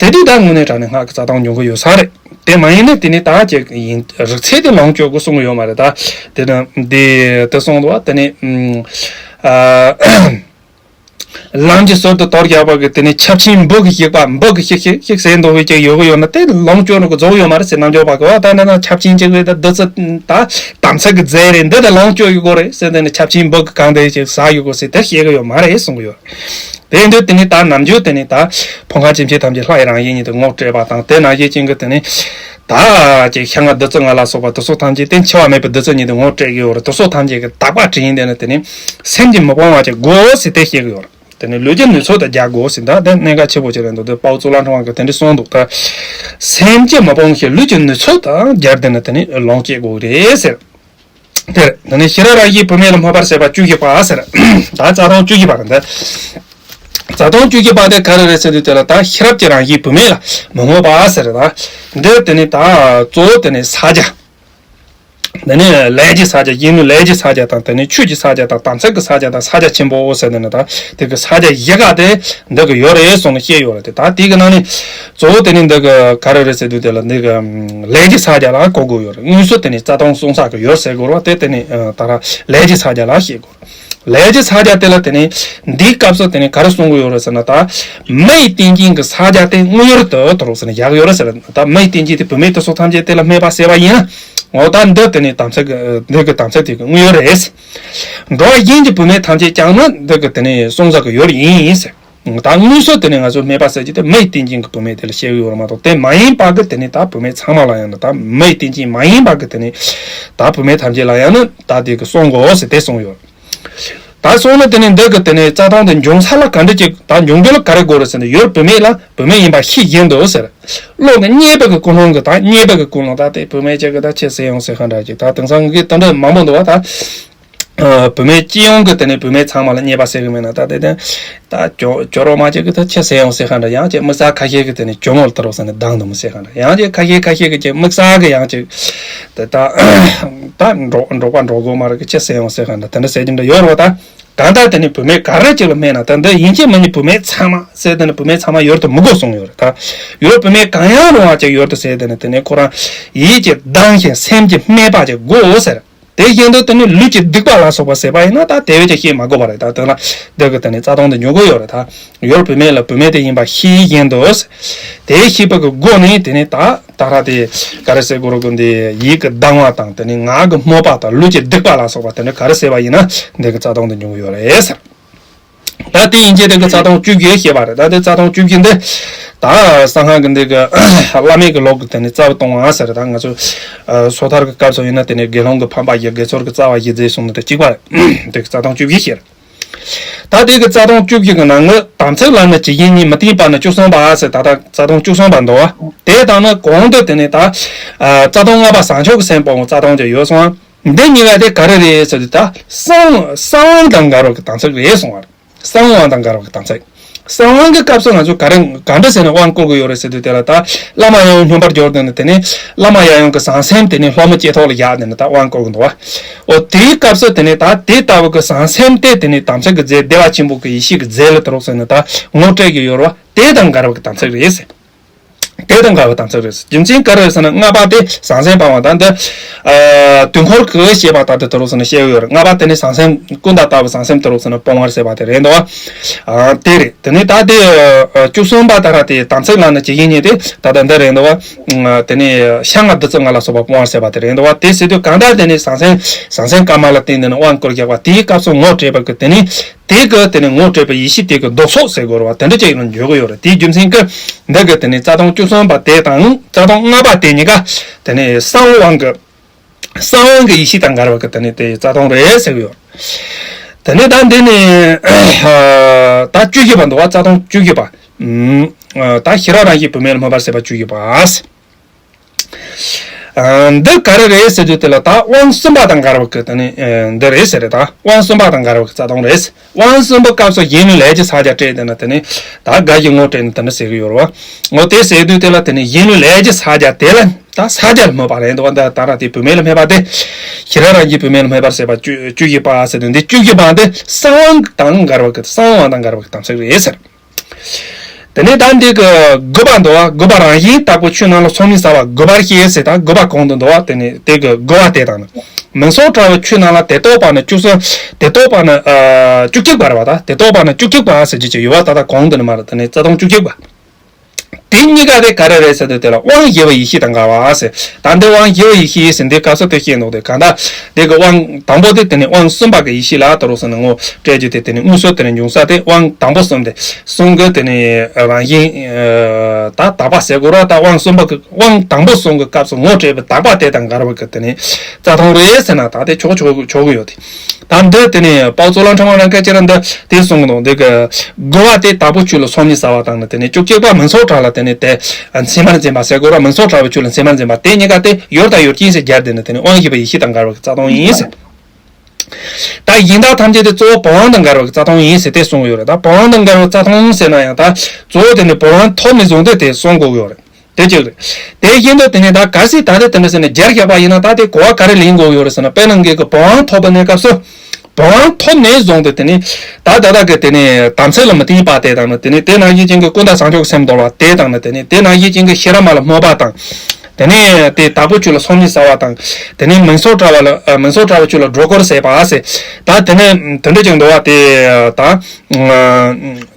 དེ་དུས་ད་དངོས་གནས་དྲང་གནས་སྔགས་ཀྱི་རྩ་དོན་ཉུང་གི་ཡོད་ས་རེད། དེ་མ་ཡིན་ན་དེ་ནི་ད་ཅིག་ཡིན་རིགས་ཚད་དེ་ལོངས་སྤྱོད་དགོས་གསུང་གི་ཡོད་མ་རེད། ད་དེ་ནི་འདི་དེ་གསུངས་འདུག་བ། དེ་ནི་ཨ། ལམ་གྱི་ཟུར་དུ་དོར་རྒྱག་པ་གི་དེ་ནི་ཆབ་ཆེན་འབུ་གི་ཞིག་པ་འབུ་གི་ཞིག་ཞིག་ཞིག་ཟེར་འདུག་བའི་ཅིག་ཡོད་གི་ཡོད་ན་དེ་ལོངས་སྤྱོད་ནི་གི་རྫོགས་ཡོད་མ་རེད་ཟེར། རྣལ་འབྱོར་པ་གི་བ་ད་འདི་ན་ཆབ་ཆེན་ཅིག་རེད། ད་འདི་ཚོ་ད་དམ་ཚིག་གི་རྫས་རེད། འདི་ད་ལོངས་སྤྱོད་ཡོད་གོ་རེད་ཟེར། དེ་ནི་ཆབ་ཆེན་འབུ་གི་གང་དེ་ཅིག་ཟ་ཡོད་གོ་ཟེར་དེ་བཤད་གི་ཡོད་མ་རེད་གསུང་གི་ཡོད། དེ་ཡིན་དུས་དེ་ནི་ད་ནམ་རྒྱུན་དེ་ནི་ད་ཕུང་ཁམས་སྐྱེ་མཆེད་ཐམས་ཅད་ལྷ་ཡི་རང་བཞིན་ཉིད་དུ་ངོ་སྤྲད་པ་དང་དེ་ནང་བཞིན་ཅན་གྱི་དེ་ནི་ད་ཅིག་ཤ་ལྔ་བདུད་རྩི་ལྔ་ལ་སོགས་པ་དེ་ཚོ་ཐམས་ཅད་དེ་འཆི་བ་མེད་པའི་བདུད་རྩི་ཉིད་དུ་ངོ་སྤྲད་ཀྱི་ཡོད་རེད། དེ་ཚོ་ཐམས་ཅད་ཀྱི་དག་པ་དྲན་དེ་ནི་དེ་ནི་སེམས་ཀྱིས་མི་སྤོང་བ་ཅིག་དགོས་ཟེར་དེ་བཤད་ཀྱི་ཡོད་རེད། དེ་ནི་ལུས་ཀྱི་ནུས་ཚོད་དུ་རྒྱག་དགོས་ཟེར། ད་དེ་གནད་འགག་ཆེ་པོ་ཅིག་རེད་འདུག་དེ་དཔའ་བོ་གཙུག་ལག་ཕྲེང་བ་གིས་དེ་འདྲ་གསུངས་འདུག་ད་སེམས་ཀྱིས་མི་སྤོང་ཞིང་ལུས་ཀྱི་ནུས་ཚོད་དང་སྦྱར་ཏེ་ནི་དེ་ནི་ལོངས་སྤྱད་དགོས་རེད་ཟེར། དེར་དེ་ནི་ཤེས་རབ་རང་བཞིན་བུད་མེད་ལ་སྨོད་པར་བྱེད་པ་བཅུ་བཞི་པ་ཟེར། ད་རྩ་དོན་བཅུ་བཞི་པ་རེད་འདི། རྩ་དོན་བཅུ་བཞི་པ་དེ་ག་རེ་རེད་ཟེར་དུས་དེ་ལ་ད་ཤེས་རབ་ཀྱི་རང་བཞིན་བུད་མེད་ལ་མི་སྨོད་པ་ཟེར། ད་འདི་དེ་ནི་ད་གཙོ་བོ་དེ་ནི་ས་སྐྱ། དེ་ནི་ལས་ཀྱི་ས་སྐྱ། གཞོན་ནུ་ལས་ཀྱི་ས་སྐྱ་དང་དེ་ནི་ཆོས་ཀྱི་ས་སྐྱ་དང་དམ་ཚིག་གི་ས་སྐྱ་དང་ས་སྐྱ་ཆེན་པོ་ཟེར་དེ་ནི་ད་དེ་གི་ས་སྐྱ་བཞི་ཀ་དེ་འདི་གི་ཡོད་རེད་གསུངས་ནས་བཤད་ཡོད་རེད་དེ། ད་དེ་གི་ནང་ནས་གཙོ་བོ་དེ་ནི་འདི་གི་ག་རེ་རེད་ཟེར་དུས་དེ་ལ་འདི་གི་ལས་ཀྱི་ས་སྐྱ་ལ་གོ་དགོས་ཡོད་རེད། དངོས་སུ་དེ་ནི་རྩ་དོན་གསུང་ས་གི་ཡོད་ཟེར་དགོས་རེད་བ། དེ་དེ་ནི་ད་ར་ལས་ཀྱི་ས་སྐྱ་ལ་བཤད་དགོས་རེད། ལས་ཀྱི་ཕྱག་རྒྱ་དེ་ལ་དེ་ནས་འདིའི་སྐབས་སུ་དེ་ནས་ག་རེ་གསུང་གི་ཡོད་རེད་ཟེར་ན། ད་མི་ཡི་རྟེན་ཅན་གྱི་ཕྱག་རྒྱ་དེ་དངོས་ཡོད་དུ་དུ་རོགས་ཟེར་ནས་བཞག་ཡོད་རེད་ཟེར། ད་མི་ཡི་རྟེན་ཅན་དེ་བུད་མེད་དེ་ཚོ་ཐམས་ཅད་དེ་ལ་སྨད་པ་བྱས་པ་ཡིན་ན། འོ་ད་འདི་དེ་ནས་དམ་ཚིག་གི་འདི་གི་དམ་ཚིག་དེ་གི་དངོས་ཡོད་རེད། འགྲོ་བ་གཞན་གྱི་བུད་མེད་ཐམས་ཅད་ཀྱང་ནི་འདི་གི་དེ་ནས་སྲུང་ཟ་གི་ཡོད་ཡིན་ཟེར། ད་དངོས་སུ་དེ་ནས་ང་ཚོ་སྨད་པ་ཟེར་གྱི་དེ་མི་ཡི་རྟེན་ཅན་གྱི་བུད་མེད་དེ་ལ་བཤད་གི་ཡོད་རེད་མ་གཏོགས། དེ་མ་ཡིན་པ་གི་དེ་ནས་ད་བུད་མེད་ཚང་མ་ལ་ཡང་ནི། ད་མི་ཡི་རྟེན་ཅན་མ་ཡིན་པ་གི་དེ་ནས་ད་བུད་མེད་ཐམས་ཅད་ལ་ཡང་ནི་ད་དེ་གི་སྲུང་དགོས་ཟེར་དེ་གསུངས་ཡོད། ད་སོང་ན་དེ་ནས་འདི་གི་དེ་ནས་རྩ་ལྟུང་དེ་འབྱུང་ས་ལ་ག་འདྲ་ཅིག་ད་འབྱུང་རྒྱུ་ལ་ག་རེ་དགོས་རེད་ཟེར་ན། ཡུལ་བུད་མེད་ལ་བུད་མེད་ཡིན་པ་ཤེས་བཞིན་དུ་ཟེར། བློ་ནི་རྙེད་པའི་གི་ཀུན་སློང་གི། ད་རྙེད་པའི་གི་ཀུན་སློང་ད་དེ་བུད་མེད་ཅིག་གི་ད་ཆེས་ཟེར་ཡོང་ཟེར་ཧ་འདྲ་ཅིག་ད་དེང་སང་གི་དེ་འདྲ་མང་པོ་འདུག་བ། ད་བུད་མེད་སྤྱི་ཡོངས་ཀྱི་དེ་ནས་བུད་མེད་ཚང་མ་ལ་རྙེད་པ་ཟེར་གི་མེད་ན། ད་དེ་དེ་ད་ཇོ་ཇོ་རོ་མ་ཅིག་གི་ད་ཆེས་ཟེར་ཡོང་ཟེར་ཧ་འདྲ། ཡང་ཅིག་དམིགས་བསལ་ཁ་ཤས་ཀྱི་དེ་ནས་ཇོ་མོ་ལ་ད་རོགས་ཟེར་ནས་སྡང་འདུག་མི་ཟེར་ཧ་འདྲ། ཡང་ཅིག་ཁ་ཤས་ཁ་ཤས་ཀྱི་ཅིག་དམིགས་བསལ་གི་ཡང་ཅིག་དེ་ད་ད་འགྲོ་འགྲོགས་པ་འགྲོ་དགོས་མ་རེད་གི་ཆེས་ཟེར་ཡོང་ཟེར་ཧ་འདྲ། དེ་འདྲ་ཟེར་གྱི་འདྲ་ཡོད་རེད་བ། ད་གང་ལྟར་དེ་ནས་བུད་མེད་ག་རེ་ཅིག་ལ་སྨད་ན། ད་འདི་ཡིན་གཅིག་མིན་གཅིག་བུད་མེད་ཚང་མ་ཟེར་དེ་ནས་བུད་མེད་ཚང་མ་ཡུལ་དུ་མི་དགོས་གསུངས་ཡོད་རེད། ད་ཡུལ་བུད་མེད་གང་ཡང་རུང་བ་ཅིག་ཡུལ་དུ་ཟེར་དེ་ནས་དེ་ནས་ཁོ་རང་ཡིད་ཀྱི་སྡང་ཞིང་སེམས་ཀྱི་སྨད་པ་ཅིག་དགོས་ཟེར། དེ་བཞིན་དུ་དེ་ནི་ལུས་ཀྱི་སྡིག་པ་ལ་སོགས་པ་ཟེར་བ་ཡིན་ན། ད་དེ་བས་ཀྱང་བཤད་མ་དགོས་པ་རེད། ད་དེ་ལ་འདི་གི་དེ་ནི་རྩ་ལྟུང་དུ་འཇུག་གི་ཡོད་རེད། ད་ཡུལ་བུད་མེད་ལ་བུད་མེད་དེ་ཡིན་པ་ཤེས་བཞིན་དུ། དེ་ཤེས་པ་གི་སྒོ་ནས་དེ་ནི་ད་ད་ར་དེ་ག་རེ་ཟེར་དགོས་རེད་གི། འདི་ཡིད་ཀྱི་སྡང་བ་དང་དེ་ནི་ངག་གི་སྨོད་པ་དང་ལུས་ཀྱི་སྡིག་པ་ལ་སོགས་པ་དེ་ནི་ག་རེ་ཟེར་བ་ཡིན་ན་འདི་གི་རྩ་ལྟུང་དུ་འཇུག་གི་ཡོད་རེད་ཟེར། ད་དེ་ཡིན་གྱི་དེ་གི་རྩ་ལྟུང་བཅུ་བཞི་བཤད་པ་རེད། ད་དེ་རྩ་ལྟུང་བཅུ་བཞི་འདི་ད་གསང་སྔགས་ཀྱི་འདི་གི་བླ་མེད་ཀྱི་ལུགས་ཀྱི་དེ་ནི་རྩ་བ་གཏོང་བ་ཟེར། ད་ང་ཚོ་སོ་ཐར་གྱི་སྐབས་སུ་ཡིན་ན་དེ་ནི་དགེ་སློང་གི་ཕམ་པ་བཞི། དགེ་ཚོལ་གྱི་རྩ་བ་བཞི་རྫས་གསུངས་ནི་དེ་གཅིག་པ་རེད། དེ་གི་རྩ་ལྟུང་བཅུ་བཞི་བཤད་རེད། ད་དེ་གི་རྩ་ལྟུང་བཅུ་བཞི་གི་ནང་གི་དམ་ཚིག་ལ་ནི་ཇི་བཞིན་ཉིད་མི་བརྟེན་པ་ནི་བཅུ་གསུམ་པ་ཟེར། ད་ད་རྩ་ལྟུང་བཅུ་གསུམ་པ་འདུག་བ། དེ་དང་ནི་གོང་དུ་དེ་ནི་ད་རྩ་ལྟུང་ལྔ་པ་བཟང་ཕྱོགས་ཀྱི་སེམས་སྤོང་བའི་རྩ་ལྟུང་ཅིག་ཡོད་སོང་བ། འདི་གཉིས་ཀ་དེ་ག་རེ་རེད་ཟེར་དུས། ད་གསང་གསང་དབང་དང་འགལ་བ་གི་དམ་ཚིག་རེད་གསུང་བ་རེད། གསང་དབང་དང་འགལ་བ་གི་དམ་ཚིག་གསང་དབང་གི་སྐབས་སུ་ང་ཚོ་ག་རེ་ག་འདྲ་ཟེར་ནས་དབང་བསྐུར་གི་ཡོད་རེད་ཟེར་དུས། དེ་ལ་ད་བླ་མ་ཡང་སྙོམས་པར་གྱུར་ཏེ་ནི་དེ་ནས་བླ་མ་ཡང་གི་བཟང་སེམས་དེ་ནས་སློབ་མ་བྱེ་ཐོག་ལ་བཞག་ནས་ནི་ད་དབང་བསྐུར་གི་འདུག་བ། འོ་དེའི་སྐབས་སུ་དེ་ནས་ད་དེ་ལྟ་བུ་གི་བཟང་སེམས་དེ་དེ་ནས་དམ་ཚིག་གི་རྫས་བདེ་བ་ཆེན་པོ་གི་ཡེ་ཤེས་ཀྱི་རྫས་ལ་ད་རོགས་ཟེར་ནས་ད་ངོ་སྤྲད་ཀྱི་ཡོད་རེད་བ། དེ་དང་འགལ་བ་གི་དམ་ཚིག་རེད་ཟེར། དེ་དང་འགལ་བའི་དམ་ཚིག་རེད། རྒྱུ་མཚན་ག་རེ་རེད་ཟེར་ན། ལྔ་པ་དེ་བཟང་སེམས་སྤང་བ་དང་། འདི་དུས་འཁོར་གྱི་བཤད་པ་ལྟར་དུ་དུ་རུ་ཟེར་ནས་བཤད་ཡོད་རེད། ལྔ་པ་དེ་ནི་བཟང་སེམས་ཀུན་ཏུ་ལྟ་བུ་བཟང་སེམས་དུ་རུ་ཟེར་ནས་སྤོང་བར་བྱེད་པ་དེ་རེད་འདུག་བ། དེ་རེད། དེ་ནས་ད་དེ་བཅུ་གསུམ་པ་ད་ར་དེ་དམ་ཚིག་ལ་ནི་ཇི་བཞིན་ཉིད་དེ་ད་ལྟ་འདི་རེད་འདུག་བ། དེ་ནས་ཤ་ལྔ་བདུད་རྩི་ལྔ་ལ་སོགས་པ་སྤོང་བར་བྱེད་པ་དེ་རེད་འདུག་བ། དེ་ཟེར་དུས་གང་ལྟར་དེ་ནི་བཟང་སེམས་བཟང་སེམས་དཀར་དམར་ལ་བརྟེན་ནས་ནི་དབང་བསྐུར་རྒྱག་པ་དེའི་སྐབས་སུ་ངོ་སྤྲད་པ་གི་དེ་ནི། དེ་གི་དེ་ནི་ངོ་སྤྲད་པའི་ཡེ་ཤེས་དེ་གི་ལྡོག་ཕྱོགས་ཟེར་དགོས་རེད་བ། དེ་འདྲ་ཅིག་ལ་འཇོག་གི་ཡོད་རེད། དེའི་རྒྱུ་མཚན་གྱིས་འདི་གི་དེ་ནི་རྩ་ལྟུང་བཅུ་གསུམ་པ་དེ་དང་རྩ་ལྟུང་ལྔ་པ་དེ་གཉིས་ཀ་དེ་ནི་གསང་དབང་གི་གསང་དབང་གི་ཡེ་ཤེས་དང་འགལ་བ་གི་དེ་ནི་དེ་རྩ་ལྟུང་རེད་ཟེར་གི་ཡོད། དེ་ནི་ད་འདི་ནི་ད་བཅུ་བཞི་པ་འདུག་བ། རྩ་ལྟུང་བཅུ་བཞི་པ། ད་ཤེས་རབ་རང་བཞིན་བུད་མེད་ལ་སྨོད་པར་བྱེད་པ་བཅུ་བཞི་པ། འདི་ག་རེ་རེད་ཟེར་དུས། དེ་ལ་ད་དབང་གསུམ་པ་དང་འགལ་བ་གི་དེ་ནི་འདི་རེད་ཟེར་རེད། ད་དབང་གསུམ་པ་དང་འགལ་བ་གི་རྩ་ལྟུང་རེད། དབང་གསུམ་པའི་སྐབས་སུ་གཞན་ལུས་ལས་ཀྱི་ཕྱག་རྒྱ་སྤྲད་དེ་ནི་དེ་ནི་ད་དགའ་བཞིན་ངོ་སྤྲད་ནས་དེ་འདྲ་ཟེར་གི་ཡོད་རེད་བ། འོ་དེ་ཟེར་དུས་དེ་ལ་དེ་ནི་གཞན་ལུས་ལས་ཀྱི་ཕྱག་རྒྱ་དེ་ལ་ད་ཕྱག་རྒྱ་ལ་སྨོད་པ་རེད་འདུག་བ། འདི་ད་ར་དེ་བུད་མེད་ལ་སྨད་པ་དེ། ཤེས་རབ་རང་བཞིན་བུད་མེད་ལ་སྨད་པར་བྱེད་པ་བཅུ་བཅུ་བཞི་པ་ཟེར་དུས། འདི་བཅུ་བཞི་པ་འདི་གསང་དབང་དང་འགལ་བ་གི་གསང་དབང་དང་འགལ་བ་གི་དམ་ཚིག་རེད་ཟེར། དེ་ནས་ད་འདི་གི་དགུ་པ་འདུག་བ། དགུ་པ་རང་བཞིན་དྭགས་པོ་ཆུ་ནང་ལ་སོམ་ཉི་ཟ་བ། དགུ་པར་བཤད་ཟེར། ད་དགུ་པ་གོང་དུ་འདུག་བ། དེ་ནས་དེ་གི་དགུ་པ་དེ་དང་ནི། མུན་སེལ་དྲ་བའི་ཆུ་ནང་ལ་དེ་རྟོགས་པ་ནི་བཅུ་གསུམ། དེ་རྟོགས་པ་ནི་ཨ་བཅུ་གཅིག་པ་རེད་བ། ད་དེ་རྟོགས་པ་ནི་བཅུ་གཅིག་པ་ཟེར་རྒྱུ་ཅིག་ཡོད་བ། ད་ལྟ་གོང་དུ་ནི་མ་རེད། དེ་ནས་རྩ་ལྟུང་བཅུ་གཅིག་པ། དེ་གཉིས་ཀ་དེ་ག་རེ་རེད་ཟེར་དུས། དེ་ལ་དབང་བཞི་པའི་ཡེ་ཤེས་དང་འགལ་བ་ཟེར། ད་འདི་དབང་བཞི་པའི་ཡེ་ཤེས་ཟེར་འདི་སྐབས་སུ་དེ་བཤད་འདུག་སྟེ། གང་ལྟར་དེ་གི་དབང་དང་པོ་དེ་དེ་ནི་དབང་གསུམ་པ་གི་ཡེ་ཤེས་ལ་ད་རུང་ཟེར་ནས་ངོ་སྤྲད་རྒྱུ་དེ། དེ་ནི་དངོས་སུ་དེ་ནི་འབྱུང་ས་དེ་དབང་དང་པོ་གསུམ་དེ་གསུམ་གི་དེ་ནི་རང་བཞིན་ད་དག་པ་ཟེར་དགོས་ར། ད་དབང་གསུམ་པ་གི་དབང་དང་པོ་གསུམ་གི་སྐབས་སུ་ངོ་སྤྲད་པའི་དག་པ་དེ་དང་འགལ་བ་གི་དེ་ནི་རྩ་ལྟུང་རེད་ཟེར་ན་ད་དེ་ཆོག་ཆོག་ཆོག་གི་ཡོད་དེ། ད་འདི་དེ་ནས་དཔལ་གཙུག་ལག་ཕྲེང་བ་རྣམས་ཀྱིས་ཅི་ར་འདི་དེ་གསུངས་གི་འདུག་འདི་གི་དགུ་པ་དེ་དྭགས་པོ་ཆུ་ལ་སོམ་ཉི་ཟ་བ་དང་ནི། དེ་ནས་བཅུ་གཅིག་པ་མུན་སེལ་དྲ་ལ་དེ་ནས་དེ་མཚན་མར་འཛིན་པ་ཟེར་དགོས་ར། མུན་སེལ་དྲ་བའི་ཆུ་ལ་མཚན་མར་འཛིན་པ། དེ་གཉིས་ཀ་དེ་ཡུལ་དང་ཡུལ་ཅན་ཟེར་སྦྱར་ཏེ་ནི་དེ་ནས་དབང་བཞི་པའི་ཡེ་ཤེས་དང་འགལ་བ་གི་རྩ་ལྟུང་ཡིན་ཟེར། ད་གཞན་དག་ཐམས་ཅད་དེ་གཙོ་བོ་བུམ་དབང་དང་འགལ་བ་གི་རྩ་ལྟུང་ཡིན་ཟེར་དེ་གསུངས་ཡོད་རེད། ད་བུམ་དབང་དང་འགལ་བའི་རྩ་ལྟུང་ཟེར་ན་ཡང་ད་གཙོ་བོ་དེ་ནི་བུམ་དབང་ཐོབ་ནས་བཟུང་སྟེ་དེ་གསུང་དགོས་ཡོད་རེད། དེ་གཅིག་རེད། དེ་བཞིན་དུ་དེ་ནས་ད་གལ་སྲིད་ད་ལྟ་དེ་འདྲ་ཟེར་ནས་སྦྱར་བཞག་པ་ཡིན་ན། ད་དེ་གོ་བ་ག་རེ་ལེན་དགོས་ཡོད་རེད་ཟེར་ན། དཔེར་ན་ངེད་ཀྱི་བུམ་དབང་ཐོབ་པའི་གནས་སྐབས་སུ། བུམ་དབང་ཐོབ་ནས་བཟུང་སྟེ་དེ་ནས་ད་ད་ལྟ་གི་དེ་ནས་དམ་ཚིག་ལ་མི་བརྟེན་པ་དེ་དང་ནི། དེ་ནས་དེ་ནང་བཞིན་ཅན་གྱི་ཀུན་ཏུ་བཟང་ཕྱོགས་སེམས་དོར་བ་དེ་དང་ནི། དེ་ནས་དེ་ནང་བཞིན་ཅན་གྱི་ཤེས་རབ་མ་ལ་སྨོད་པ་དང་། དེ་ནས་དེ་དྭགས་པོ་ཆུ་ལ་སོམ་ཉི་ཟ་བ་དང་། དེ་ནས་མུན་སེལ་བྲལ་བ་ལ་ཨ་མུན་སེལ་བྲལ་བའི་ཆུ་ལ་སྒྲོ་སྐུར་ཟས་པ་ཟེར། ད་དེ་ནས་དེ་འདྲ་ཅིག་འདུག་བ། དེ་ད་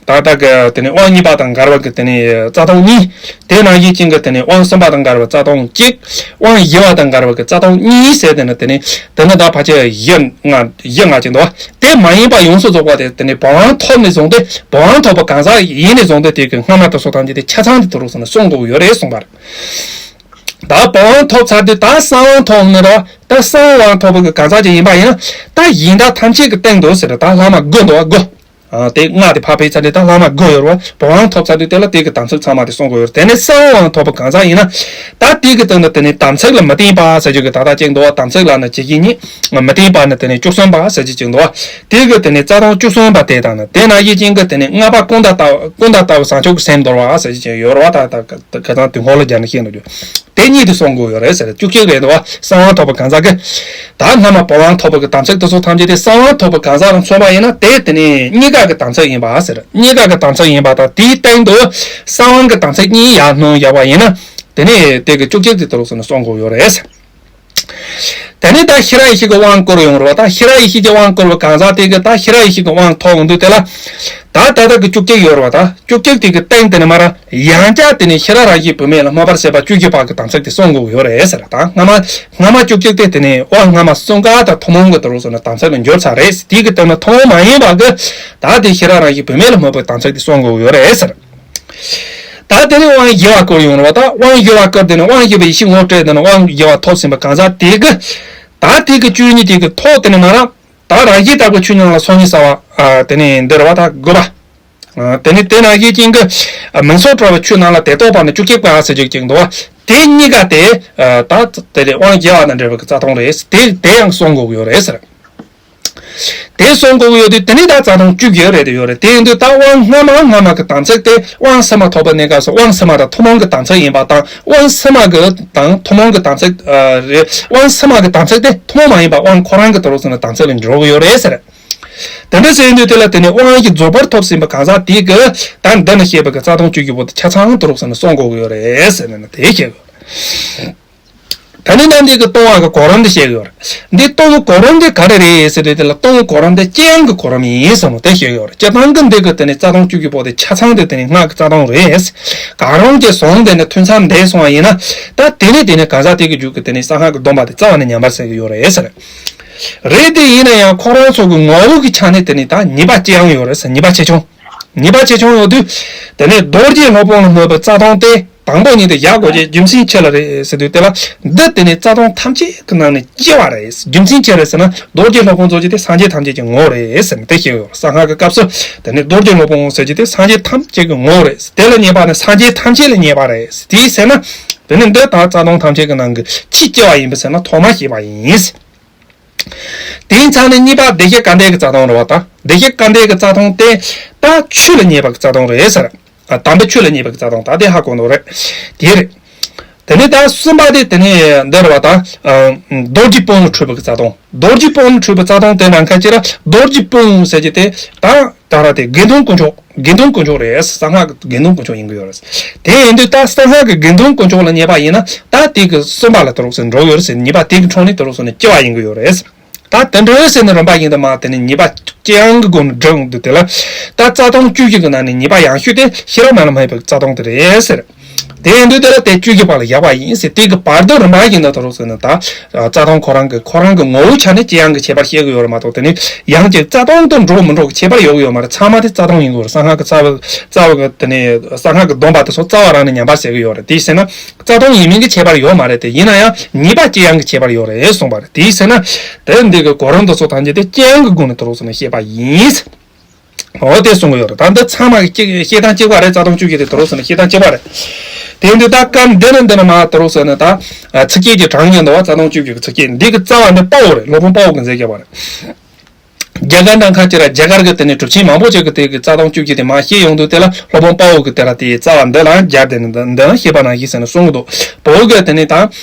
ད་ད་གི་དེ་ནས་དབང་གཉིས་པ་དང་འགལ་བ་གི་དེ་ནས་རྩ་ལྟུང་གཉིས། དེ་ནང་བཞིན་ཅན་གི་དེ་ནས་དབང་གསུམ་པ་དང་འགལ་བའི་རྩ་ལྟུང་གཅིག། དབང་བཞི་པ་དང་འགལ་བ་གི་རྩ་ལྟུང་གཉིས་ཟེར། དེ་ནི་དེ་ནི་དེ་ནི་ད་ཕལ་ཆེར་བཞི་ལྔ་བཞི་ལྔ་ཅིག་འདུག་བ། དེ་མ་ཡིན་པ་ཡོངས་སུ་རྫོགས་པ་དེ་དེ་ནི་བོད་དབང་ཐོབ་ནས་བཟུང་སྟེ་བོད་དབང་ཐོབ་པ་གང་ཟག་ཡིན་ནས་བཟུང་སྟེ་དེ་གི་སྔ་མ་དེ་ཚོ་ཐམས་ཅད་དེ་ཆ་ཚང་དེ་དུ་རུ་སོང་ནས་སྲུང་དགོས་ཡོད་རེད་གསུངས་པ་རེད། ད་བོད་དབང་ཐོབ་ཚར་དུས་ད་གསང་དབང་ཐོབ་ནི་རེད་བ། ད་གསང་དབང་ཐོབ་པ་གི་གང་ཟག་ཅིག་ཡིན་པ་ཡིན་ན་ད་གཞན་དག་ཐམས་ཅད་ཀྱི་སྟེང་དུ་ཟེར་ད་ལྷག་མ་དགུ་འདུག་བ། དགུ། ཨ་དེ་ལྔ་དེ་ཕར་ཕེབས་ཚར་དུས་ད་ལྷག་མ་དགུ་ཡོད་རེད་བ། བོད་དབང་ཐོབ་ཚར་དུས་དེ་ལ་དེ་གི་དམ་ཚིག་ཚང་མ་དེ་སྲུང་དགོས་ཡོད་རེད། དེ་ནས་གསང་དབང་ཐོབ་པ་གང་ཟག་ཡིན་ན། ད་དེ་གི་སྟེང་དུ་དེ་ནས་དམ་ཚིག་ལ་མི་བརྟེན་པ་ཟེར་རྒྱུ་གི་ད་ལྟ་ཅིག་འདུག་བ། དམ་ཚིག་ལ་ནི་ཇི་བཞིན་ཉིད། མི་བརྟེན་པ་ནི་དེ་ནས་བཅུ་གསུམ་པ་ཟེར་རྒྱུ་ཅིག་འདུག་བ། དེ་གི་དེ་ནས་རྩ་ལྟུང་བཅུ་གསུམ་པ་དེ་དང་ནི་དེ་ནང་བཞིན་ཅན་གི་དེ་ནས་ལྔ་པ་ཀུན་ད་ལྟ་བུ་ཀུན་ད་ལྟ་བུ་བྱང་ཆུབ་ཀྱི་སེམས་འདོར་བ་ཟེར་རྒྱུ་ཅིག་ཡོད་རེད་བ། ད་ད་ཁ་སང་དུས་འཁོར་ལོ་བརྒྱ་ནས་བཤད་འདུག་རྒྱུ། དེ་གཉིས་དེ་སྲུང་དགོས་ཡོད་རེད་ཟེར། བཅུ་གཅིག་རེད་འདུག་བ། གསང་དབང་ཐོབ་པ་གང་ཟག་གི། ད་སྔ་མ་བོད་དབང་ཐོབ་པ་གི་དམ་ཚིག་དེ་ཚོ་ཐམས་ཅད་དེ་གསང་དབང་ཐོབ་པ་གང་ཟག་ལ་མཚོན་པ་ཡིན་ན་དེ་དེ་ནི་གཉིས་ཀ་གི་དམ་ཚིག་ཡིན་པ་ཟེར། གཉིས་ཀ་གི་དམ་ཚིག་ཡིན་པ་དང་དེའི་སྟེང་དུ་གསང་དབང་གི་དམ་ཚིག་གཉིས་ཡར་སྣོན་བཞག་པ་ཡིན་ན་དེ་ནི་དེ་གི་བཅུ་གཅིག་དེ་དུ་རུ་སོང་ནས་སྲུང་དགོས་ཡོད་རེད་ཟེར། དེ་ནས་ད་ཤེས་རབ་ཡེ་ཤེས་ཀྱི་དབང་བསྐུར་ཡོང་རེད་བ། ད་ཤེས་རབ་ཡེ་ཤེས་ཀྱི་དབང་བསྐུར་བ་གང་ཟག་དེ་གི་ད་ཤེས་རབ་ཡེ་ཤེས་ཀྱི་དབང་ཐོབ་ཡོང་དུས་དེ་ལ། ད་ད་ལྟ་གི་བཅུ་གཅིག་ཡོད་རེད་བ། ད་བཅུ་གཅིག་དེ་གི་སྟེང་དེ་ནས་མར་ཡང་བསྐྱར་དེ་ནས་ཤེས་རབ་རང་བཞིན་བུད་མེད་ལ་སྨོད་པར་བྱེད་པ་བཅུ་བཞི་པ་གི་དམ་ཚིག་དེ་སྲུང་དགོས་ཡོད་རེད་ཟེར། ད་སྔ་མ་སྔ་མ་བཅུ་གཅིག་དེ་དེ་ནས་དབང་སྔ་མ་གསུམ་ཀ་དང་ཐུན་མོང་གི་དུ་རུ་སོང་ནས་དམ་ཚིག་ལ་འགྱུར་ཚར་རེད། དེ་གི་སྟེང་ན་ཐུན་མོང་མ་ཡིན་པ་གི་ད་དེ་ཤེས་རབ་རང་བཞིན་བུད་མེད་ལ་སྨོད་པའི་དམ་ཚིག་དེ་སྲུང་དགོས་ཡོད་རེད་ཟེར། ད་དེ་ནས་དབང་བཞི་པ་བསྐུར་ཡོང་རེད་བ། ད་དབང་བཞི་པ་བསྐུར་དེ་ནས་དབང་བཞི་པའི་ཡེ་ཤེས་ངོ་སྤྲད་དེ་ནས་དབང་བཞི་པ་ཐོབ་ཟིན་པ་གང་ཟག་དེ་གི། ད་དེ་གི་བཅུ་གཉིས་དེ་གི་ཐོག་དེ་ནས་མར། ད་རང་བཞིན་ལྟ་བུ་ཆོས་ཉིད་ལ་སོམ་ཉི་ཟ་བ། ཨ་དེ་ནས་འདི་རེད་བ། ད་དགུ་པ། ཨ་དེ་ནས་དེ་ནང་བཞིན་ཅན་གི། ཨ་མུན་སེལ་བྲལ་བའི་ཆོས་རྣམས་ལ་དེ་རྟོག་པ་ནི་བཅུ་གཅིག་པ་ཟེར་རྒྱུ་ཅིག་འདུག་བ། དེ་གཉིས་ཀ་དེ། ཨ་ད་དེ་ལས་དབང་བཞི་པ་དང་འབྲེལ་བའི་རྩ་ལྟུང་རེད། དེ་དེ་ཡང་སྲུང་དགོས་ཀྱི་ཡོད་རེད་ཟེར། དེ་སྲུང་དགོས་ཀྱི་ཡོད་དུས་དེ་ནི་ད་རྩ་ལྟུང་བཅུ་བཞི་རེད་དེ་ཡོད་རེད། དེ་ཡིན་དུས་ད་དབང་སྔ་མ་སྔ་མ་གི་དམ་ཚིག་དེ་དབང་ཕྱི་མ་ཐོབ་པའི་གནས་སྐབས་སུ་དབང་ཕྱི་མ་དང་ཐུན་མོང་གི་དམ་ཚིག་ཡིན་པ་དང་། དབང་ཕྱི་མ་གི་དང་ཐུན་མོང་གི་དམ་ཚིག་ཨ་རེད། དབང་ཕྱི་མ་གི་དམ་ཚིག་དེ་ཐུན་མོང་མ་ཡིན་པ་དབང་ཁོ་རང་གི་དུ་རུ་སོང་ནས་དམ་ཚིག་ལ་འགྱུར་གྱི་ཡོད་རེད་ཟེར། དེ་འདྲ་ཟེར་དུས་དེ་ལ་དེ་ནི་དབང་གི་རྫོགས་པར་ཐོབ་ཟིན་པ་གང་ཟག་དེ་གི་ད་འདི་ནི་བཤད་པ་གི་རྩ་ལྟུང་བཅུ་བཞི་པོ་དེ་ཆ་ཚང་དུ་རུ་སོང་ནས་སྲུང་དགོས་ཀྱི་ཡོད་རེད་ཟེར་ནས་དེ་བཤད་དགོས། ད་ནི་ད་འདི་གི་ལྟུང་བ་གི་གོ་རིམ་འདི་བཤད་ཡོད་རེད། འདི་ལྟུང་གི་གོ་རིམ་འདི་ག་རེ་རེད་ཟེར་དུས་དེ་ལ་ལྟུང་གི་གོ་རིམ་འདི་སྤྱི་ཡོངས་ཀྱི་གོ་རིམ་ཡིན་ཟེར་ནོ་དེ་བཤད་ཡོད་རེད། སྤྱིར་བཏང་གི་འདི་གི་དེ་ནི་རྩ་ལྟུང་བཅུ་བཞི་པོ་དེ་ཆ་ཚང་དེ་དེ་ནི་སྔགས་ཀྱི་རྩ་ལྟུང་རེད། གང་རུང་གི་གཞུང་དེ་ནི་ཐུན་མཚམས་འདས་སོང་བ་ཡིན་ན། ད་དེ་ནི་དེ་ནི་གང་ཟག་དེ་གི་རྒྱུད་ཀྱི་དེ་ནི་གསང་སྔགས་ཀྱི་སྡོམ་པ་དེ་རྩ་བ་ནས་ཉམས་པར་ཟེར་གི་ཡོད་རེད་ཟེར། རེད། དེ་ཡིན་ན་ཡང་ཁོ་རང་ཚོ་གི་ངོ་བོ་གི་ཆ་ནས་དེ་ནི་ད་ཉེས་པ་ཅི་ཡང་ཡོད་རེད་ཟེར། ཉེས་པ་ཆེ་ཆུང་། ཉེས་པ་ཆེ་ཆུང་ཡོད་དུས། དེ་ནས་རྡོ་རྗེ་སློབ་དཔོན་ལ་སྨོད་པའི་རྩ་ལྟུང་དེ་དང་པོ་ཉིད་དུ་བཞག་དགོས་ཀྱི་རྒྱུ་མཚན་ཅི་ལ་རེད་ཟེར་དུས་དེ་ལ། འདི་དེ་ནི་རྩ་ལྟུང་ཐམས་ཅད་ཀྱི་ནང་ནས་སྐྱེ་བ་རེད། རྒྱུ་མཚན་ཅི་རེད་ཟེར་ན་རྡོ་རྗེ་སློབ་དཔོན་ཟེར་རྒྱུ་དེ་སངས་རྒྱས་ཐམས་ཅད་ཀྱི་ངོ་བོ་རེད་ཟེར་ནས་དེ་བཤད་ཡོད། གསང་སྔགས་ཀྱི་སྐབས་སུ་དེ་ནི་རྡོ་རྗེ་སློབ་དཔོན་ཟེར་རྒྱུ་དེ་སངས་རྒྱས་ཐམས་ཅད་ཀྱི་ངོ་བོ་རེད། དེ་ལ་ཉེས་པ་ནི་སངས་རྒྱས་ཐམས་ཅད་ལ་ཉེས་པ་རེད། དེའི་ཟེར་ན། དེ་ནི་འདི་དག་རྩ་ལྟུང་ཐམས་ཅད་ཀྱི་ནང་གི་ཆེས་སྐྱེ་བ་ཡིན་པས་ཟེར་ན་ཐོག་མ་བཤད་པ་ཡིན། དེའི་མཚམས་ནས་གཉིས་པ་བདེ་གཤེགས་སྐལ་ལྡན་གྱི་རྩ་ལྟུང་རེད་བ། ད་བདེ་གཤེགས་སྐལ་ལྡན་གྱི་རྩ་ལྟུང་དེ་ད་ཆོས་ལ་ཉེས་པ་གི་རྩ་ལྟུང་རེད་ཟེར། ཨ་དམ་པའི་ཆོས་ལ་ཉེས་པ་གི་རྩ་ལྟུང་ད་དེ་ཧ་གོ་འདུག་རེད། དེ་རེད། དེ་ནས་ད་གསུམ་པ་དེ་དེ་ནས་འདི་རེད་བ། ད་ཨ་རྡོ་རྗེ་སྤུན་ལ་འཁྲུལ་པ་གི་རྩ་ལྟུང་། རྡོ་རྗེ་སྤུན་ལ་འཁྲུལ་པའི་རྩ་ལྟུང་དེ་ནང་ཁ་ཅིག་ལ་རྡོ་རྗེ་སྤུན་ཟེར་གྱི་དེ་ད་ད་ར་དེ་དགེ་འདུན་དཀོན་མཆོག་དགེ་འདུན་དཀོན་མཆོག་རེད། གསང་སྔགས་ཀྱི་དགེ་འདུན་དཀོན་མཆོག་ཡིན་གྱི་ཡོད་རེད། དེ་ཡིན་དུས་ད་གསང་སྔགས་ཀྱི་དགེ་འདུན་དཀོན་མཆོག་ལ་ཉེས་པ་ཡིན་ན་ད་དེ་གི་གསུམ་པ་ལ་དུ་རུ་སོང་ནས་འགྲོ་གི་ཡོད་རེད་ཟེར། ཉེས་པ་དེ་གི་འཕྲོ་ནས་དུ་རུ་སོང་ནས་སྐྱེ་བ་ཡིན་གྱི་ཡོད་རེད། ད་དེ་འདྲ་ཟེར་ནས་རིམ་པ་བཞིན་དུ་མར་དེ་ནས་ཉེས་པ་སྤྱི་ཡོངས་ཀྱི་སྒོ་ནས་བསྒྲུབས་འདུག་དེ་ལ་ད་རྩ་ལྟུང་བཅུ་བཞི་གི་ནང་ནས་ཉེས་པ་ཡང་ཤོས་དེ་ཤེས་རབ་རྣམས་ལ་སྨོད་པའི་རྩ་ལྟུང་དེ་རེད་ཟེར། དེ་ཡིན་དུས་དེ་ལ་དེ་བཅུ་བཞི་པ་ལ་བཞག་པ་ཡིན་ཟེར། དེ་གི་བར་དུ་རིམ་པ་བཞིན་དུ་དུ་རུ་སོང་ནས་ད་རྩ་ལྟུང་ཁོ་རང་གི་ཁོ་རང་གི་ངོ་བོའི་ཆ་ནས་སྤྱི་ཡོངས་ཀྱི་ཁྱད་པར་བཤད་གི་ཡོད་རེད་མ་གཏོགས་དེ་ནི་ཡང་ཅིག་རྩ་ལྟུང་དུ་འགྲོ་མི་འགྲོ་གི་ཁྱད་པར་ཡོད་གི་ཡོད་མ་རེད། ཚང་མ་དེ་རྩ་ལྟུང་ཡིན་དགོས་རེད། གསང་སྔགས་ཀྱི་རྩ་བ་རྩ་བ་གི་དེ་ནས་གསང་སྔགས་ཀྱི་སྡོམ་པ་དེ་ཚོ་རྩ་བ་རང་ནས་ཉམས་པ་བྱེད་ཀྱི་ཡོད་རེད། དེའི་ཕྱིར་ན་རྩ་ལྟུང་ཡིན་མིན་གྱི་ཁྱད་པར་ཡོད་མ་རེད། དེ་ཡིན་ན་ཡང་ཉེས་པ་སྤྱི་ཡོངས་ཀྱི་ཁྱད་པར་ཡོད་རེད་གསུངས་པ་རེད། དེའི་ཕྱིར་ན་དེ་འདི་གི་གོ་རིམ་དེ་ཚོ་ཐམས་ཅད་དེ་སྤྱི་ཡོངས་ཀྱི་སྒོ་ནས་དུ་རུ་སོང་ནས་བཤད་པ་ཡིན། འོ་དེ་གསུང་གི་ཡོད་རེད། ད་འདི་ཚང་མ་གི་གཅིག་བཤད་སྟངས་གཅིག་པ་རེད། རྩ་ལྟུང་བཅུ་བཞི་དེ་དུ་རུ་སོང་ནས་བཤད་སྟངས་གཅིག་པ་རེད། དེ་འདི་ད་སྐབས་འདི་ནས་འདི་ནས་མར་དུ་རུ་སོང་ནས་ད་ཚིགས་བཅད་ཀྱི་གྲངས་ཀྱི་འདུག་བ། རྩ་ལྟུང་བཅུ་བཞི་གི་ཚིགས་བཅད་འདི་གི་རྩ་བ་འདི་དཔའ་བོ་རེད། སློབ་དཔོན་དཔའ་བོ་གི་མཛད་རྒྱབ་པ་རེད། རྒྱ་གར་ནང་ཁ་ཅིག་ལ་རྒྱ་གར་གི་དེ་ནས་གྲུབ་ཆེན་མང་པོ་ཅིག་གི་དེ་གི་རྩ་ལྟུང་བཅུ་བཞི་དེ་མར་བཤད་ཡོང་དུས་དེ་ལ་སློབ་དཔོན་དཔའ་བོ་གི་དེ་ལ་དེའི་རྩ་བ་འདི་ལ་སྦྱར་ཏེ་ནི་འདི་འདི་ལ་བཤད་པ་ནང་བཞིན་ཟེར་ནས་གསུང་གི་འདུག་བོད་གི་དེ་ནས་ད་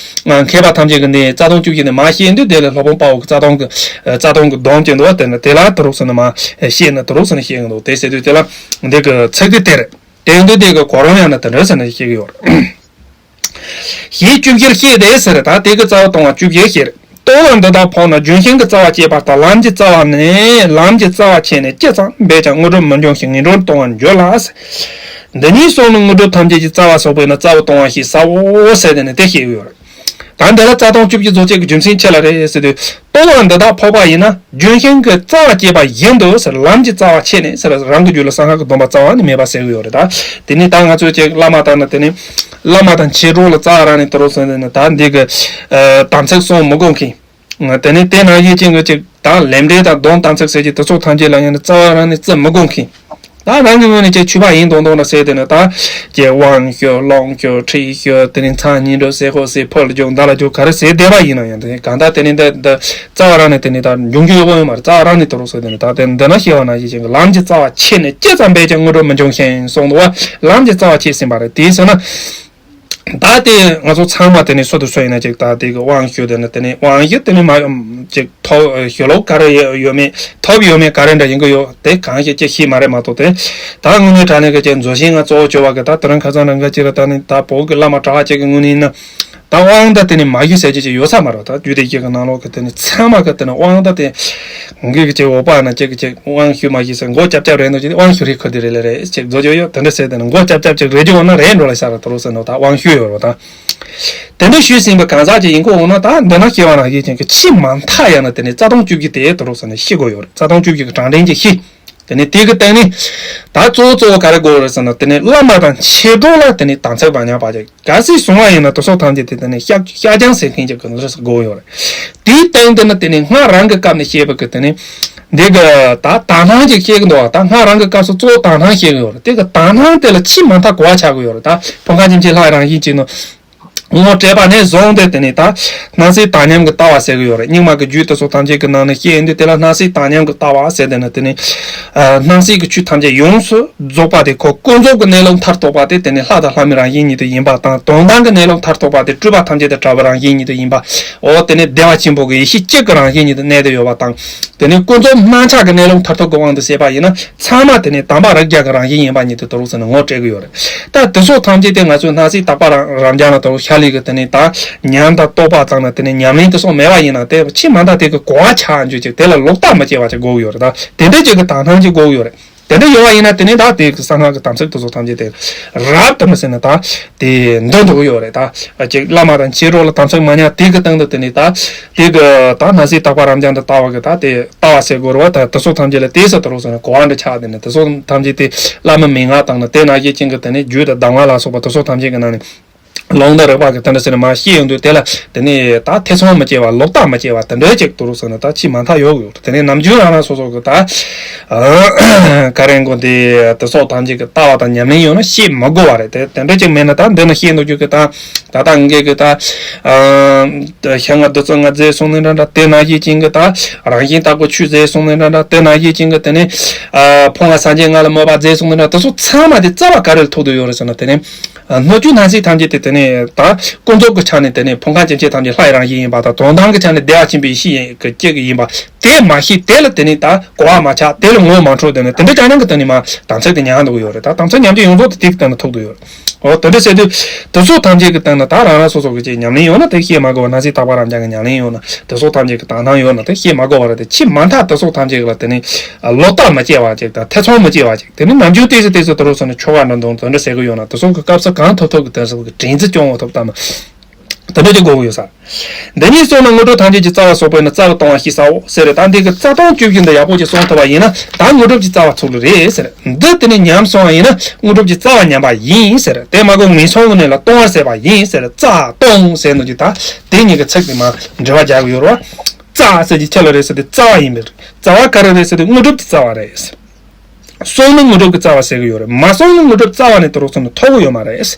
མཁས་པ་ཐམས་ཅད་གི་ནི་རྩ་ལྟུང་བཅུ་བཞི་དེ་མར་བཤད་དུས་དེ་ལ་སློབ་དཔོན་དཔའ་བོ་གི་རྩ་ལྟུང་གི་རྩ་ལྟུང་གི་སྡོམ་གྱི་འདུག་བ། དེ་ནི་དེ་ལ་དུ་རུ་སོང་ནས་མར་བཤད་ནས་དུ་རུ་སོང་ནས་བཤད་གི་འདུག་དེ་ཟེར་དུས་དེ་ལ་འདི་གི་ཚིག་དེ་དེ་རེད། དེ་འདི་དེ་གི་གོ་རིམ་ཡང་ན་དེ་འདྲ་ཟེར་ནས་བཤད་གི་ཡོད་རེད། ཞེས་བཅུ་བཞིར་བཤད་དེ་ཟེར། ད་དེ་གི་རྩ་བ་སྟོང་བ་བཅུ་བཞི་ཤེས། ལྟོ་བ་འདི་དག་ཕོག་ན་ལྗོན་ཤིང་གི་རྩ་བ་བཅད་པ་ལྟར་ལམ་གྱི་རྩ་བ་ནི་ལམ་གྱི་རྩ་བ་ཆད་ནས་ཅི་ཙམ་འབད་ཀྱང་དངོས་གྲུབ་མི་འབྱུང་ཞིང་ངན་འགྲོར་ལྟུང་བར་འགྱུར་ལ། འདི་ཉིད་སོགས་ནི་དངོས་གྲུབ་ཐམས་ཅད་ཀྱི་རྩ་བ་སོགས་པས་ན་རྩ་བ་སྟོང་བ་ཞེས་བྱའོ་ཟེར་ཏེ་ནི་དེ་བཤད་ཡོད། ད་འདི་ལ་རྩ་སྟོང་བཅུ་བཞི་རྫོགས་བྱེད་ཀྱི་རྒྱུ་མཚན་ཅི་ལ་རེད་ཟེར་དུས། ལྟོ་བ་འདི་དག་ཕོག་པ་ཡིན་ན་ལྗོན་ཤིང་གི་རྩ་བ་བཅད་པ་བཞིན་དུ་ཟེར། ལམ་གྱི་རྩ་བ་ཆད་ནས་ཟེར། རང་གི་རྒྱུད་ལ་གསང་སྔགས་ཀྱི་སྡོམ་པ་རྩ་བ་ནས་མེད་པ་ཟེར་གྱི་ཡོད་རེད། ད་དེ་ནས་ད་ང་ཚོས་ཅིག་བླ་མ་དང་ནི་དེ་ནས་བླ་མ་དང་མཆེད་གྲོགས་ལ་རྩ་བ་རང་ནས་དུ་རུ་ཟེར་ནས་ད་འདི་གི་ཨ་དམ་ཚིག་སྲུང་མི་དགོས་མཁན། དེ་ནས་དེ་ནང་བཞིན་ཅན་གྱི་ཅིག་ད་ལས་འབྲས་དང་སྡོམ་དམ་ཚིག་ཟེར་གྱི་དེ་ཚོ་ཐམས་ཅད་ལ་ཡང་ནི་རྩ་བ་རང་ནས་བརྩི་མི་དགོས་མཁན། ད་རང་གི་ངོས་ནས་ཅིག་ཆོས་པ་ཡིན་མདོག་མདོག་ན་ཟེར་དེ་ནི་ད་ཅིག་དབང་ཞུ་ལུང་ཞུ་ཁྲིད་ཞུ་དེ་ནས་མཚན་ཉིད་འགྲོ་ཟེར་ཧོ་ཟེར་ཕོ་ལ་འཇོག་མདའ་ལ་འཇོག་ག་རེ་ཟེར་བསྡད་པ་ཡིན་ན་ཡང་དེ་གང་ལྟར་དེ་ནི་འདི་འདི་རྩ་བ་རང་ནས་དེ་ནི་ད་འབྱུང་རྒྱུ་ཡོད་པ་ཡོད་མ་རེད། རྩ་བ་རང་ནས་དུ་རུ་ཟེར་དེ་ནི་ད་དེ་འདི་ན་ཤེས་པ་ནང་བཞིན་ཅན་གྱི་ལམ་གྱི་རྩ་བ་ཆད་ནས་ཅི་ཙམ་འབད་ཀྱང་དངོས་གྲུབ་མི་འབྱུང་ཞིང་གསུངས་འདུག་བ། ལམ་གྱི་རྩ་བ་ཆད་ཟིན་པ་རེད། དེའི་ཚེ་ན། ད་དེ་ང་ཚོ་ཚང་མ་དེ་ནས་སུ་དང་སུ་ཡིན་ན་ཅིག་ད་དེ་གི་དབང་ཞུ་དེ་ནི་དེ་ནས་དབང་ཞུ་དེ་ནས་མ་ཅིག་ཐོབ་ཞུ་ལོག་ག་རེ་ཡོད་མེད་ཐོབ་ཡོད་མེད་ག་རེ་འདྲ་ཡིན་གི་ཡོད་དེ་གང་ཞིག་ཅིག་ཤེས་མ་རེད་མ་གཏོགས་དེ་ད་དངོས་གནས་དྲང་གནས་གི་ཅིག་མཛོད་ཆེན་ང་གཙོ་བོ་བྱོས་པ་གི་ད་དེ་རིང་ཁ་སང་རང་ག་ཅིག་ལ་ད་ནི་ད་བོད་གི་བླ་མ་གྲྭ་བ་ཅིག་གི་ངོས་ནས་ཡིན་ན་ད་དབང་ད་དེ་ནས་མ་ཞུ་ཟེར་ཅིག་ཅིག་ཡོད་ས་མ་རེད། ད་རྒྱུད་སྡེ་བཞི་གི་ནང་ལོགས་གི་དེ་ནས་ཚང་མ་གི་དེ་ནས་དབང་ད་དེ་ངེད་ཀྱི་ཅིག་འོག་པ་ན་ཅིག་གི་ཅིག་དབང་ཞུ་མ་ཞུ་ཟེར་མགོ་ཅབ་ཅབ་རེད་འདུག་ཅིག་དབང་ཞུ་རེད་ཁོ་དེ་རེད་ལེ་རེད་ཅིག་བཟོ་བཅོས་ཡོད་དེ་འདྲ་ཟེར་དེ་ནི་མགོ་ཅབ་ཅབ་ཅིག་རེད་ཅིག་འོ་ན་རེད་འགྲོ་ལ་ཤ་ར་དོ་རུ་ཟེར་ནོ་ད་དབང་ཞུ་ཡོད་རོ་ད། དེ་འདྲ་ཞུས་ཟིན་པ་གང་ཟག་ཅིག་ཡིན་གོ་འོ་ན་ད་འདི་ན་སྐྱེ་བ་ན་ཡོད་ཅན་གྱི་ཕྱི་མ་མཐའ་ཡང་ན་དེ་ནི་རྩ་སྟོང་བཅུ་བཞི་དེ་དོ་རུ་ཟེར་ནི་ཤི་དགོས་ཡོད་རེད། རྩ་སྟོང་བཅུ་བཞི་གི་གྲངས་འདྲེན་གྱི་ཤི། དེ་ནི་དེ་གི་སྟེང་ནས་ད་གཙོ་བོ་གཙོ་བོ་ག་རེ་དགོས་རེད་ཟེར་ན་དེ་ནི་བླ་མ་དང་མཆེད་གྲོགས་ལ་དེ་ནི་དམ་ཚིག་དང་མཉམ་པ་ཅིག་གལ་སྲིད་སོང་བ་ཡིན་ན་དེ་ཚོ་ཐམས་ཅད་དེ་དེ་ནས་བཤགས་བཤགས་སྦྱང་ཟེར་མཁན་གྱི་གང་ཟག་དགོས་ཡོད་རེད། དེའི་སྟེང་དུ་ནི་དེ་ནས་སྔར་རང་གི་སྐབས་ནས་བཤད་པ་གི་དེ་ནས་འདི་གི་ད་དག་སྣང་ཅིག་བཤད་གི་འདུག་ད་སྔར་རང་གི་སྐབས་སུ་གཙོ་བོ་དག་སྣང་བཤད་གི་ཡོད་རེད། དེ་གི་དག་སྣང་དེ་ལ་ཕྱི་མ་མཐའ་གོ་བ་ཆགས་གི་ཡོད་རེད། ད་ཕོ་ཁ་ཅན་གྱི་ལྷ་རང་བཞིན་གྱི་ནི་ངོ་སྤྲད་པ་ནས་བཟུང་སྟེ་དེ་ནས་ད་སྣང་སྲིད་དག་མཉམ་གྱི་ལྟ་བ་ཟེར་གི་ཡོད་རེད། རྙིང་མ་གི་རྒྱུད་དེ་ཚོ་ཐམས་ཅད་ཀྱི་ནང་ནས་བཤད་ཡིན་དུས་དེ་ལ་སྣང་སྲིད་དག་མཉམ་གྱི་ལྟ་བ་ཟེར་དེ་ནི་དེ་ནས། སྣང་སྲིད་ཀྱི་ཆོས་ཐམས་ཅད་ཡོངས་སུ་རྫོགས་པ་དེ་ཁོ་ཀུན་རྫོབ་ཀྱི་གནས་ལུགས་མཐར་ཐུག་པ་དེ་དེ་ནི་ལྷ་དང་ལྷ་མིན་རང་བཞིན་ཉིད་དུ་ཡིན་པ་དང་དོན་དམ་གྱི་གནས་ལུགས་མཐར་ཐུག་པ་དེ་སྤྲུལ་པ་ཐམས་ཅད་དང་བྲལ་བའི་རང་བཞིན་ཉིད་དུ་ཡིན་པ། འོ་དེ་ནི་བདེ་བ་ཆེན་པོ་གི་ཡེ་ཤེས་གཅིག་གི་རང་བཞིན་ཉིད་དུ་གནས་ཏེ་ཡོད་པ་དང་། དེ་ནི་ཀུན་རྫོབ་སྣང་ཆ་གི་གནས་ལུགས་མཐར་ཐུག་གི་དབང་དུ་བྱས་པ་ཡིན་ན་ཚང་མ་དེ་ནི་དམ་པ་རིགས་བརྒྱ་གི་རང་བཞིན་ཡིན་པ་ཉིད་དུ་དོ་རུ་ཟེར་ནས་ངོ་སྤྲད་ཀྱི་ཡོད་རེད། ད་དེ་ཚོ་ཐམས་ཅད་དེ་ང་ཚོའི་སྣང་སྲིད་རྟག་པ་རང་རབ་འབྱམས་ན་དོ་རུ་ཤ་ལི་གི་དེ་ནི་ད་ཉམས་དང་རྟོགས་པ་ཙམ་ན་དེ་ནི་ཉམས་ལེན་དེ་སོགས་མེད་པ་ཡིན་ན་དེ་ཕྱི་མ་མཐའ་དེ་གི་གོ་བ་ཆགས་འཇུག་ཅིག་དེ་ལ་ལོག་ལྟ་མི་སྐྱེ་བ་ཅིག་དགོས་ཀྱི་ཡོད་རེད། ད་དེ་འདྲ་ཅིག་གི་དག་སྣང་ཅིག་དགོས་ཀྱི་ཡོད་རེད། དེ་འདྲ་ཡོད་པ་ཡིན་ན་དེ་ནི་ད་དེ་གི་གསང་སྔགས་ཀྱི་དམ་ཚིག་དེ་ཚོ་ཐམས་ཅད་དེ་རབ་ཏུ་མི་ཟིན་ན་ད་དེ་འདོན་འགྲོ་གི་ཡོད་རེད། ད་ཅིག་བླ་མ་དང་མཆེད་གྲོགས་ལ་དམ་ཚིག་མ་ཉམས་དེ་གི་སྟེང་དུ་དེ་ནི་ད་དེ་གི་ད་སྣང་སྲིད་རྟག་པ་རབ་འབྱམས་དུ་ལྟ་བ་གི་ད་དེ་ལྟ་བ་ཟེར་དགོས་རེད་བ། ད་དེ་ཚོ་ཐམས་ཅད་ལ་དེ་ས་དོ་རུ་ཟེར་ནས་གོ་བ་འདྲ་ཆགས་དེ་ནི་དེ་ཚོ་ཐམས་ཅད་དེ་བླ་མའི་མན་ངག་དང་ནི་དེ་ནང་བཞིན་ཅན་གྱི་དེ་ནི་རྒྱུད་དང་གདམས་ངག་ལ་སོགས་པ་དེ་ཚོ་ཐམས་ཅད་ཀྱི་ནང་ནས། ལུང་དང་རིགས་པ་གི་དེ་འདྲ་ཟེར་ནས་མར་བཤད་ཡོང་དུས་དེ་ལ་དེ་ནས་ད་ཐེ་ཚོམ་མི་སྐྱེ་བ་ལོག་ལྟ་མི་སྐྱེ་བ་དེ་འདྲའི་ཅིག་དུ་རུ་ཟེར་ནས་ད་ཕྱི་མ་མཐའ་ཡོད་ཡོད་དེ་ནས་ནམ་རྒྱུན་རང་རང་སོ་སོ་གི་ད་ག་རེ་འགོ་འདི་དེ་ཚོ་ཐམས་ཅད་ཀྱི་ལྟ་བ་དང་ཉམས་ལེན་ཡོད་ན་བཤད་མི་དགོས་བ་རེད། དེ་དེ་འདྲ་ཅིག་མེད་ན་ད་འདི་ན་བཤད་འདུག་རྒྱུ་གི་ད་ད་ལྟ་ངེད་ཀྱི་ད་ཤ་ང་བདུད་རྩི་ང་རྫས་གསུངས་ནས་འདྲ་འདྲ་དེ་ན་བཤད་ཅིང་གི་ད་རང་བཞིན་བརྟག་པའི་ཆོས་རྫས་གསུངས་ནས་འདྲ་འདྲ་དེ་ན་བཤད་ཅིང་གི་དེ་ནས་ཕོ་ང་སངས་རྒྱས་ང་ལ་མོས་པ་རྫས་གསུངས་ནས་འདྲ་དེ་ཚོ་ཚང་མ་དེ་རྩ་བ་ག་རེ་ལ་ཐུག་འདུག་ཡོད་རེད་ཟེར་ན་དེ་ནས། སྣོད་བཅུད་སྣང་སྲིད་ཐམས་ཅད་དེ་དེ་ནས་ད་ཀུན་རྫོབ་ཀྱི་ཆ་ནས་དེ་ནས་ཕུང་ཁམས་ཅན་ཅན་ཐམས་ཅད་ལྷའི་རང་བཞིན་ཡིན་པ་དང་དོན་དམ་གྱི་ཆ་ནས་བདེ་བ་ཆེན་པོའི་ཡེ་ཤེས་ཡིན་གྱི་གཅིག་ཡིན་པ་དེ་མ་ཤེས། དེ་ལ་དེ་ནས་ད་གོ་བ་མ་ཆགས། དེ་ལ་ངོ་མ་འཕྲོད། དེ་ནས་དེ་འདྲ་ཅང་ཅང་གི་དེ་ནས་མ་དམ་ཚིག་དེ་ཉམས་འདུག་ཡོད་རེད། ད་དམ་ཚིག་ཉམས་ཀྱི་ཡོངས་རྫོགས་དེ་དེ་གི་སྟེང་ན་ཐུག་འདུག་ཡོད་རེད། འོ་དེ་འདྲ་བྱས་དུས་དེ་ཚོ་ཐམས་ཅད་ཀྱི་སྟེང་ན་ད་རང་རང་སོ་སོ་གི་ཅིག་ཉམས་ལེན་ཡོད་ན་དེ་ཤེས་མ་དགོས་པ། སྣང་སྲིད་རྟག་པ་རབ་འབྱམས་ཀྱི་ཉམས་ལེན་ཡོད་ན་དེ་ཚོ་ཐམས་ཅད་ཀྱི་དག་སྣང་ཡོད་ན་དེ་ཤེས་མ་དགོས་པ་རེད། དེ་ཕྱི་མ་མཐའ་དེ་ཚོ་ཐམས་ཅད་ཀྱི་ལ་དེ་ནས་ལོག་ལྟ་མ་སྐྱེ་བ་ཅིག་དང་ཐེ་ཚོམ་མ་སྐྱེ་བ་ཅིག་དེ་ནི་ནམ་རྒྱུན་ཏོག་ཙམ་ཏོག་ཙམ་དུ་རུ་སོང་ནས་ཆོ་ག་འདྲ་འདོན་དོན་འདྲ་ཟེར་གི་ཡོད་ན་དེ་ཚོ་གི་སྐབས་སུ་གང་ཐུབ་ཐུབ་ཀྱི་དོན་ཟབ་ཀྱི་དྲན་རྩི་སྐྱོང་བ་ཐོབ་ཐབས་ན་དེ་འདྲ་ཅིག་དགོས་ཀྱི་ཡོད་ས། འདི་ཉིད་སོགས་ནི་དངོས་གྲུབ་ཐམས་ཅད་ཀྱི་རྩ་བ་སོགས་པས་ནི་རྩ་བ་སྟོང་བ་ཞེས་བྱའོ་ཟེར་རེད། ད་འདི་གི་རྩ་སྟོང་བཅུ་བཞི་འདི་ཡག་པོ་ཅིག་གསུང་ཐུབ་པ་ཡིན་ན་ད་དངོས་གྲུབ་ཀྱི་རྩ་བ་ཚུགས་ལ་རེད་ཟེར། འདི་དེ་ནས་ཉམས་སོང་བ་ཡིན་ན་དངོས་གྲུབ་ཀྱི་རྩ་བ་ཉམས་པ་ཡིན་ཟེར། དེ་མ་གོ་ངན་སོང་གི་གནས་ལ་ལྟུང་བར་བྱེད་པ་ཡིན་ཟེར། རྩ་སྟོང་ཟེར་ནོ་ཅིག་ད་དེ་གཉིས་ཀྱི་ཚིག་དེ་མ་འབྲེལ་བ་རྒྱག་གི་ཡོད་རེད་བ། རྩ་ཟེར་གྱི་ཆ་ལ་རེད་ཟེར་དུས་རྩ་བ་ཡིན་པས། རྩ་བ་ག་རེ་རེད་ཟེར་དུས་དངོས་གྲུབ་ཀྱི་རྩ་བ་རེད། སོང་ནི་དངོས་གྲུབ་ཀྱི་རྩ་བ་ཟེར་གྱི་ཡོད་རེད། མ་སོང་ནི་དངོས་གྲུབ་རྩ་བ་ནས་དུ་རུ་སོང་ནི་ཐོབ་གི་ཡོད་མ་རེད།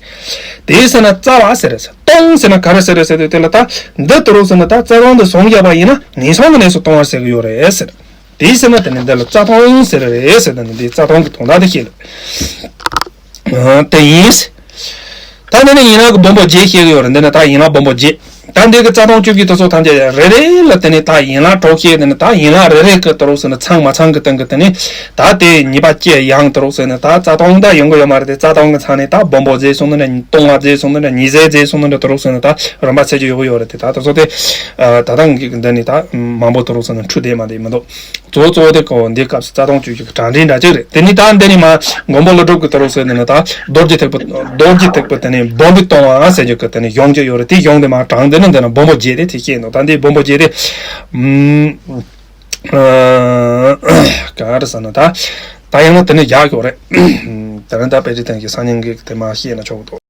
དེའི་ཟེར་ན་རྩ་བ་ཟེར་རེད་ཟེར། སྟོང་ཟེར་ན་ག་རེ་ཟེར་རེད་ཟེར་དུས་དེ་ལ་ད་འདི་དུ་རུ་སོང་ནི་ད་རྩ་སྟོང་འདི་སོང་བཞག་པ་ཡིན་ན་ངན་སོང་གི་གནས་སུ་ལྟུང་བར་ཟེར་གྱི་ཡོད་རེད་ཟེར། དེའི་ཟེར་ན་དེ་ནི་འདི་ལ་རྩ་སྟོང་ཟེར་རེད་ཟེར་དུས་ནི་འདི་རྩ་སྟོང་གི་དོན་དག་དེ་ཤེས་ལ། དེ་ཡིན། ད་འདི་ནི་ཡན་ལག་གི་བུམ་པ་བརྒྱད་བཤད་ཀྱི་ཡོད་རེད། འདི་ནི་ད་ཡན་ལག་བུམ་པ་བརྒྱད། ད་འདི་གི་རྩ་ལྟུང་བཅུ་གཅིག་དེ་ཚོ་ཐམས་ཅད་རེ་རེ་ལ་དེ་ནི་ད་ཡན་ལག་དྲུག་བཤད། དེ་ནི་ད་ཡན་ལག་རེ་རེ་གི་དུ་རུ་ཟེར་ན་ཚང་མ་ཚང་གི་སྟེང་གི་དེ་ནི་ད་དེ་ཉེས་པ་བཅས་ཡང་དུ་རུ་ཟེར་ན་ད་རྩ་ལྟུང་ད་ཡོང་གི་ཡོད་མ་རེད། དེ་རྩ་ལྟུང་གི་ཚང་ནི་ད་སྦོམ་པོ་རྫས་གསུམ་ནི་འདྲ། ལྟུང་བ་རྫས་གསུམ་ནི་འདྲ། ཉེས་རྫས་རྫས་གསུམ་ནི་འདྲ་དུ་རུ་ཟེར་ན་ད་རིམ་པ་ཚད་ཀྱི་ཡོད་གི་ཡོད་རེད། དེ་ད་དེ་ཚོ་དེ་ད་ལྟ་འདི་ནི་ད་མང་པོ་དུ་རུ་ཟེར་ན་འཁྲུལ་བསྡད་མ་བསྡད་མི་འདུག་གཙོ་བོ་གཙོ་བོ་དེ་གོ་འདི་སྐབས་སུ་རྩ་ལྟུང་བཅུ་གཅིག་གི་གྲངས་འདྲེན་འདྲ་ཅིག་རེད། དེ་ནི་ད་འདི་ནི་མ་མགོན་པོ་ཀླུ་སྒྲུབ་ཀྱི་དུ་རུ་ཟེར་ནི་ནི་ད་རྡོ་རྗེ་ཐེག་པ་རྡོ་རྗེ་ཐེག་པ་དེ་ནི་སྦོམ་པའི་ལྟུང་བ་ཟེར་རྒྱུ་གི་དེ་ནི་གཞུང་ཅིག་ཡོད་རེད། དེ་གཞུང་དེ་མ་གྲངས་འདི་ནི་འདི་ན་སྦོམ་པོ་བརྒྱད་དེ་དེ་བཤད་འདུག་ད་འདི་སྦོམ་པོ་བརྒྱད་དེ་ཨམ། ཨ། ག་རེ་ཟེར་ན་ད། ད་ཡང་ན་དེ་ནི་རྒྱག་ཡོད་རེད། དེ་ནི་ད་དཔེ་ཁྲིད་སྟེང་གི་སང་ཉིན་གི་དེ་མ་བཤད་ན་ཆོག་གི་འདུག